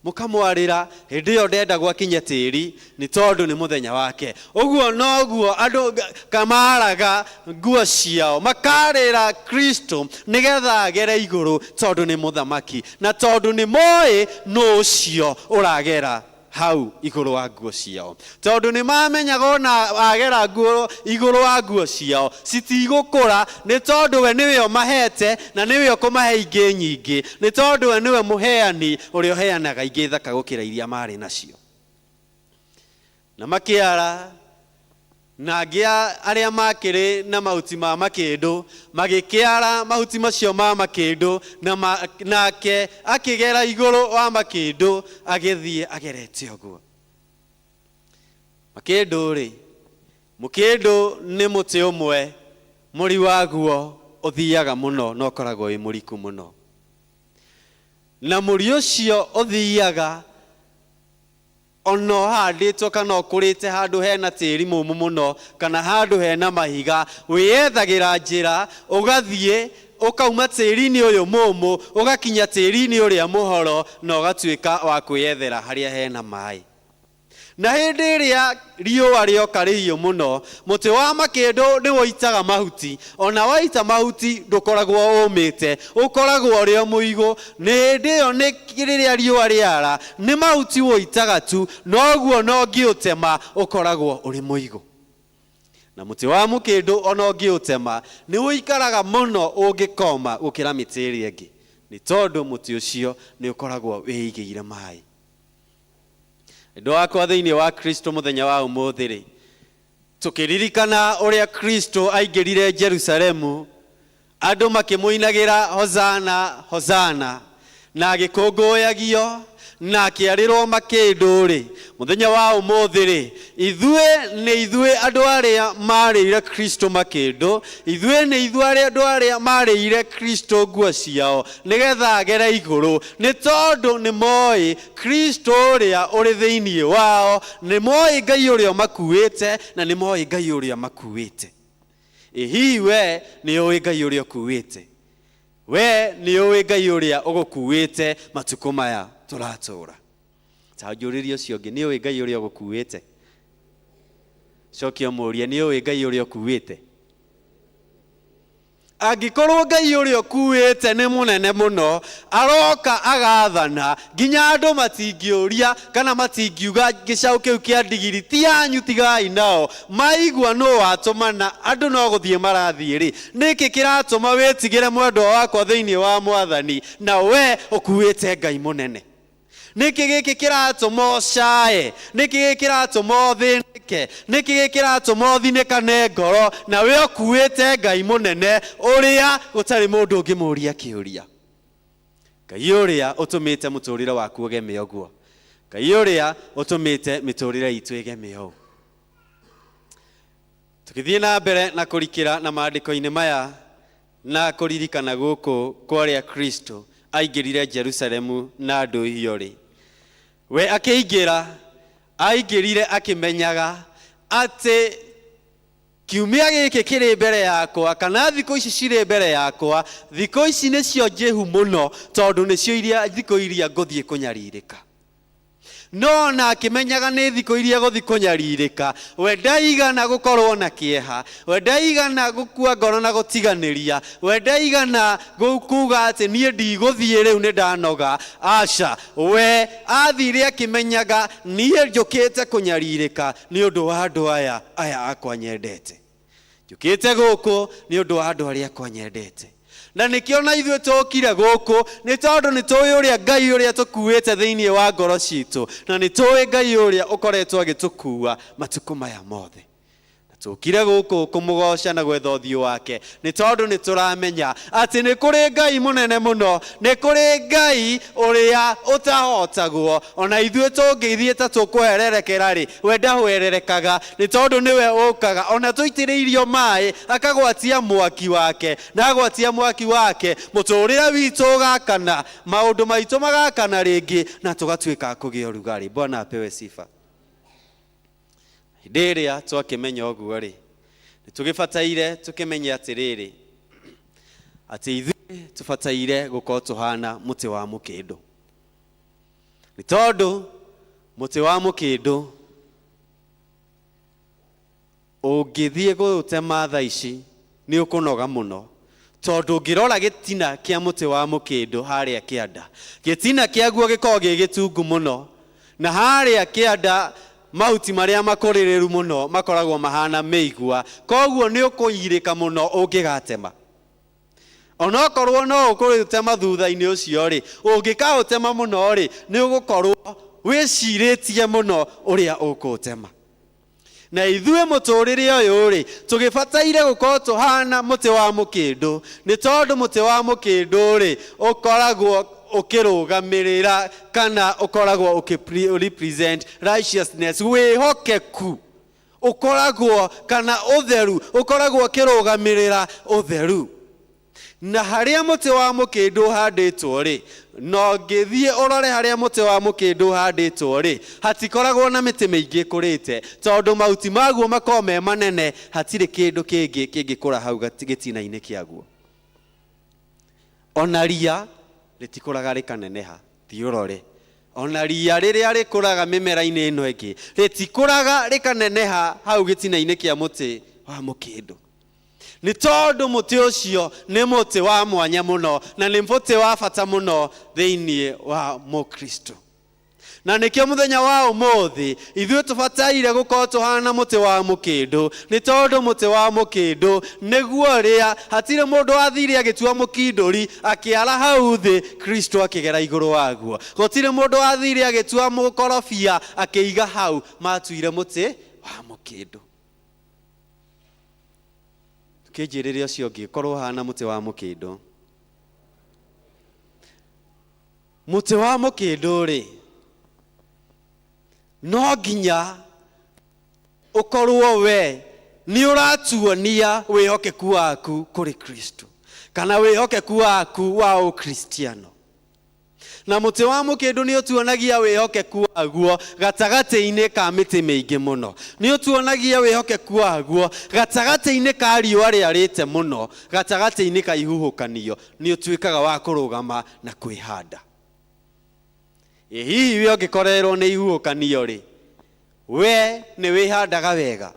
Mũkamwarĩra hĩndĩ ĩyo ndendagwo akinye tĩri nĩ tondũ nĩ mũthenya wake. Ũguo noguo andũ kamaraga nguo ciao, makarĩra Kristo nĩgetha agere igũrũ tondũ nĩ mũthamaki, na tondũ nĩ moĩ nũ ũcio ũragera hau igũrũ wa nguo ciao, tondũ nĩ mamenyaga ona agera nguo igũrũ wa nguo ciao citigũkũra, nĩ tondũ we nĩwe ũmahete na nĩwe ũkũmahe ingĩ nyingĩ, nĩ tondũ we nĩwe mũheani ũrĩa ũheanaga ingĩ thaka gũkĩra iria marĩ nacio. Na makĩara na angĩ arĩa makĩrĩ na mahuti ma makĩndũ magĩkĩara mahuti macio ma makĩndũ, na nake akĩgera igũrũ wa makĩndũ agĩthiĩ agerete ũguo. Makĩndũ rĩ, mũkĩndũ nĩ mũtĩ ũmwe mũri waguo ũthiaga mũno na ũkoragwo wĩ mũriku mũno, na mũri ũcio ũthiaga ona ũhandĩtwo kana ũkũrĩte handũ hena tĩri mũmũ mũno kana handũ hena mahiga, wĩyethagĩra njĩra ũgathiĩ ũkauma tĩri-inĩ ũyũ mũmũ ũgakinya tĩri-inĩ ũrĩa mũhoro na ũgatuĩka wa kwĩyethera harĩa hena maĩ. Na hĩndĩ ĩrĩa riũa rĩoka rĩhiũ mũno, mũtĩ wa makĩndũ nĩ woitaga mahuti, ona waita mahuti ndũkoragwo ũmĩte, ũkoragwo ũrĩ o mũigũ. Nĩ hĩndĩ ĩyo nĩ rĩrĩa riũa rĩara, nĩ mahuti woitaga tu, noguo ona ũngĩũtema ũkoragwo ũrĩ mũigũ. Na mũtĩ wa mũkĩndũ ona ũngĩũtema nĩ ũikaraga mũno ũngĩkoma gũkĩra mĩtĩ ĩrĩa ĩngĩ, nĩ tondũ mũtĩ ũcio nĩ ũkoragwo wĩigĩire maĩ. Andũ akwa thĩinĩ wa Kristo mũthenya wa ũmũthĩ rĩ, tũkĩririkana ũrĩa Kristo aingĩrire Jerusalemu, andũ makĩmũinagĩra Hosana, Hosana, na agĩkũngũyagio na akĩarĩrwo makĩndũ rĩ, mũthenya wa ũmũthĩ rĩ, ithuĩ nĩ ithuĩ andũ arĩa marĩire Kristo makĩndũ, ithuĩ nĩ ithuĩ andũ arĩa marĩire Kristo nguo ciao nĩgetha agere igũrũ, nĩ tondũ nĩ moĩ Kristo ũrĩa ũrĩ thĩinĩ wao, nĩ moĩ Ngai ũrĩa ũmakuĩte, na nĩ moĩ Ngai ũrĩa makuĩte. Ĩ hihi we nĩ ũĩ Ngai ũrĩa ũkuĩte? We nĩ ũĩ Ngai ũrĩa ũgũkuĩte matukũ maya tũratũra? Ta njũrĩrie ũcio ũngĩ, nĩ ũĩ Ngai ũrĩa ũgũkuĩte? Cokia ũmũrie, nĩ ũĩ Ngai ũrĩa ũkuĩte? Angĩkorwo Ngai ũrĩa ũkuĩte nĩ mũnene mũno, aroka agathana nginya andũ matingĩũria kana matingiuga gĩcaũ kĩu kĩa ndigiri ti yanyu, tigai nao. Maigua nũ watũmana, andũ no gũthiĩ marathiĩ rĩ. Nĩkĩ kĩratũma wĩtigĩre mwendwa wakwa thĩinĩ wa Mwathani, na we ũkuĩte Ngai mũnene? Nĩkĩ gĩkĩ kĩratũma ũcae? Nĩkĩ gĩkĩ kĩratũma ũthĩnĩke? Nĩkĩ gĩkĩ kĩratũma ũthinĩkane ngoro, na we ũkuĩte Ngai mũnene ũrĩa gũtarĩ mũndũ ũngĩmũria kĩũria? Ngai ũrĩa ũtũmĩte mũtũrĩre waku ũgeme ũguo, Ngai ũrĩa ũtũmĩte mĩtũrĩre itũ ĩgeme ũũ. Tũgĩthiĩ na mbere na kũrikĩra na maandĩko-inĩ maya na kũririkana gũkũ kwa ũrĩa Kristo aingĩrire Jerusalemu na ndũhiũ rĩ, we akĩingĩra, aingĩrire akĩmenyaga atĩ kiumia gĩkĩ kĩrĩ mbere yakwa, kana thikũ ici cirĩ mbere yakwa, thikũ ici nĩcio njĩhu mũno, tondũ nĩcio iria thikũ iria ngũthiĩ kũnyarirĩka. No ona akĩmenyaga nĩ thikũ iria gũthiĩ kũnyarirĩka, we ndaigana gũkorwo na kĩeha, we ndaigana gũkua ngoro na gũtiganĩria, we ndaigana kuga atĩ niĩ ndigũthiĩ rĩu nĩ ndanoga. Aca, we athire akĩmenyaga niĩ njũkĩte kũnyarirĩka nĩ ũndũ wa andũ aya, aya akwa nyendete. Njũkĩte gũkũ nĩ ũndũ wa andũ arĩa akwa nyendete. Na nĩkĩo na ithuĩ tũkire gũkũ, nĩ tondũ nĩ tũĩ ũrĩa Ngai ũrĩa tũkuĩte thĩinĩ wa ngoro citũ, na nĩ tũĩ Ngai ũrĩa ũkoretwo agĩtũkua matukũ maya mothe. Na tũkire gũkũ kũmũgoca na gwetha ũthiũ wake, nĩ tondũ nĩ tũramenya atĩ nĩ kũrĩ Ngai mũnene mũno, nĩ kũrĩ Ngai ũrĩa ũtahotagwo. Ona ithuĩ tũngĩthiĩ ta tũkũhererekera rĩ, we ndahwererekaga, nĩ tondũ nĩwe ũkaga. Ona tũitĩrĩirio maĩ, akagwatia mwaki wake, na agwatia mwaki wake, mũtũrĩre witũ ũgakana, maũndũ maitũ magakana rĩngĩ, na tũgatuĩka a kũgĩa ũrugarĩ. Bwana apewe sifa. Hĩndĩ ĩrĩa twakĩmenya ũguo rĩ, nĩ tũgĩbataire tũkĩmenye atĩrĩrĩ, atĩ ithuĩ tũbataire gũkorwo tũhana mũtĩ wa mũkĩndũ. Nĩ tondũ mũtĩ wa mũkĩndũ ũngĩthiĩ gũũtema thaa ici nĩ ũkũnoga mũno, tondũ ũngĩrora gĩtina kĩa mũtĩ wa mũkĩndũ harĩa kĩanda, gĩtina kĩaguo gĩkoragwo gĩ gĩtungu mũno, na harĩa kĩanda mahuti marĩa makũrĩrĩru mũno makoragwo mahana mĩigua, koguo nĩ ũkũirĩka mũno ũngĩgatema. Onokorwo no ũkũũtema thutha-inĩ ũcio rĩ, ũngĩkaũtema mũno rĩ, nĩ ũgũkorwo wĩcirĩtie mũno ũrĩa ũkũũtema. Na ithuĩ mũtũrĩre ũyũ rĩ, tũgĩbataire gũkorwo tũhana mũtĩ wa mũkĩndũ, nĩ tondũ mũtĩ wa mũkĩndũ rĩ, ũkoragwo ũkĩrũgamĩrĩra kana ũkoragwo ũkĩ represent righteousness, wĩhokeku ũkoragwo kana ũtheru ũkoragwo ũkĩrũgamĩrĩra ũtheru. Na harĩa mũtĩ wa mũkĩndũ ũhandĩtwo rĩ, no ngĩthiĩ ũrore harĩa mũtĩ wa mũkĩndũ ũhandĩtwo rĩ, hatikoragwo na mĩtĩ mĩingĩ ĩkũrĩte, tondũ mahuti maguo makoragwo me manene, hatirĩ kĩndũ kĩngĩ kĩngĩkũra hau gĩtina-inĩ kĩaguo. Ona ria rĩtikũraga rĩkaneneha, thiĩ ũrore. Ona ria rĩrĩa rĩkũraga mĩmera-inĩ ĩno ĩngĩ, rĩtikũraga rĩkaneneha hau gĩtina-inĩ kĩa mũtĩ wa mũkĩndũ. Nĩ tondũ mũtĩ ũcio nĩ mũtĩ wa mwanya mũno, na nĩ mũtĩ wa bata mũno thĩinĩ wa Mũkristo. Na nĩkĩo mũthenya wa ũmũthĩ ithuĩ tũbataire gũkorwo tũhana mũtĩ wa mũkĩndũ, nĩ tondũ mũtĩ wa mũkĩndũ nĩguo ũrĩa hatirĩ mũndũ wathire agĩtua mũkindũri akĩara hau thĩ, Kristo akĩgera igũrũ waguo. Gũtirĩ mũndũ wathire agĩtua mũkorobia akĩiga hau, matuire mũtĩ wa mũkĩndũ. Tũkĩnjĩrĩre ũcio ũngĩ, korwo ũhana mũtĩ wa mũkĩndũ. Mũtĩ wa mũkĩndũ rĩ, no nginya ũkorwo we nĩ ũratuonia wĩhokeku waku kũrĩ Kristo, kana wĩhokeku waku wa Ũkristiano. Na mũtĩ wa mũkĩndũ nĩ ũtuonagia wĩhokeku waguo gatagatĩ-inĩ ka mĩtĩ mĩingĩ mũno. Nĩ ũtuonagia wĩhokeku waguo gatagatĩ-inĩ ka riũa rĩarĩte mũno, gatagatĩ-inĩ ka ihuhũkanio, nĩ ũtuĩkaga wa kũrũgama na kwĩhanda. Ĩ hihi we ũngĩkorerwo nĩ ihuhũkanio rĩ, we nĩ wĩhandaga wega?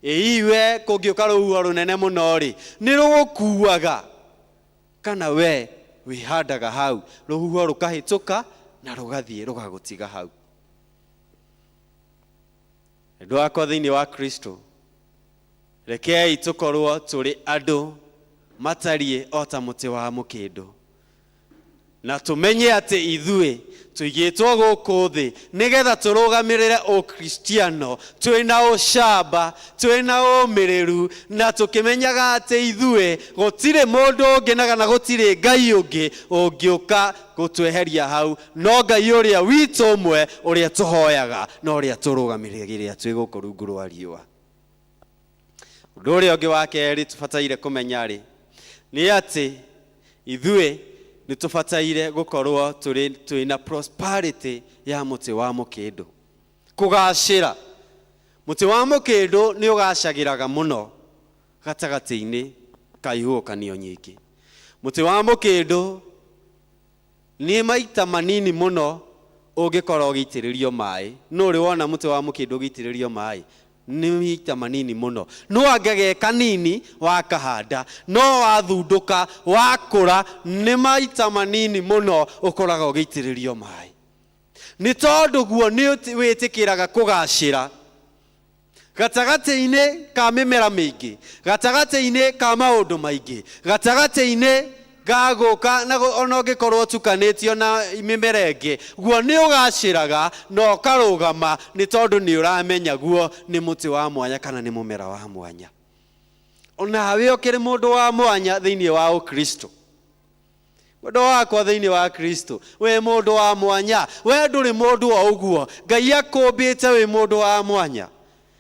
Ĩ hihi we kũngĩũka rũhuho rũnene mũno rĩ, nĩ rũgũkuaga kana we wĩhandaga hau, rũhuho rũkahĩtũka na rũgathiĩ rũgagũtiga hau. Endwa akwa thĩinĩ wa Kristo, rekei tũkorwo tũrĩ andũ matariĩ o ta mũtĩ wa mũkĩndũ, na tũmenye atĩ ithuĩ tũigĩtwo gũkũ thĩ nĩgetha tũrũgamĩrĩre ũkristiano twĩna ũcamba, twĩna ũmĩrĩru, na tũkĩmenyaga atĩ ithuĩ gũtirĩ mũndũ ũngĩ na kana gũtirĩ Ngai ũngĩ ũngĩũka gũtweheria hau, no Ngai ũrĩa witũ ũmwe, ũrĩa tũhoyaga na ũrĩa tũrũgamĩrĩra twĩ gũkũ rungu rwa riũa. Ũndũ ũrĩa ũngĩ wa kerĩ tũbataire kũmenya rĩ, nĩ atĩ ithuĩ nĩ tũbataire gũkorwo tũrĩ twĩna prosperity ya mũtĩ wa mũkĩndũ, kũgacĩra. Mũtĩ wa mũkĩndũ nĩ ũgacagĩraga mũno gatagatĩ-inĩ ka ihuhũkanio nyingĩ. Mũtĩ wa mũkĩndũ nĩ maita manini mũno ũngĩkorwo ũgĩitĩrĩrio maĩ. Nũ ũrĩ wona mũtĩ wa mũkĩndũ ũgĩitĩrĩrio maĩ? Nĩ maita manini mũno. No anga ge kanini wakahanda, no wathundũka wakũra, nĩ maita manini mũno ũkoraga ũgĩitĩrĩrio maĩ. Nĩ tondũ guo nĩ wĩtĩkĩraga kũgacĩra gatagatĩ-inĩ ka mĩmera mĩingĩ, gatagatĩ-inĩ ka maũndũ maingĩ, gatagatĩ-inĩ ga gũka na ona ũngĩkorwo ũtukanĩtio na mĩmera ĩngĩ, guo nĩ ũgacĩraga na ũkarũgama, nĩ tondũ nĩ ũramenya guo nĩ mũtĩ wa mwanya kana nĩ mũmera wa mwanya. Onawe ũkĩrĩ mũndũ wa mwanya thĩinĩ wa Ũkristo. Mũndũ wakwa thĩinĩ wa Kristo, wĩ mũndũ wa mwanya, we ndũrĩ mũndũ o ũguo, Ngai akũmbĩte wĩ mũndũ wa mwanya.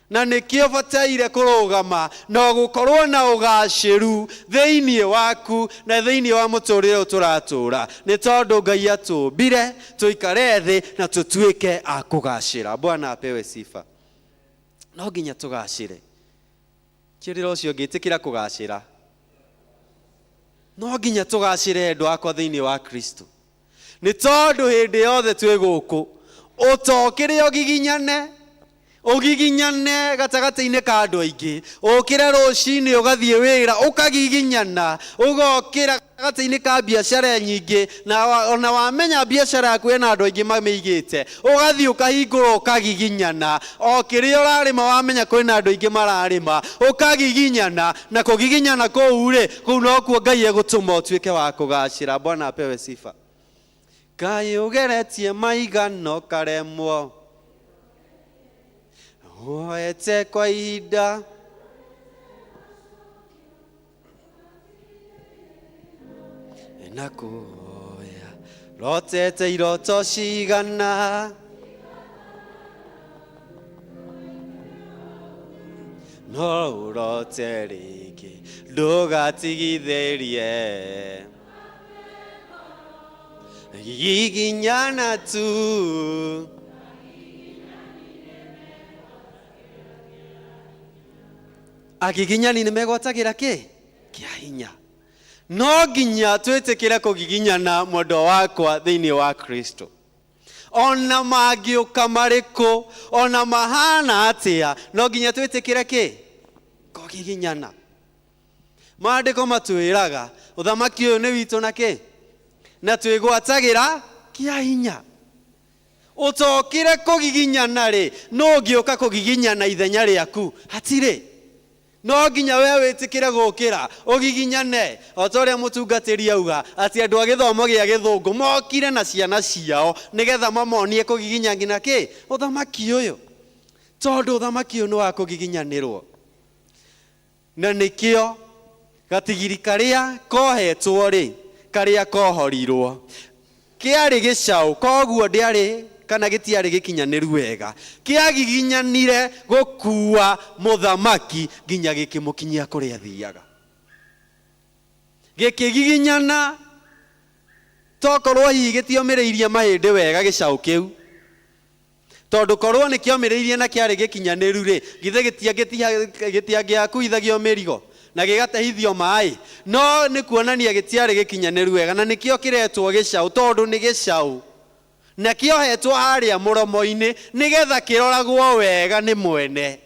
Na nĩkĩo bataire kũrũgama na gũkorwo na ũgacĩru thĩinĩ waku na thĩinĩ wa mũtũrĩre ũyũ tũratũra, nĩ tondũ Ngai atũmbire tũikare thĩ na tũtuĩke a kũgacĩra. Bwana apewe sifa. No nginya tũgacĩre. Kĩrĩra ũcio ũngĩ, ĩtĩkĩra kũgacĩra. No nginya tũgacĩre endwa akwa thĩinĩ wa Kristo, nĩ tondũ hĩndĩ yothe twĩ gũkũ, ũtokĩre ũgiginyane, ũgiginyane gatagatĩ-inĩ ka andũ aingĩ, ũkĩre rũcinĩ ũgathiĩ wĩra ũkagiginyana, ũgokĩra gatagatĩ-inĩ ka biacara nyingĩ, na ona wamenya biacara yaku ĩna andũ aingĩ mamĩigĩte, ũgathiĩ ũkahingũra ũkagiginyana, o kĩrĩa ũrarĩma wamenya kwĩna andũ aingĩ mararĩma, ũkagiginyana, na kũgiginyana kũu rĩ, kũu nokuo Ngai egũtũma ũtuĩke wa kũgacĩra. Bwana apewe sifa. Ngai ũgeretie maigana ũkaremwo, woete kwa ihinda na kũhoya, rotete iroto cigana, no ũrote rĩngĩ ndũgatigithĩrie, giginyana tu. Agiginyani nĩ megwatagĩra kĩ kĩa hinya. No nginya twĩtĩkĩre kũgiginyana mwendwa wakwa thĩinĩ wa Kristo. Ona mangĩũka marĩkũ, ona mahana atĩa, no nginya twĩtĩkĩre kĩ? Kũgiginyana. Maandĩko matwĩraga ũthamaki ũyũ nĩ witũ na kĩ? Na twĩgwatagĩra kĩa hinya. Ũtokĩre kũgiginyana rĩ, nũ ũngĩũka kũgiginyana ithenya rĩaku? Hatirĩ. No nginya we wĩtĩkĩre gũkĩra ũgiginyane, o ta ũrĩa mũtungatĩri auga atĩ andũ a gĩthomo gĩa gĩthũngũ mokire na ciana ciao nĩgetha mamonie kũgiginya nginya kĩ? Ũthamaki ũyũ. Tondũ ũthamaki ũyũ nĩ wa kũgiginyanĩrwo. Na nĩkĩo gatigiri karĩa kohetwo rĩ, karĩa kohorirwo, kĩarĩ gĩcaũ, koguo ndĩarĩ kana gĩtiarĩ gĩkinyanĩru wega, kĩagiginyanire gũkua mũthamaki nginya gĩkĩmũkinyia kũrĩa athiaga. Gĩkĩgiginyana, tokorwo hihi gĩtiomĩrĩirie mahĩndĩ wega gĩcaũ kĩu, tondũ korwo nĩ kĩomĩrĩirie na kĩarĩ gĩkinyanĩru rĩ, githĩ gĩtiangĩakuithagio mĩrigo na gĩgatehithio maĩ? No nĩ kuonania gĩtiarĩ gĩkinyanĩru wega, na nĩkĩo kĩretwo gĩcaũ, tondũ nĩ gĩcaũ na kĩohetwo harĩa mũromo-inĩ nĩgetha kĩroragwo wega nĩ mwene.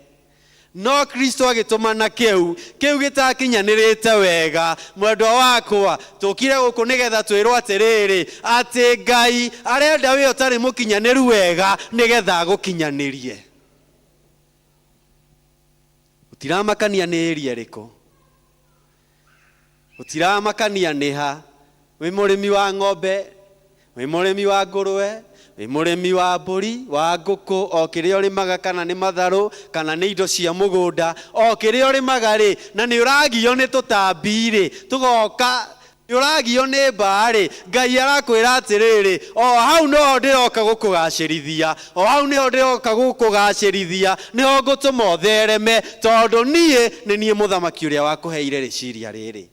No Kristo agĩtũmana kĩu kĩu gĩtakinyanĩrĩte wega. Mwendwa wakwa, tũkire gũkũ nĩgetha twĩrwo atĩrĩrĩ, atĩ Ngai arenda wĩ ũtarĩ mũkinyanĩru wega nĩgetha agũkinyanĩrie. Gũtiramakania nĩ ĩria ĩrĩkũ, gũtiramakania nĩ ha, wĩ mũrĩmi wa ng'ombe, wĩ mũrĩmi wa ngũrwe, wĩ mũrĩmi wa mbũri, wa ngũkũ, o kĩrĩa ũrĩmaga, kana nĩ matharũ, kana nĩ indo cia mũgũnda, o kĩrĩa ũrĩmaga rĩ, na nĩ ũragio nĩ tũtambi rĩ, tũgoka, nĩ ũragio nĩ mbaa rĩ, Ngai arakwĩra atĩrĩrĩ, o hau noho ndĩroka gũkũgacĩrithia, o hau nĩho ndĩroka gũkũgacĩrithia, nĩho ngũtũma ũthereme, tondũ niĩ nĩ niĩ mũthamaki ũrĩa wakũheire rĩciria rĩrĩ.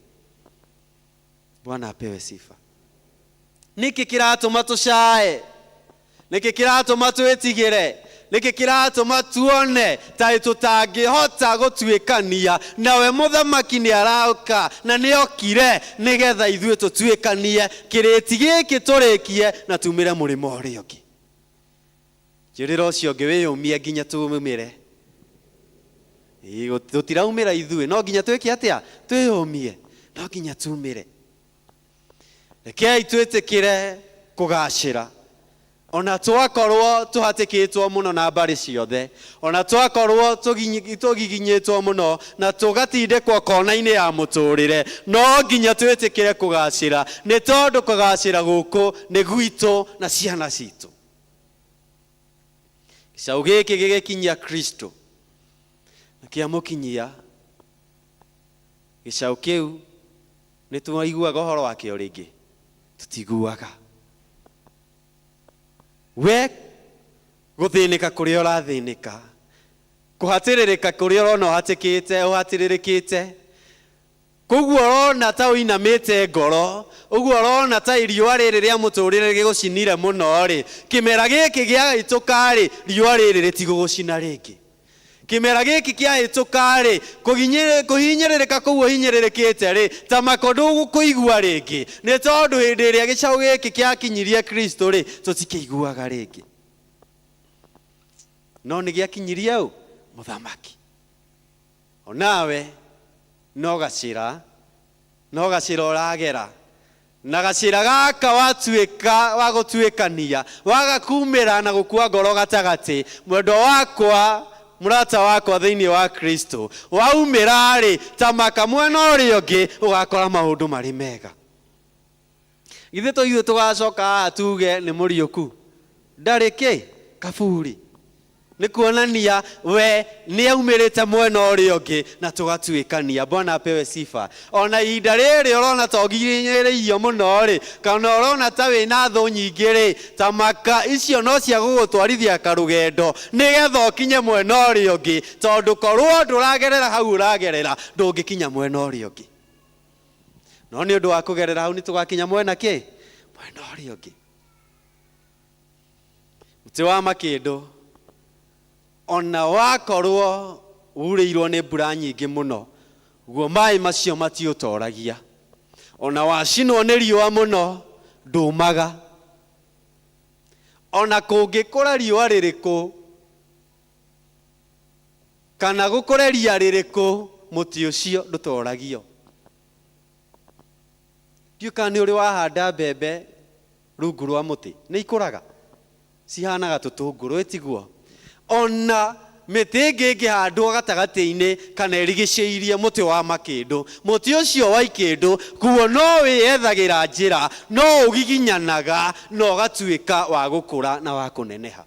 Bwana apewe sifa. Nĩkĩ kĩratũma tũcae? Nĩkĩ kĩratũma twĩtigĩre? Nĩkĩ kĩratũma tuone ta tũtangĩhota gũtuĩkania? Nawe mũthamaki nĩ arauka na nĩ okire nĩgetha ithuĩ tũtuĩkanie kĩrĩti gĩkĩ, tũrĩkie na tumĩre mũrĩmo ũrĩa ũngĩ. Njĩrĩra ũcio ũngĩ wĩyũmie nginya tumĩre. Tũtiraumĩra ithuĩ, no nginya twĩke atĩa? Twĩyũmie, no nginya tumĩre. Rekei twĩtĩkĩre kũgacĩra, ona twakorwo tũhatĩkĩtwo mũno na mbarĩ ciothe, ona twakorwo tũgiginyĩtwo mũno na tũgatindĩkwo kona-inĩ ya mũtũrĩre, no nginya twĩtĩkĩre kũgacĩra, nĩ tondũ kũgacĩra gũkũ nĩ gwitũ na ciana citũ. Gĩcaũ gĩkĩ gĩgĩkinyia Kristo na kĩamũkinyia gĩcaũ kĩu, nĩ twaiguaga ũhoro wakĩo rĩngĩ? Tũtiguaga. We gũthĩnĩka kũrĩa ũrathĩnĩka, kũhatĩrĩrĩka kũrĩa ũrona ũhatĩkĩte, ũhatĩrĩrĩkĩte, koguo ũrona ta ũinamĩte ngoro, ũguo ũrona ta riũa rĩrĩ rĩa mũtũrĩre rĩgũcinire mũno rĩ, kĩmera gĩkĩ gĩahĩtũka rĩ, riũa rĩrĩ rĩtigũgũcina rĩngĩ. Kĩmera gĩkĩ kĩahĩtũka rĩ, kũhinyĩrĩrĩka kũu ũhinyĩrĩrĩkĩte rĩ, ta mako ndũgũkũigua rĩngĩ, nĩ tondũ hĩndĩ ĩrĩa gĩcaũ gĩkĩ kĩakinyirie Kristo rĩ, tũtikĩiguaga rĩngĩ. No nĩ gĩakinyirie ũ? Mũthamaki. Onawe no gacĩra, no gacĩra ũragera, na gacĩra gaka watuĩka wa gũtuĩkania, waga kumĩra na gũkua ngoro gatagatĩ, mwendwa wakwa, mũrata wakwa thĩinĩ wa Kristo, waumĩra rĩ, ta maka mwena ũrĩa ũngĩ, ũgakora maũndũ marĩ mega. Githĩ to ithuĩ tũgacoka haha tuge nĩ mũriũku, ndarĩ kĩ kaburi, nĩ kuonania we nĩ aumĩrĩte mwena ũrĩa ũngĩ na tũgatuĩkania. Bwana apewe sifa. Ona ihinda rĩrĩ ũrona ta ũginyĩrĩirio mũno rĩ, kana ũrona ta wĩna thũ nyingĩ rĩ, ta maka icio no cia gũgũtwarithia karũgendo nĩgetha ũkinye mwena ũrĩa ũngĩ, tondũ korwo ndũragerera hau ũragerera, ndũngĩkinya mwena ũrĩa ũngĩ. No nĩ ũndũ wa kũgerera hau nĩ tũgakinya mwena kĩ? Mwena ũrĩa ũngĩ. Mũtĩ wa makĩndũ ona wakorwo urĩirwo nĩ mbura nyingĩ mũno, guo maĩ macio matiũtoragia. Ona wacinwo nĩ riũa mũno, ndũmaga. Ona kũngĩkũra riũa rĩrĩkũ kana gũkũre ria rĩrĩkũ, mũtĩ ũcio ndũtoragio. Ndiũĩ kana nĩ ũrĩ wahanda mbembe rungu rwa mũtĩ, nĩ ikũraga, cihanaga tũtũngũrũ, ĩtiguo? Ona mĩtĩ ĩngĩ ĩngĩhandwo gatagatĩ-inĩ kana ĩrigicĩirie mũtĩ wa makĩndũ, mũtĩ ũcio wa ikĩndũ guo no wĩyethagĩra njĩra, no ũgiginyanaga na ũgatuĩka wa gũkũra na wa kũneneha.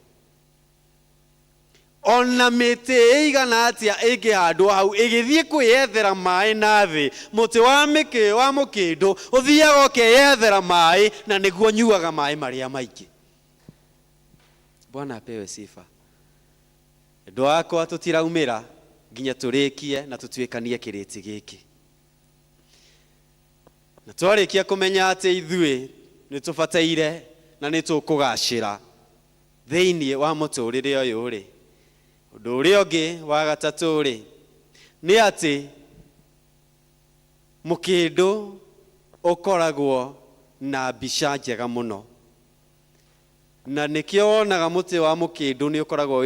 Ona mĩtĩ ĩigana atĩa ĩngĩhandwo hau ĩgĩthiĩ kwĩyethera maĩ na thĩ, mũtĩ wa mĩkĩ wa mũkĩndũ ũthiaga ũkeyethera maĩ, na nĩguo ũnyuaga maĩ marĩa maingĩ. Bwana apewe sifa. Andũ akwa, tũtiraumĩra nginya tũrĩkie na tũtuĩkanie kĩrĩti gĩkĩ. Na twarĩkia kũmenya atĩ ithuĩ nĩ tũbataire na nĩ tũkũgacĩra thĩinĩ wa mũtũrĩre ũyũ rĩ, ũndũ ũrĩa ũngĩ wa gatatũ rĩ, nĩ atĩ mũkĩndũ ũkoragwo na mbica njega mũno. Na nĩkĩo wonaga mũtĩ wa mũkĩndũ nĩ ũkoragwo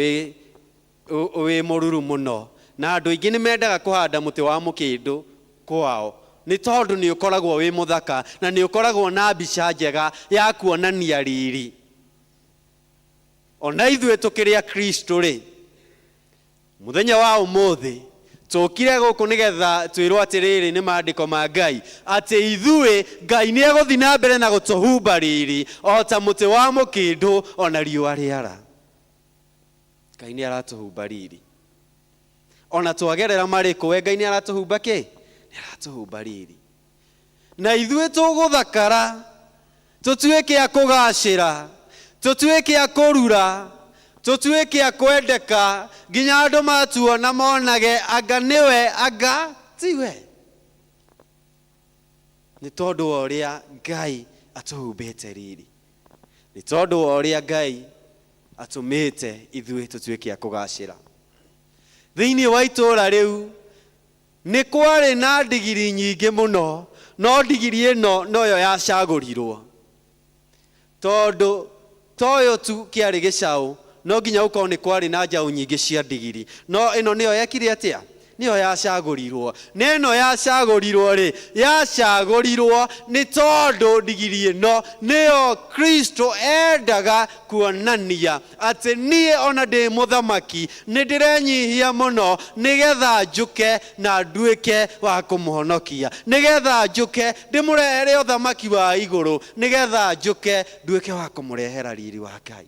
wĩ mũruru mũno, Na andũ aingĩ nĩ mendaga kũhanda mũtĩ wa mũkĩndũ kwao nĩ tondũ nĩ ũkoragwo wĩ mũthaka na nĩ ũkoragwo na mbica njega ya kuonania riri. Ona ithuĩ tũkĩrĩ a Kristo rĩ, mũthenya wa ũmũthĩ tũkire gũkũ nĩgetha twĩrwo atĩrĩrĩ nĩ maandĩko ma Ngai atĩ ithuĩ Ngai nĩ egũthiĩ na mbere na gũtũhumba riri o ta mũtĩ wa mũkĩndũ ona riũa rĩara. Ngai nĩ aratũhumba riri ona twagerera marĩkũ, we Ngai nĩ aratũhumba kĩ? Nĩ aratũhumba riri. Na ithuĩ tũgũthakara, tũtuĩke a kũgacĩra, tũtuĩke a kũrura, tũtuĩke a kwendeka, nginya andũ matuona monage anga nĩwe anga tiwe, nĩ tondũ wa ũrĩa Ngai atũhumbĩte riri, nĩ tondũ wa ũrĩa Ngai atũmĩte ithuĩ tũtuĩke a kũgacĩra. Thĩinĩ wa itũũra rĩu nĩ kwarĩ na ndigiri nyingĩ mũno, no ndigiri ĩno noyo yacagũrirwo, tondũ toyo tu kĩarĩ gĩcaũ, no nginya gũkorwo nĩ kwarĩ na njaũ nyingĩ cia ndigiri, no ĩno nĩyo yekire atĩa? Nĩyo yacagũrirwo. Na ĩno yacagũrirwo rĩ, yacagũrirwo nĩ tondũ ndigiri ĩno nĩyo Kristo endaga kuonania atĩ niĩ ona ndĩ mũthamaki nĩ ndĩrenyihia mũno nĩgetha njũke na nduĩke wa kũmũhonokia, nĩgetha njũke ndĩmũrehere ũthamaki wa igũrũ, nĩgetha njũke nduĩke wa kũmũrehera riri wa Ngai.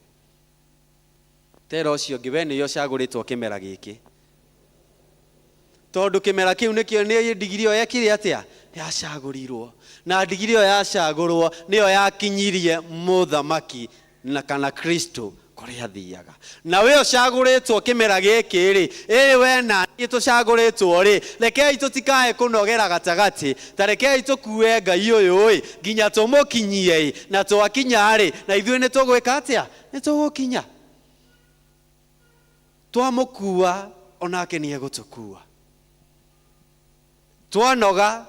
Tera ũcio ũngĩ, we nĩyo ũcagũrĩtwo kĩmera gĩkĩ, tondũ kĩmera kĩu nĩkĩo nĩ ndigiri ĩyo yekire atĩa? Yacagũrirwo. Na ndigiri ĩyo yacagũrwo nĩyo yakinyirie mũthamaki na kana Kristo kũrĩa athiaga. Na we ũcagũrĩtwo kĩmera gĩkĩ rĩ, ĩ we na niĩ tũcagũrĩtwo rĩ, rekei tũtikae kũnogera gatagatĩ, ta rekei tũkue Ngai ũyũ ĩ nginya tũmũkinyie ĩ, na twakinya rĩ, na ithuĩ nĩ tũgwĩka atĩa? Nĩ tũgũkinya. Twamũkua onake nĩ egũtũkua. Twanoga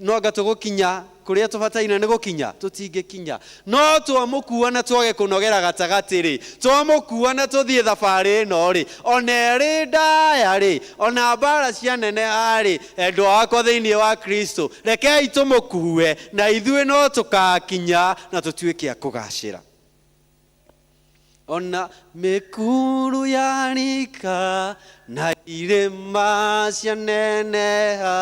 noanga tũgũkinya kũrĩa tũbataire nĩ gũkinya, tũtingĩkinya. No twamũkua na twage kũnogera gatagatĩ rĩ, twamũkua na tũthiĩ thabarĩ ĩno rĩ, ona ĩrĩ ndaya rĩ, ona mbara cianeneha rĩ, endwa akwa thĩinĩ wa Kristo, rekei tũmũkue na ithuĩ no tũkakinya na tũtuĩke a kũgacĩra. Ona mĩkuru yarika na irĩma cianeneha,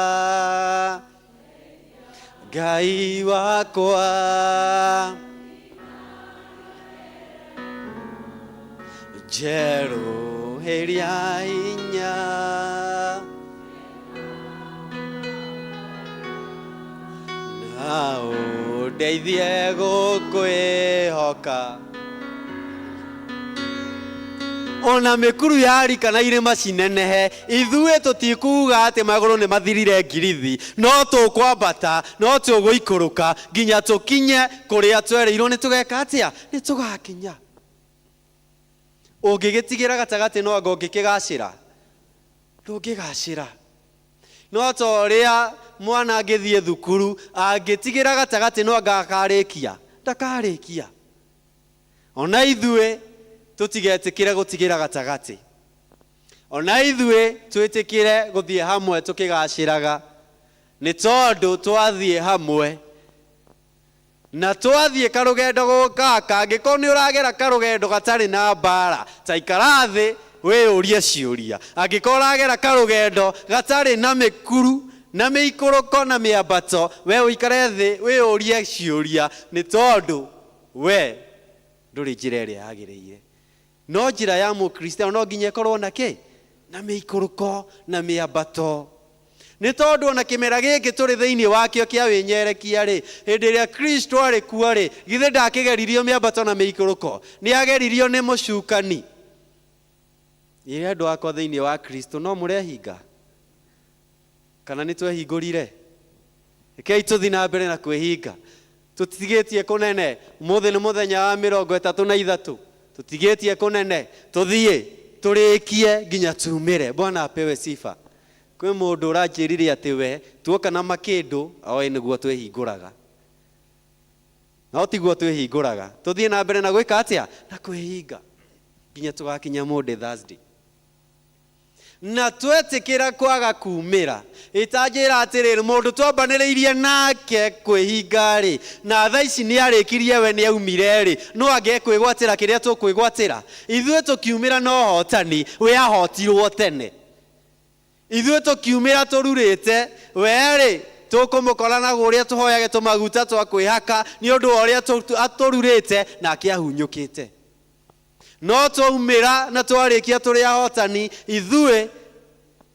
Ngai wakwa njerũhĩria hinya, na ũndeithie gũkwĩhoka. Ona mĩkuru yarika na irĩma cinenehe, ithuĩ tũtikuga atĩ magũrũ nĩ mathirire ngirithi, no tũkwambata, no tũgũikũrũka nginya tũkinye kũrĩa twerĩirwo nĩ tũgeka atĩa? Nĩ tũgakinya. Ũngĩgĩtigĩra gatagatĩ no anga ũngĩkĩgacĩra? Ndũngĩgacĩra. No ta ũrĩa mwana angĩthiĩ thukuru, angĩtigĩra gatagatĩ no anga akarĩkia? Ndakarĩkia. Ona ithuĩ tũtigetĩkĩre gũtigĩra gatagatĩ, ona ithuĩ twĩtĩkĩre gũthiĩ hamwe tũkĩgacĩraga, nĩ tondũ twathiĩ hamwe na twathiĩ karũgendo gaka, angĩkorwo nĩ ũragera karũgendo gatarĩ na mbara, ta ikara thĩ wĩyũrie ciũria. Angĩkorwo ũragera karũgendo gatarĩ na mĩkuru na mĩikũrũko na mĩambato, we ũikare thĩ wĩyũrie ciũria, nĩ tondũ we ndũrĩ njĩra ĩrĩa yagĩrĩire. No njĩra ya mũkristiano no nginya ĩkorwo na kĩ? Na mĩikũrũko na mĩambato. Nĩ tondũ ona kĩmera gĩkĩ tũrĩ thĩinĩ wakĩo kĩa wĩnyerekia rĩ, hĩndĩ ĩrĩa Kristo arĩ kuo rĩ, githĩ ndakĩgeririo mĩambato na mĩikũrũko? Nĩ ageririo nĩ mũcukani. Ĩrĩa andũ akwa thĩinĩ wa Kristo no mũrehinga? Kana nĩ twehingũrire? Rekei tũthiĩ na mbere na kwĩhinga. Tũtigĩtie kũnene, ũmũthĩ nĩ mũthenya wa 33. Tũtigĩtie kũnene, tũthiĩ tũrĩkie nginya tumĩre. Bwana apewe sifa. Kwĩ mũndũ ũranjĩrire atĩ we tuoka na makĩndũ oĩ nĩguo twĩhingũraga, no tiguo twĩhingũraga. Tũthiĩ na mbere na gwĩka atĩa? Na kwĩhinga nginya tũgakinya Monday, Thursday. Na twetĩkĩra kwaga kumĩra ĩtanjĩra atĩrĩrĩ mũndũ twambanĩrĩirie nake kwĩhinga rĩ na thaa ici nĩ arĩkirie we nĩ aumire rĩ no angekwĩgwatĩra kĩrĩa tũkwĩgwatĩra ithuĩ tũkiumĩra na ũhotani we ahotirwo tene ithuĩ tũkiumĩra tũrurĩte we rĩ tũkũmũkora na ũrĩa tũhoyage tũmaguta twa kwĩhaka nĩ ũndũ wa ũrĩa atũrurĩte nake ahunyũkĩte no twaumĩra na twarĩkia tũrĩ ahotani ithuĩ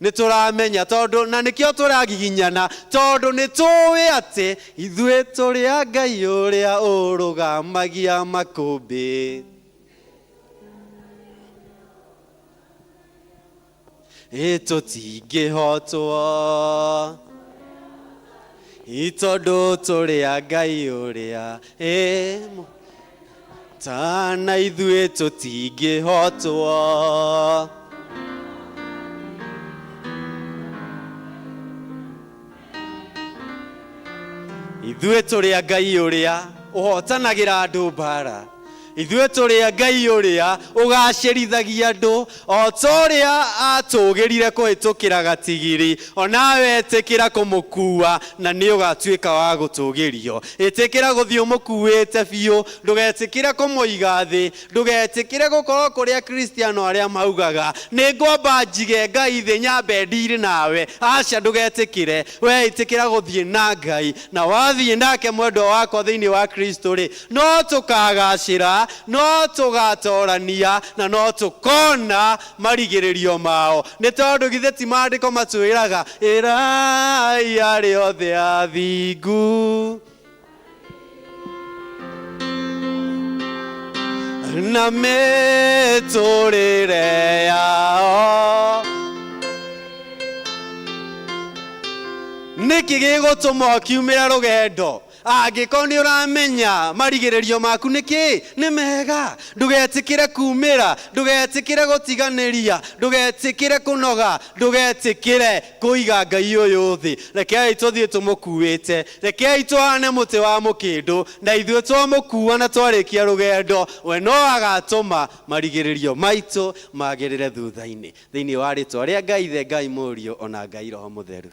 nĩ tũramenya tondũ na nĩkĩo tũragiginyana tondũ nĩ tũĩ atĩ ithuĩ tũrĩ a Ngai ũrĩa ũrũgamagia makũmbĩ ĩ tũtingĩhotwo ĩ tondũ tũrĩ a Ngai ũrĩa ĩ tana ithuĩ tũtingĩhotwo. Ithuĩ tũrĩ a Ngai ũrĩa ũhotanagĩra andũ mbara ithuĩ tũrĩ a Ngai ũrĩa ũgacĩrithagia andũ o ta ũrĩa atũgĩrire kũhĩtũkĩra gatigiri onawe ĩtĩkĩra kũmũkua na nĩ ũgatuĩka wa gũtũgĩrio. Ĩtĩkĩra gũthiĩ ũmũkuĩte biũ ndũgetĩkĩre kũmũiga thĩ ndũgetĩkĩre gũkorwo kũrĩa kristiano arĩa maugaga nĩ ngwamba njige Ngai thĩ nyambe ndiri nawe. Aca ndũgetĩkĩre. We ĩtĩkĩra gũthiĩ na Ngai na wathiĩ nake mwendwa wakwa thĩinĩ wa Kristo rĩ no tũkagacĩra no tũgatorania na no tũkona marigĩrĩrio mao. Nĩ tondũ githĩ ti maandĩko matwĩraga ĩrai arĩa othe athingu. Na mĩtũrĩre yao. Nĩkĩ gĩgũtũma ũkiumĩra rũgendo angĩkorwo nĩ ũramenya marigĩrĩrio maku nĩ kĩ nĩ mega. Ndũgetĩkĩre kumĩra ndũgetĩkĩre gũtiganĩria ndũgetĩkĩre kũnoga ndũgetĩkĩre kũiga Ngai ũyũ thĩ. Rekei tũthiĩ tũmũkuĩte rekei tũhane mũtĩ wa mũkĩndũ na ithuĩ twamũkua na twarĩkia rũgendo we no agatũma marigĩrĩrio maitũ magĩrĩre thutha-inĩ. Thĩinĩ wa rĩtwa rĩa Ngai Ithe Ngai Mũriũ ona Ngai Roho Mũtheru.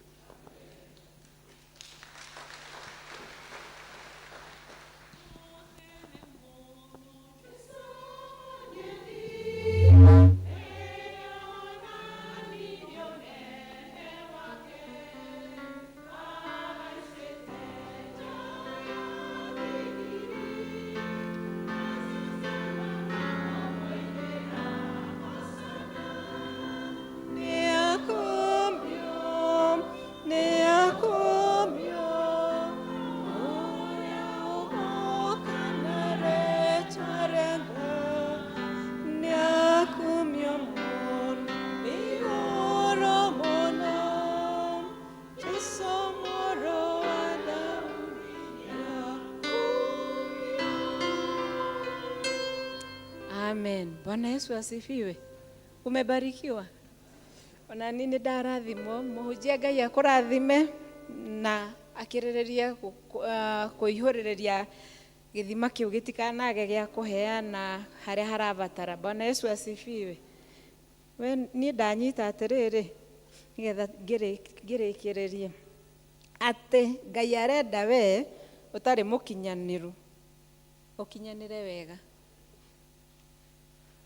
Amen. Bwana Yesu asifiwe. Umebarikiwa. Ona nini ndarathimwo muhunjia Ngai akũrathime na akĩrĩrĩrie kũihũrĩrĩria gĩthima kĩu gĩtikanage gĩa kũheana harĩa harabatara. Bwana Yesu asifiwe. We niĩ ndanyita atĩrĩrĩ nĩgetha ngĩrĩkĩrĩrie atĩ Ngai arenda we ũtarĩ mũkinyanĩru ũkinyanĩre wega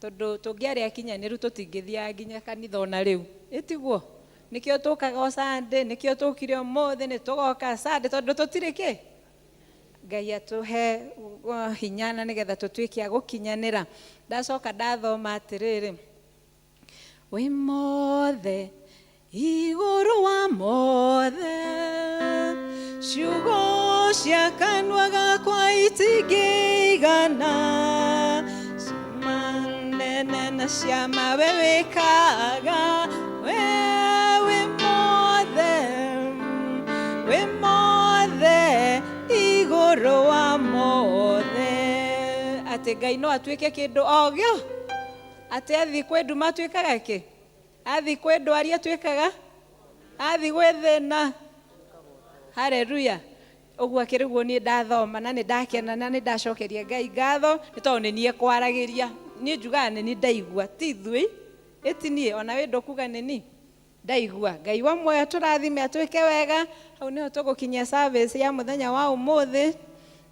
tondũ tũngĩarĩ akinyanĩru tũtingĩthiaga nginya kanitha ona rĩu. Ĩtiguo nĩkĩo tũkaga o Sunday nĩkĩo tũkire ũmũthĩ nĩ tũgoka Sunday tondũ tũtirĩ kĩ. Ngai atũhe hinya na nĩgetha tũtuĩke a gũkinyanĩra. Ndacoka ndathoma atĩrĩrĩ wĩ mothe igũrũ wa mothe ciugo cia kanua gakwa itingĩigana ciama nene na ciama we wĩkaga we wĩ mothe igũrũ wa mothe. Atĩ Ngai no atuĩke kĩndũ o gĩo atĩ athiĩ kwĩ nduma atuĩkaga kĩ? Athiĩ kwĩ ndwari atuĩkaga? Athiĩ gwĩ thĩna? Haleluya. Ũguo akĩrĩ guo niĩ ndathoma na nĩ ndakena na nĩ ndacokeria Ngai ngatho nĩ tondũ nĩ niĩ kwaragĩria niĩ njugaga nĩ niĩ ndaigua ti ithuĩ ĩti niĩ ona wĩ ndũkuga nĩ niĩ. Ndaigua Ngai wa muoyo tũrathime atwĩke wega. Hau nĩho tũgũkinyia service ya mũthenya wa ũmũthĩ,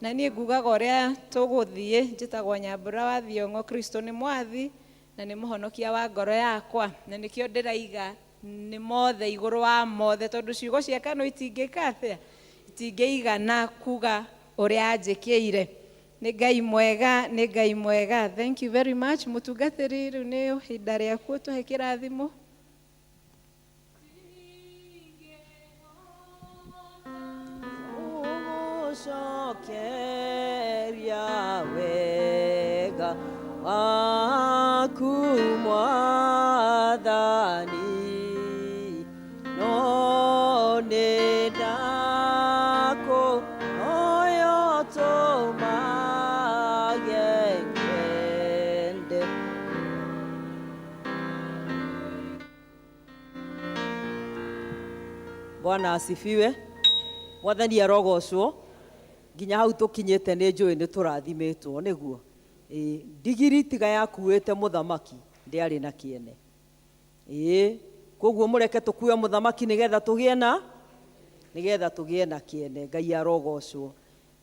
na niĩ ngugaga ũrĩa tũgũthiĩ. Njĩtagwo Nyambura wa Thiong'o. Kristo nĩ mwathi na nĩ mũhonokia wa ngoro yakwa, na nĩkĩo ndĩraiga nĩ mothe igũrũ wa mothe, tondũ ciugo cia kanua itingĩka atĩa, itingĩigana kuga ũrĩa anjĩkĩire. Nĩ Ngai mwega, nĩ Ngai mwega. Thank you very much. Mũtungatĩri, rĩu nĩ ihinda rĩaku ũtũhe kĩrathimo. Gũcokeria wega waku Mwathani, no nĩ ndakũhoya ũtũmage ngwende. Bwana asifiwe. Mwathani arogocwo. Nginya hau tũkinyĩte nĩ njũĩ nĩ tũrathimĩtwo nĩguo. Ĩĩ, ndigiri tiga yakuĩte mũthamaki ndĩarĩ na kĩene. Ĩĩ, koguo mũreke tũkue mũthamaki nĩgetha tũgĩe na nĩgetha tũgĩe na kĩene. Ngai arogocwo.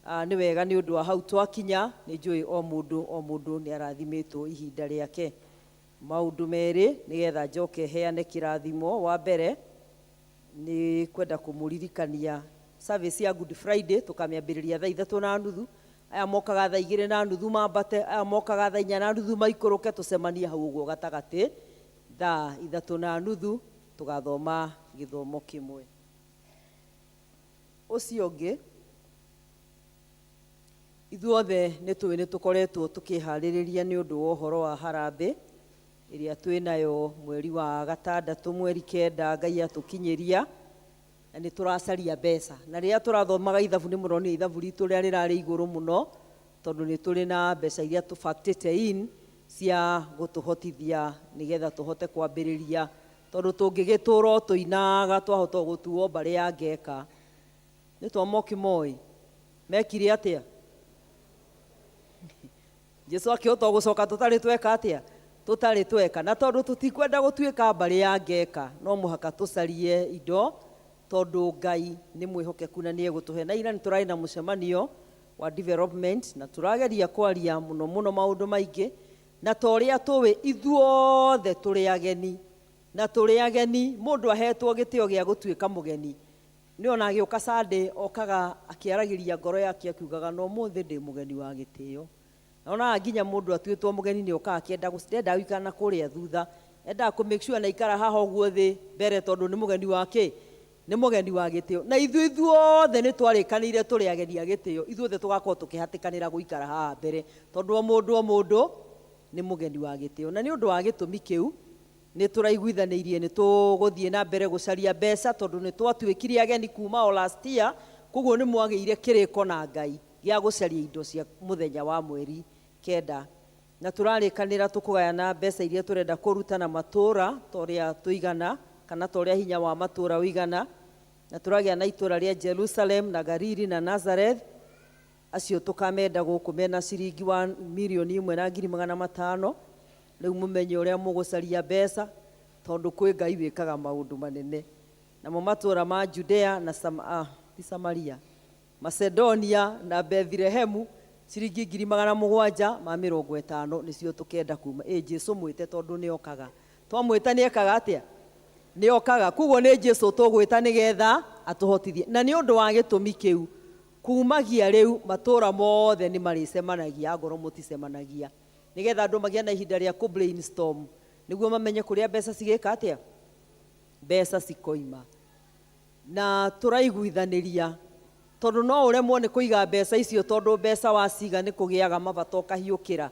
Nĩ wega nĩ ũndũ wa hau twakinya, nĩ njũĩ o mũndũ o mũndũ nĩ arathimĩtwo ihinda rĩake. Maũndũ merĩ nĩgetha njoke heane kĩrathimo. Wa mbere nĩ kwenda kũmũririkania service ya Good Friday tũkamĩambĩrĩria thaa 3:30. Aya mokaga thaa 2:30 mambate, aya mokaga thaa 4:30 maikũrũke, tũcemanie hau ũguo gatagatĩ thaa 3:30 tũgathoma gĩthomo kĩmwe. Ũcio ũngĩ, ithuothe nĩ tũĩ nĩ tũkoretwo tũkĩharĩrĩria nĩ ũndũ wa ũhoro wa harambĩ ĩrĩa twĩnayo mweri wa gatandatũ mweri 9 Ngai atũkinyĩria, na nĩ tũracaria mbeca. Na rĩrĩa tũrathomaga ithabu nĩ mũronire ithabu ritũ rĩrĩa rĩrarĩ igũrũ mũno, tondũ nĩ tũrĩ na mbeca iria tũbactĩte in cia gũtũhotithia nĩgetha tũhote kwambĩrĩria, tondũ tũngĩgĩtũra o tũinaga twahota gũtuo mbarĩ ya ngeka. Nĩ twamokĩmoĩ mekire atĩa? Jesu akĩhota gũcoka tũtarĩ tweka atĩa? Tũtarĩ tweka. Na tondũ tũtikwenda gũtuĩka mbarĩ ya ngeka, no mũhaka tũcarie indo, tondũ Ngai nĩ mwĩhokeku na nĩ egũtũhe. Na ira nĩ tũrarĩ na mũcemanio wa development, na tũrageria kwaria mũno mũno maũndũ maingĩ, na ta ũrĩa tũĩ ithuothe tũrĩ ageni, na tũrĩ ageni mũndũ ahetwo gĩtĩo gĩa gũtuĩka mũgeni. Nĩ ona agĩũka Sunday okaga akĩaragĩria ngoro yake akiugaga no ũmũthĩ ndĩ mũgeni wa gĩtĩo. Na onaga nginya mũndũ atuĩtwo mũgeni nĩ okaga akĩenda ndendaga gũikara na kũrĩa thutha, endaga kũ make sure na ikara haha ũguo thĩ mbere, tondũ nĩ mũgeni wa kĩ? Nĩ mũgeni wa gĩtĩo. Na ithuĩ ithuothe nĩ twarĩkanĩire tũrĩ ageni a gĩtĩo, ithuothe tũgakorwo tũkĩhatĩkanĩra gũikara haha mbere, tondũ o mũndũ o mũndũ nĩ mũgeni wa gĩtĩo. Na nĩ ũndũ wa gĩtũmi kĩu nĩ tũraiguithanĩirie nĩ tũgũthiĩ na mbere gũcaria mbeca, tondũ nĩ twatuĩkire ageni kuma o last year, koguo nĩ mwagĩire kĩrĩko na Ngai gĩa gũcaria indo cia mũthenya wa mweri 9. Na tũrarĩkanĩra tũkũgayana mbeca iria tũrenda kũruta na matũra ta ũrĩa tũigana, kana ta ũrĩa hinya wa matũra ũigana. Na tũragĩa na itũra rĩa Jerusalem na Galili na Nazareth, acio tũkamenda gũkũ mena ciringi wa 1,500,000. Rĩu mũmenye ũrĩa mũgũcaria mbeca, tondũ kwĩ Ngai wĩkaga maũndũ manene. Namo matũra ma Judea na ti Samaria, Macedonia na Bethlehemu ciringi 750,000 nĩcio tũkenda kuma. Ĩ Jesu mwĩte, tondũ nĩ okaga. Twamwĩta nĩ ekaga atĩa? Nĩ okaga. Koguo nĩ Jesu tũgwĩta nĩgetha atũhotithie. Na nĩ ũndũ wa gĩtũmi kĩu, kumagia rĩu matũra mothe nĩ marĩcemanagia, angorwo mũticemanagia, nĩgetha andũ magĩe na ihinda rĩa kũ brainstorm, nĩguo mamenye kũrĩa mbeca cigĩka atĩa, mbeca cikoima. Na tũraiguithanĩria tondũ no ũremwo nĩ kũiga mbeca icio, tondũ mbeca waciga nĩ kũgĩaga mabata ũkahiũkĩra.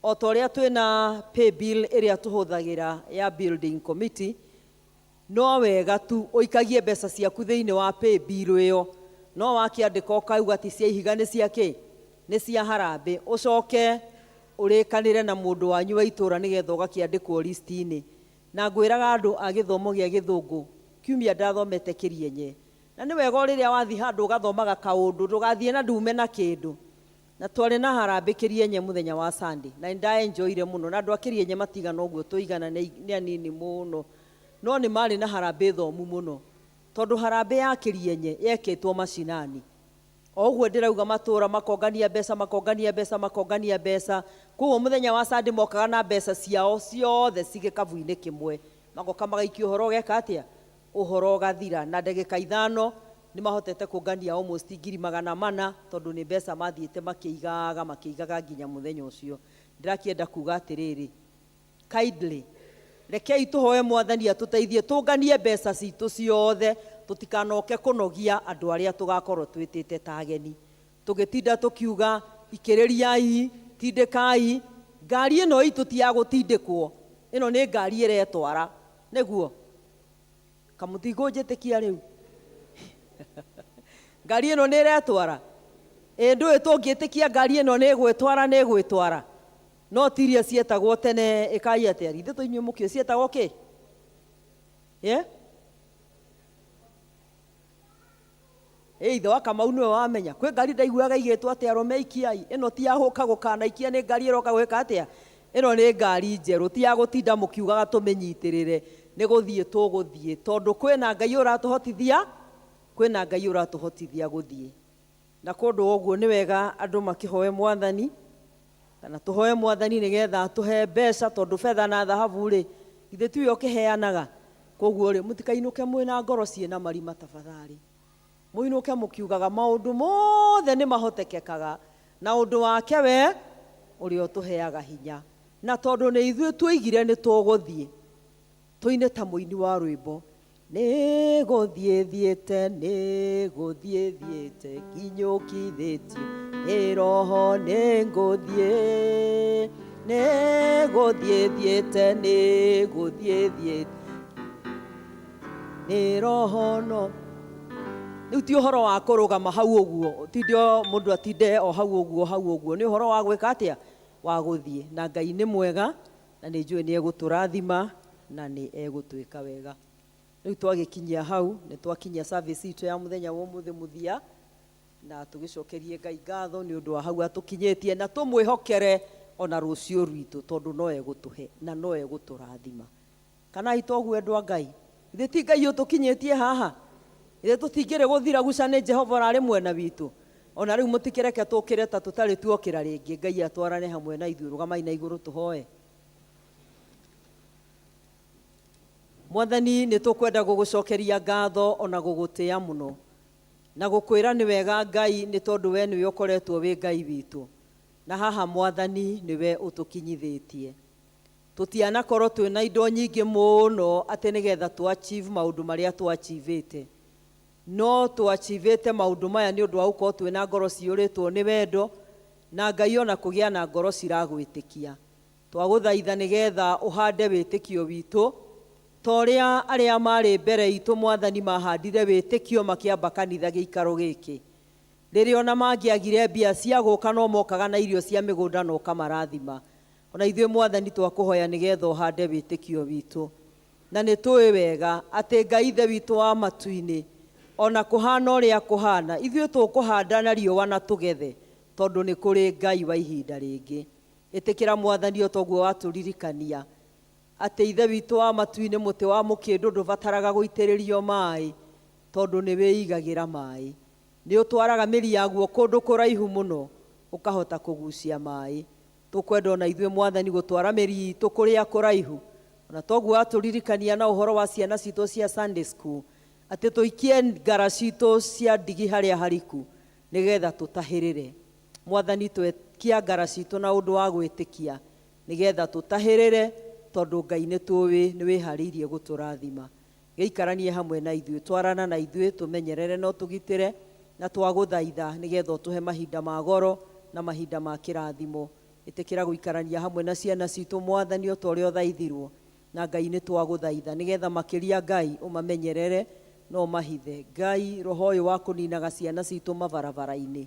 O ta ũrĩa twĩna pay bill ĩrĩa tũhũthagĩra ya building committee, no wega tu ũikagie mbeca ciaku thĩinĩ wa pay bill ĩyo, no wakĩandĩka ũkauga ti cia ihiga, nĩ cia kĩ? Nĩ cia harambĩ. Ũcoke ũrĩkanĩre na mũndũ wanyu wa itũra nĩgetha ũgakĩandĩkwo list-inĩ. Na ngwĩraga andũ a gĩthomo gĩa gĩthũngũ, kiumia ndathomete Kĩrienye, na nĩ wega o rĩrĩa wathiĩ handũ ũgathomaga kaũndũ, ndũgathiĩ na ndume na kĩndũ. Na twarĩ na harambĩ Kĩrienye mũthenya wa Sunday, na nĩndaenjoire mũno, na andũ a Kĩrienye matigana ũguo tũigana, nĩ anini mũno. No nĩ marĩ na harambĩ thomu mũno, tondũ harambĩ ya Kĩrienye yekĩtwo macinani. O ũguo ndĩrauga, matũra makongania mbeca, makongania mbeca, makongania mbeca. Koguo mũthenya wa Sunday mokaga na mbeca ciao ciothe cigĩkabu-inĩ kĩmwe, magoka magaikia, ũhoro ũgeka atĩa? Ũhoro ũgathira na ndagĩka 5 nĩ mahotete kũngania almost 400,000, tondũ nĩ mbeca mathiĩte makĩigaga, makĩigaga nginya mũthenya ũcio. Ndĩrakĩenda kuga atĩrĩrĩ, kindly rekei tũhoe Mwathani atũteithie tũnganie mbeca citũ ciothe, tũtikanoke kũnogia andũ arĩa tũgakorwo twĩtĩte ta ageni, tũgĩtinda tũkiuga ikĩrĩriai, tindĩkai ngari ĩno itũ. Ti ya gũtindĩkwo, ĩno nĩ ngari ĩretwara. Nĩguo kamũtigũnjĩtĩkia rĩu, ngari ĩno nĩ ĩretwara. Ĩ ndũĩ tũngĩtĩkia ngari ĩno nĩ ĩgwĩtwara, nĩ ĩgwĩtwara. No ti iria cietagwo tene ĩkai atĩa, ithe tũ inyuĩ mũkĩũĩ cietagwo kĩ? Yeah? Ĩ ithe wa Kamau nĩwe wamenya kwĩ ngari ndaiguaga igĩtwo atĩ arũme ikiai. Ĩno ti ya gũka gũkanaikia, nĩ ngari ĩroka gwĩka atĩa? Ĩno nĩ ngari njerũ, ti ya gũtinda mũkiugaga tũmĩnyitĩrĩre. Nĩ gũthiĩ tũgũthiĩ, tondũ kwĩna Ngai ũratũhotithia, kwĩna Ngai ũratũhotithia gũthiĩ. Na kũndũ ũguo nĩ wega andũ makĩhoe Mwathani, kana tũhoe Mwathani nĩgetha atũhe mbeca, tondũ betha na thahabu rĩ, githĩ tiwe ũkĩheanaga? Koguo rĩ, mũtikainũke mwĩna ngoro ciĩna marima. Tafadhali mũinũke mũkiugaga maũndũ mothe nĩ mahotekekaga na ũndũ wake we ũrĩa ũtũheaga hinya. Na tondũ nĩ ithuĩ tuoigire nĩ tũgũthiĩ, tũine ta mũini wa rwĩmbo, nĩ gũthiĩ thiĩte, nĩ gũthiĩ thiĩte nginyũkithĩtio nĩ Roho, nĩ ngũthiĩ, nĩ gũthiĩ thiĩte, nĩ gũthiĩ thiĩte nĩ Roho. No rĩu ti ũhoro wa kũrũgama hau ũguo, tinde mũndũ atinde o hau ũguo, hau ũguo. Nĩ ũhoro wa gwĩka atĩa? Wa gũthiĩ. Na Ngai nĩ mwega, na nĩ njũĩ nĩ egũtũrathima na nĩ egũtwĩka wega. Rĩu twagĩkinyia hau, nĩ twakinyia service itũ ya mũthenya wa ũmũthĩ mũthia, na tũgĩcokerie Ngai ngatho nĩ ũndũ wa hau atũkinyĩtie, na tũmwĩhokere ona rũciũ rwitũ, tondũ no egũtũhe na no egũtũrathima. Kana itoguo, endwa a Ngai? Ithe ti Ngai ũtũkinyĩtie haha? Ithe tũtingĩrĩ gũthira guca nĩ Jehova ũrarĩ mwena witũ. Ona rĩu mũtikĩreke tũkĩre ta tũtarĩ tuokĩra rĩngĩ. Ngai atwarane hamwe na ithuĩ. Rũgamai na igũrũ tũhoe. Mwathani, nĩ tũkwenda gũgũcokeria ngatho ona gũgũtĩa mũno na gũkwĩra nĩ wega, Ngai, nĩ tondũ we nĩwe ũkoretwo wĩ Ngai witũ, na haha, Mwathani, nĩwe ũtũkinyithĩtie. Tũtianakorwo twĩna indo nyingĩ mũno atĩ nĩgetha tũ achieve maũndũ marĩa tũ achievĩte, no tũ achievĩte maũndũ maya nĩ ũndũ wa gũkorwo twĩna ngoro ciyũrĩtwo nĩ wendo na Ngai, ona kũgĩa na ngoro ciragwĩtĩkia. Twagũthaitha nĩgetha ũhande wĩtĩkio witũ ta ũrĩa arĩa marĩ mbere itũ, Mwathani, mahandire wĩtĩkio makĩamba kanitha gĩikaro gĩkĩ. Rĩrĩa ona mangĩagire mbia cia gũka, no mokaga na irio cia mĩgũnda na ũkamarathima. Ona ithuĩ, Mwathani, twakũhoya nĩgetha ũhande wĩtĩkio witũ, na nĩ tũĩ wega atĩ Ngai Ithe witũ wa matu-inĩ, ona kũhana ũrĩa kũhana, ithuĩ tũkũhanda na riũa na tũgethe, tondũ nĩ kũrĩ Ngai wa ihinda rĩngĩ. Ĩtĩkĩra, Mwathani, o toguo watũririkania atĩ Ithe witũ wa matu-inĩ, mũtĩ wa mũkĩndũ ndũbataraga gũitĩrĩrio maĩ, tondũ nĩ wĩigagĩra maĩ, nĩ ũtwaraga mĩri yaguo kũndũ kũraihu mũno ũkahota kũgucia maĩ. Tũkwenda ona ithuĩ, Mwathani, gũtwara mĩri itũ kũrĩa kũraihu, ona toguo watũririkania na ũhoro wa ciana citũ cia Sunday school, atĩ tũikie ngara citũ cia ndigi harĩa hariku nĩgetha tũtahĩrĩre. Mwathani, twekia ngara citũ na ũndũ wa gwĩtĩkia nĩgetha tũtahĩrĩre, tondũ Ngai nĩ tũĩ nĩ wĩharĩirie gũtũrathima. Gĩikaranie hamwe na ithuĩ, twarana na ithuĩ, tũmenyerere no tũgitĩre, na twagũthaitha nĩgetha ũtũhe mahinda ma goro na mahinda ma kĩrathimo. Ĩtĩkĩra gũikarania hamwe na ciana citũ, Mwathani, o ta ũrĩa ũthaithirwo na Ngai. Nĩ twagũthaitha nĩgetha makĩria, Ngai, ũmamenyerere no mahithe. Ngai, roho ũyũ wa kũninaga ciana citũ mabarabara-inĩ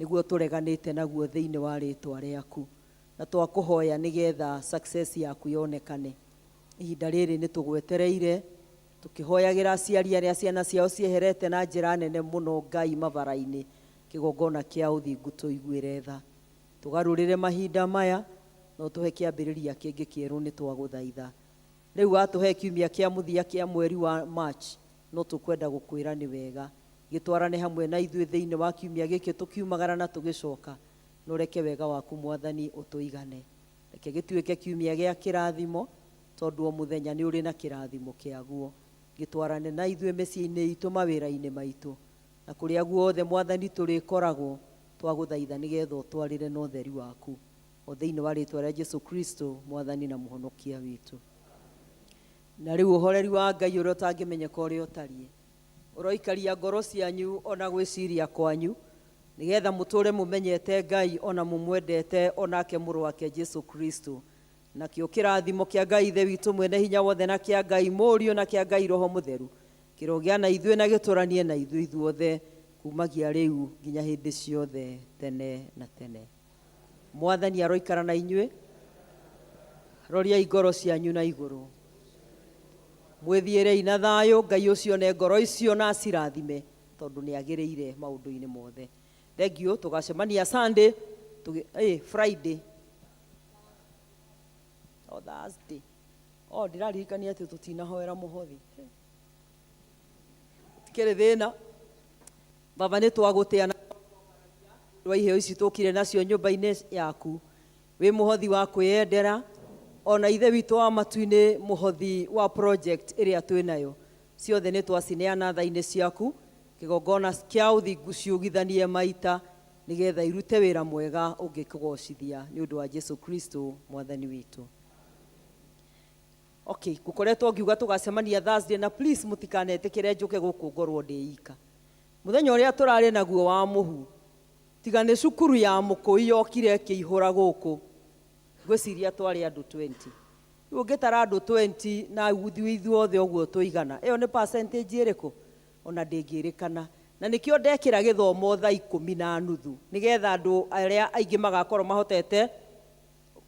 nĩguo tũreganĩte naguo thĩinĩ wa rĩtwa rĩaku, na twakũhoya nĩgetha success yaku yonekane. Ihinda rĩrĩ nĩ tũgwetereire, tũkĩhoyagĩra aciari arĩa ciana ciao cieherete na njĩra nene mũno, Ngai, mabara-inĩ. Kĩgongona kĩa ũthingu, tũiguĩre tha, tũgarũrĩre mahinda maya na ũtũhe kĩambĩrĩria kĩngĩ kĩerũ. Nĩ twagũthaitha. Rĩu watũhe kiumia kĩa mũthia kĩa mweri wa March, no tũkwenda gũkwĩra nĩ wega. Gĩtwarane hamwe na ithuĩ thĩinĩ wa kiumia gĩkĩ tũkiumagara na tũgĩcoka, na ũreke wega waku Mwathani ũtũigane. Reke gĩtuĩke kiumia gĩa kĩrathimo, tondũ o mũthenya nĩ ũrĩ na kĩrathimo kĩaguo. Gĩtwarane na ithuĩ mĩciĩ-inĩ itũ, mawĩra-inĩ maitũ, na kũrĩa guothe Mwathani tũrĩkoragwo, twagũthaitha nĩgetha ũtwarĩre na ũtheri waku, o thĩinĩ wa rĩtwa rĩa Jesu Kristo Mwathani na Mũhonokia witũ. Na rĩu ũhoreri wa Ngai ũrĩa ũtangĩmenyeka ũrĩa ũtariĩ, ũroikaria ngoro cianyu ona gwĩciria kwanyu, nĩgetha mũtũre mũmenyete Ngai ona mũmwendete onake mũrũ wake Jesu Kristo. Nakĩo kĩrathimo kĩa Ngai Ithe witũ mwene hinya wothe, na kĩa Ngai Mũriũ, na kĩa Ngai Roho Mũtheru kĩrogĩa na ithuĩ na gĩtũranie na ithuĩ ithuothe kumagia rĩu nginya hĩndĩ ciothe tene na tene. Mwathani aroikara na inyuĩ. Roriai ngoro cianyu na igũrũ, mwĩthiĩrei na thayũ. Ngai ũcio ne ngoro icio na acirathime, tondũ nĩ agĩrĩire maũndũ-inĩ mothe. Thank you. Tũgacemania Sunday, Friday o Thursday. O ndĩraririkania atĩ tũtinahoera mũhothi. Tikĩrĩ thĩna. Baba, nĩ twagũtĩa na rwa iheo ici tũkire nacio nyũmba-inĩ yaku, wĩ mũhothi wa kwĩyendera, ona Ithe witũ wa matu-inĩ, mũhothi wa project ĩrĩa twĩ nayo, ciothe nĩ twacineana tha-inĩ ciaku, kĩgongona kĩa ũthingu, ciugithanie maita nĩgetha irute wĩra mwega ũngĩkũgocithia, nĩ ũndũ wa Jesu Kristo Mwathani witũ. Okay, ngũkoretwo ngiuga tũgacemania Thursday, na please mũtikanetĩkĩre njũke gũkũ ngorwo ndĩ ika. Mũthenya ũrĩa tũrarĩ naguo wa mũhu, tiga nĩ cukuru ya mũkũi yokire ĩkĩihũra gũkũ, ngwĩciria twarĩ andũ 20. Rĩu ũngĩtara andũ 20 na ithuĩ ithuothe ũguo tũigana, ĩyo nĩ percentage ĩrĩkũ? Ona ndĩngĩrĩkana. Na nĩkĩo ndekĩra gĩthomo thaa 10:30, nĩgetha andũ arĩa aingĩ magakorwo mahotete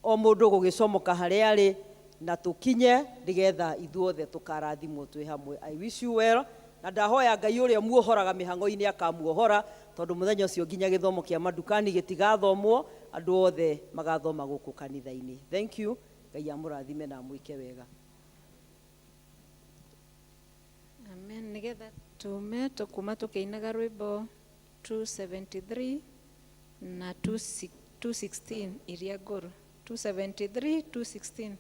o mũndũ gũgĩcomoka harĩa arĩ, na tũkinye nĩgetha ithuothe tũkarathimwo twĩ hamwe. I wish you well, na ndahoya Ngai ũrĩa muohoraga mĩhang'o-inĩ akamuohora, tondũ mũthenya ũcio nginya gĩthomo kĩa mandukani gĩtigathomwo, andũ othe magathoma gũkũ kanitha-inĩ. Thank you. Ngai amũrathime na amwĩke wega. Amen. Nigetha tume tukuma tukiinaga rwimbo 273 na 216, iria ngũrũ, 273, 216.